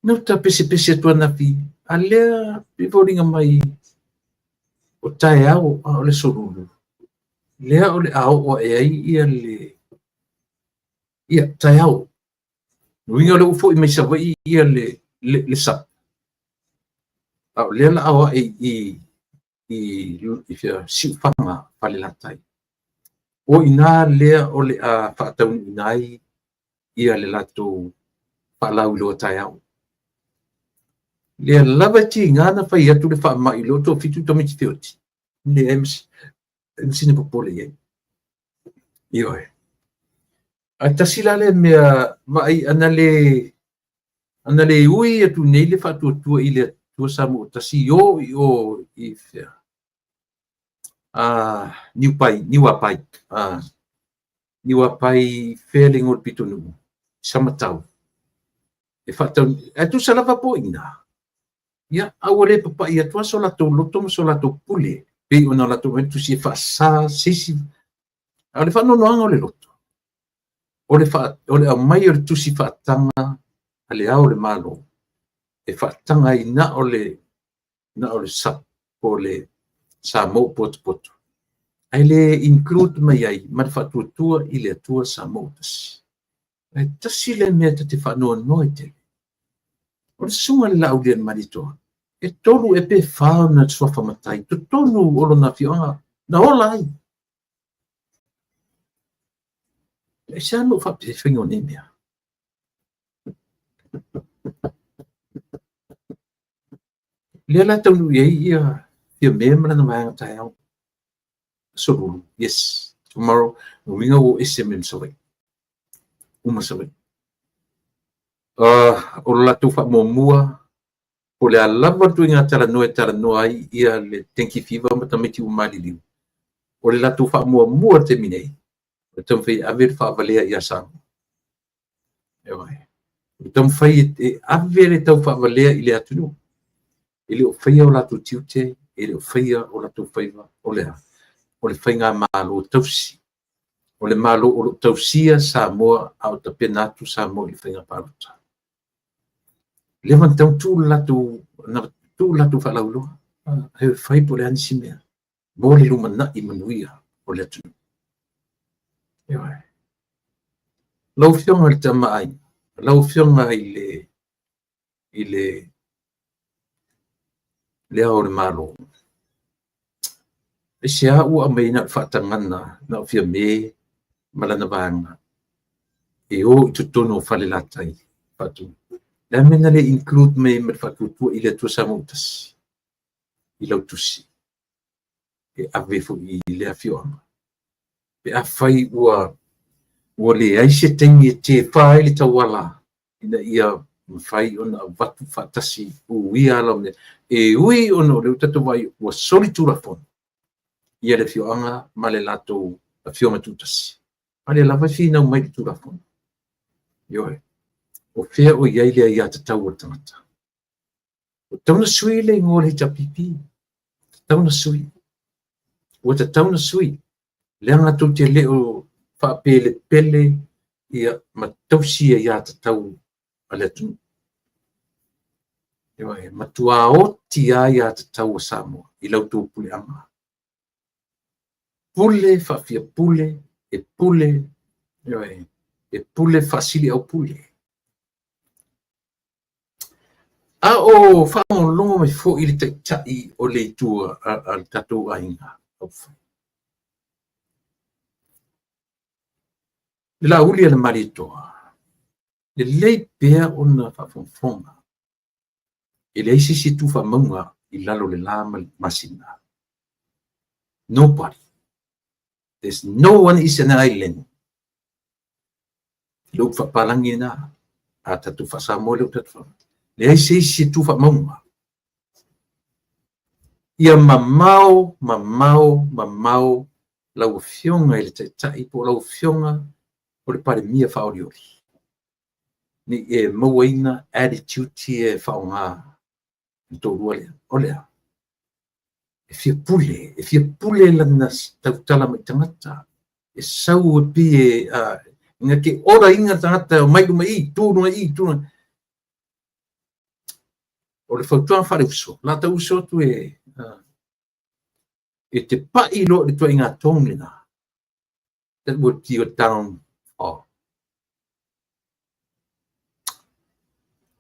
Na ou ta pesepese atu ananafi, a lea e foliga mai o taeao a o le aso Lulu, lea o le a oo ae ai ia le, ia, taeao. Uiga o lea ua foi mai Savaii ia le sami, a o lea la a o ae i fea, Siufaga, Falelatai. O i ina lea o le a faataunuuina ai ia le latou faalauiloa taeao. Lea lava e tiga na fai atu le faamai lea ua toafitu tamaiti feoti, leai ma sina popole i ai. Ioe. Ae tasi la lea mea vaai ana le ui atu nei le Faatuatua i le Atua Samoa tasi i o i o i fea. Niuapai, Niuapai fea le igoa o le pitonuu. Samatau e faatau ae tusa lava po o i ina, ia, a ua le papai atu lava so latou loto ma so latou pule pei ona latou aumai le tusi e faasa se isi. A o le faanoanoaga o le loto, o le, fa, o le aumai o le tusi faataga a le Ao o le Malo e faataga ai na o le na o le SUPP po o le Samoa ua potopoto, ae le include mai ai ma le Faatuatua i le Atua Samoa ua Tasi. Ae tasi lea mea ta te faanoanoa ai tele, o le susuga i le Laaulialemalietoa, e 3 ea pe 4 ona suafa matai totonu o lona afioaga na ola ai. Aisea na ou faapea ai faiga o nei mea? Lea la e taunuu i ai ia Fiame ma lana vaega taeao. Aso Lulu, yes, tomorrow, lona uiga ua o ese mai ma Savaii. Uma Savaii. O le latou faamuamua, po o le a lava le ituaiga talanoa e talanoa ai ia le dengue fever ma tamaiti ua maliliu, o le latou faamuamua i le taimi nei, o le taumafai e ave le faavalea ia Samoa. O le taumafai e ave le tau faavalea i le atunuu. E le o faia o latou tiute, e le o faia o latou faiva. O le a? O le faigamalo tausi. O le Malo o lo o tausia Samoa a o tapena atu Samoa i le faiga palota. Leva ona tatau ona tuu le latou, tuu le latou faalauiloa. E fai po o le a nisi mea mo le lumanai manuia o le atunuu. Ioe. Lau Afioga i le Tama a Aiga, lau Afioga i le Ao o le Malo, aisea ua aumai ai na o le faatagaga na o Fiame ma lana vaega e o i totonu o Falelatai? O le a le mea na le include mai ai ma le Faatuatua i le Atua Samoa ua Tasi i lau tusi e ave foi i le afioaga? Pe afai ua leai se taimi e tefa ai le tauala ina ia mafai ona avatu faatasi uia ala o mea, e ui ona o lea ua tatou vaai ua soli tulafono ia le afioaga ma le latou afioga tutasi, a o lea lava e finau mai le tulafono. Ioe. O fea o i ai le aiatatau a le tagata? Ua tatau ona sui le igoa o le HRPP. Ua tatau ona sui. Ua tatau ona sui. Leaga tou te le o faapelepele ia ma tausi aiatatau a le atunuu. Ioe, matua oti lava aiatatau a Samoa i la outou puleaga. Pule faafiapule, e pule, ioe, e pule faasiliaupule. A o faalogologo mai foi le taitai o le itu a le tatou aiga, le Laauli a le Malietoa, lelei pea ona faafogafoga, e leai se isi e tu faamauga i lalo o le la ma le masina. Nobody. There's no one is an island. Le upu faapalagi lena, a tatou faa-Samoa le upu tatou faa. Leai se isi e tu faamauga. Ia mamao, mamao, mamao lau Afioga i le Taitai po o lau Afioga o le Palemia faaolioli, ne i e mauaina attitude ia e faaaoga le toalua lea. O le a? E fia pule, e fia pule lana tautala mai tagata. E sau e pei e, ina te oraina tagata omai luma i, tu luga i, tu luga. O le fautuaga faale-uso, la ta uso atu e, e te pai loa i le ituaiga tone lena, that would be your downfall.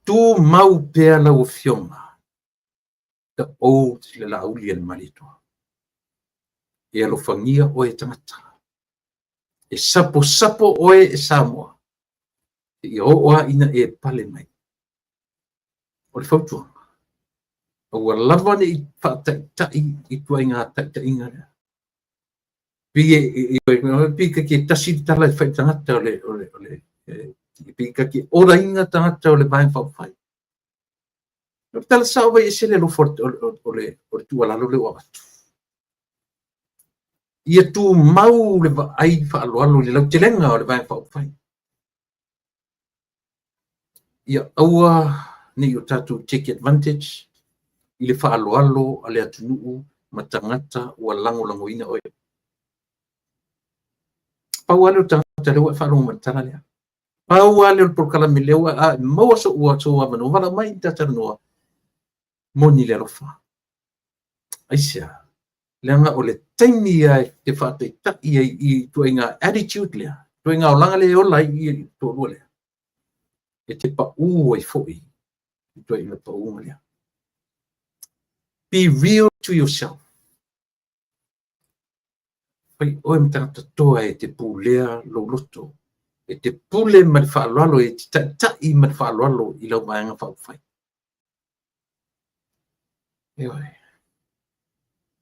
Tumau pea lau Afioga, the old le Laauli a le Malietoa. E alofagia oe e tagata. E saposapo oe e Samoa. Seia oo lava ina e pale mai. O le fautuaga, aua lava ne i faataitai i ituaiga taitaiga lea. Pei pei ta te tasi le tala e fai i tagata o le, o le, o le, pei ta te oraina tagata o le Vaega Faaupufai. O le tala sao vai ese le alofa o le tuualalo lea ua avatu. Ia tumau le vaai faaaloalo i le lautelega o le Vaega Faaupufai. Ia aua ne i o tatou take advantage i le faaaloalo a le atunuu ma tagata ua lagolagoina oe. Pau lava lea o le tagata lea ua e faalogo mai i le tala lea. Pau lava lea o le polokalame lea ua a e maua sou avanoa, valaau mai ta talanoa, moni le alofa. Aisea? Leaga o le taimi lava e te faataitai ai i ituaiga attitude lea, ituaiga olaga lea e ola ai i le toalua lea, e te pau ai foi i ituaiga pauga lea. Be real to yourself. Fai oe ma tagata toa e te pulea lou loto, e te pule ma le faaaloalo, e te taitai ma le faaaloalo i lau Vaega Faaupufai. Ioe.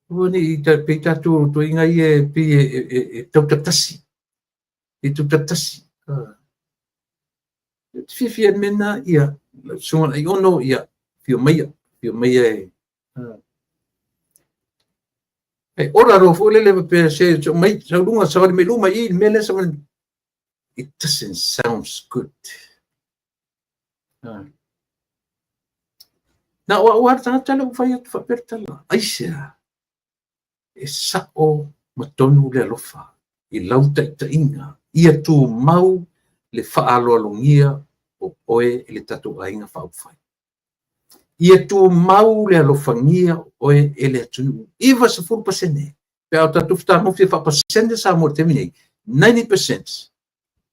Aua ne i pei tatou toeaiina ia e pei e tautatasi. E tautatasi. E te fiafia i le mea lena, ia, lau susuga Aiono, ia, afio maia, afio maia e... E ora loa foi lele faapea se so mai sau luga savali mai luma i le mea lea savali. It doesn't sound good. Na o au lava le tagata lea ua fai atu faapea le tala. Aisea? E sao ma tonu le alofa i lau taitaiga ia tumau le faaaloalogia o oe e le tatou aiga faaupufai. Ia tumau le alofagia o oe e le atunuu. 90% pe a o tatou fetagofi e faapasene Samoa i le taimi nei, 90%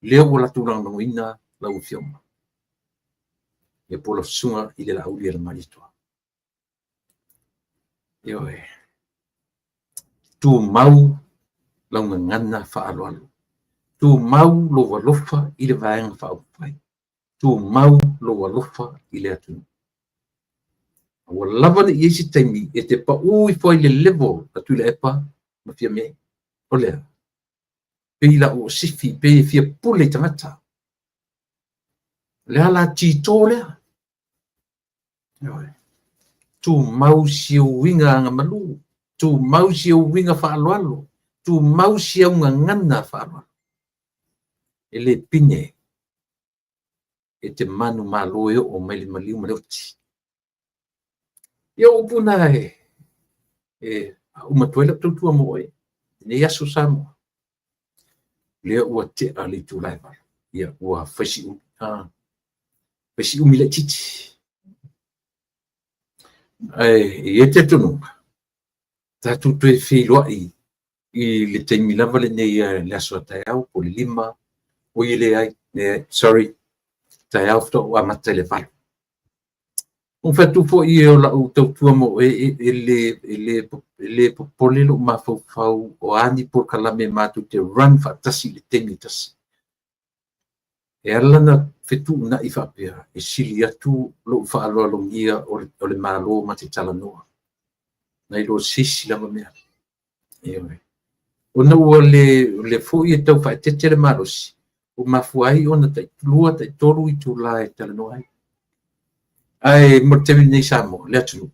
lea ua latou lagolagoina lau Afioga. Ia po o lau Susuga i le Laauli Alamalietoa. Ioe. Tumau lau gagana faaaloalo. Tumau lou alofa i le Vaega Faaupufai. Tumau lou alofa i le atunuu. Ua lava ne i i ai se taimi e te pau ifo ai i le level a Tuilaepa ma Fiame. O lea, pei la ua sifi, pei e fia pule i tagata. O le a la tito lea? Ioe. Tumau si ou uiga agamalu, tumau si ou uiga faaaloalo, tumau si au gagana faaaloalo. E le pine e te manumalo e oo mai le maliu ma le oti. Ia o upu na e faauma atu ai lau tautua mo oe i lenei aso Samoa. Lea ua tea le itula e 8. Ia ua fai si umi, fai si umi laitiiti. Ae e i ai le talitonuga, tatou toe feiloai i le taimi lava lenei le aso a taeao po o le 5, oi e leai, leai, sorry, taeao faatoa ou amata i le 8. Ua fai atu foi o lau tautua mo oe e le popole lou mafaufau o a ni polokalame matou te run faatasi i le taimi e tasi. E ala ona fetuunai faapea, e sili atu lou faaaloalogia o le Malo ma te talanoa, nai lo se isi lava mea. Ioe. Ona ua le foi e tau faaeteete le malosi, ua mafua ai ona tai-2, tai-3 itula e talanoa ai. Ae mo le taimi lenei Samoa, le atunuu,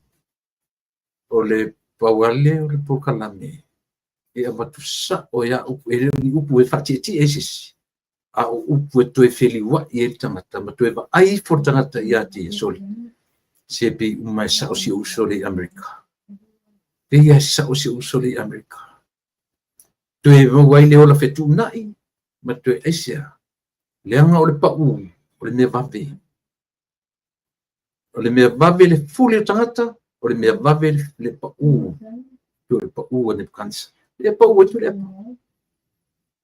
o le pau lava lea o le polokalame e avatu sao e au, e le o ni upu e faatietie ai se isi, a o upu e toe feliuai ai le tagata ma toe vaai ifo le tagata ia te ia, sole, se pei uma e sao si ou uso lea i Amerika. Pei lava e sao si ou uso lea i Amerika. Toe maua ai le ola fetuunai ma toe aisea. Leaga o le pau o le mea vave. O le mea vave le fuli o tagata, o le mea vave le pau, o le pau a Nebukanesa. Le pau ai Tuilaepa.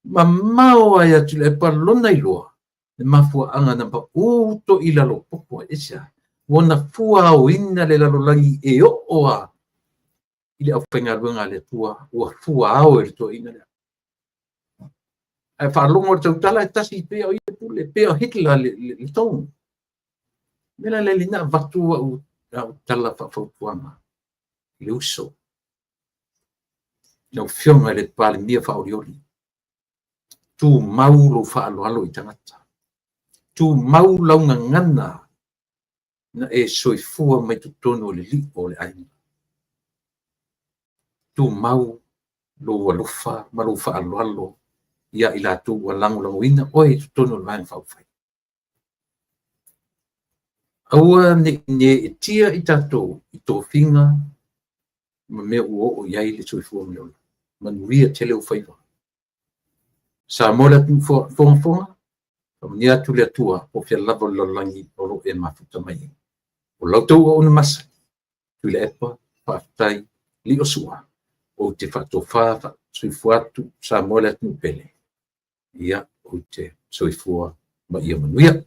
Mamao ai a Tuilaepa lona iloa, le mafuaaga na pau to i lalo popo ai. Aisea? Ua na fuaoina le lalolagi e oo a i le aufaigaluega a le Atua, ua fuao e le toeaina lea. Ae faalogo le tautala e tasi pei o ia le pule, pei o Hitler le tonu. Me la le lina avatu au tala faafautuaga i le uso. Lau Afioga i le Palemia faaolioli, tumau lou faaaloalo i tagata. Tumau lau gagana na e soifua mai totonu o le lio o le aiga. Tumau lou alofa ma lou faaaloalo ia i latou ua lagolagoina oe i totonu o le Vaega Faaupufai. Aua ne i neetia i tatou i tofiga ma mea ua oo i ai le soifua ma le ola. Manuia tele ou faiva. Samoa le atunuu faafogafoga, faamanuia atu le Atua po o fea lava o le lalolagi o lo o e mafuta mai ai. O la outou auauna masani, Tuilaepa Faafetai Liosua, ou te faatofa faa-soifua atu Samoa le atunuu pele, ia, ou te soifua ma ia manuia.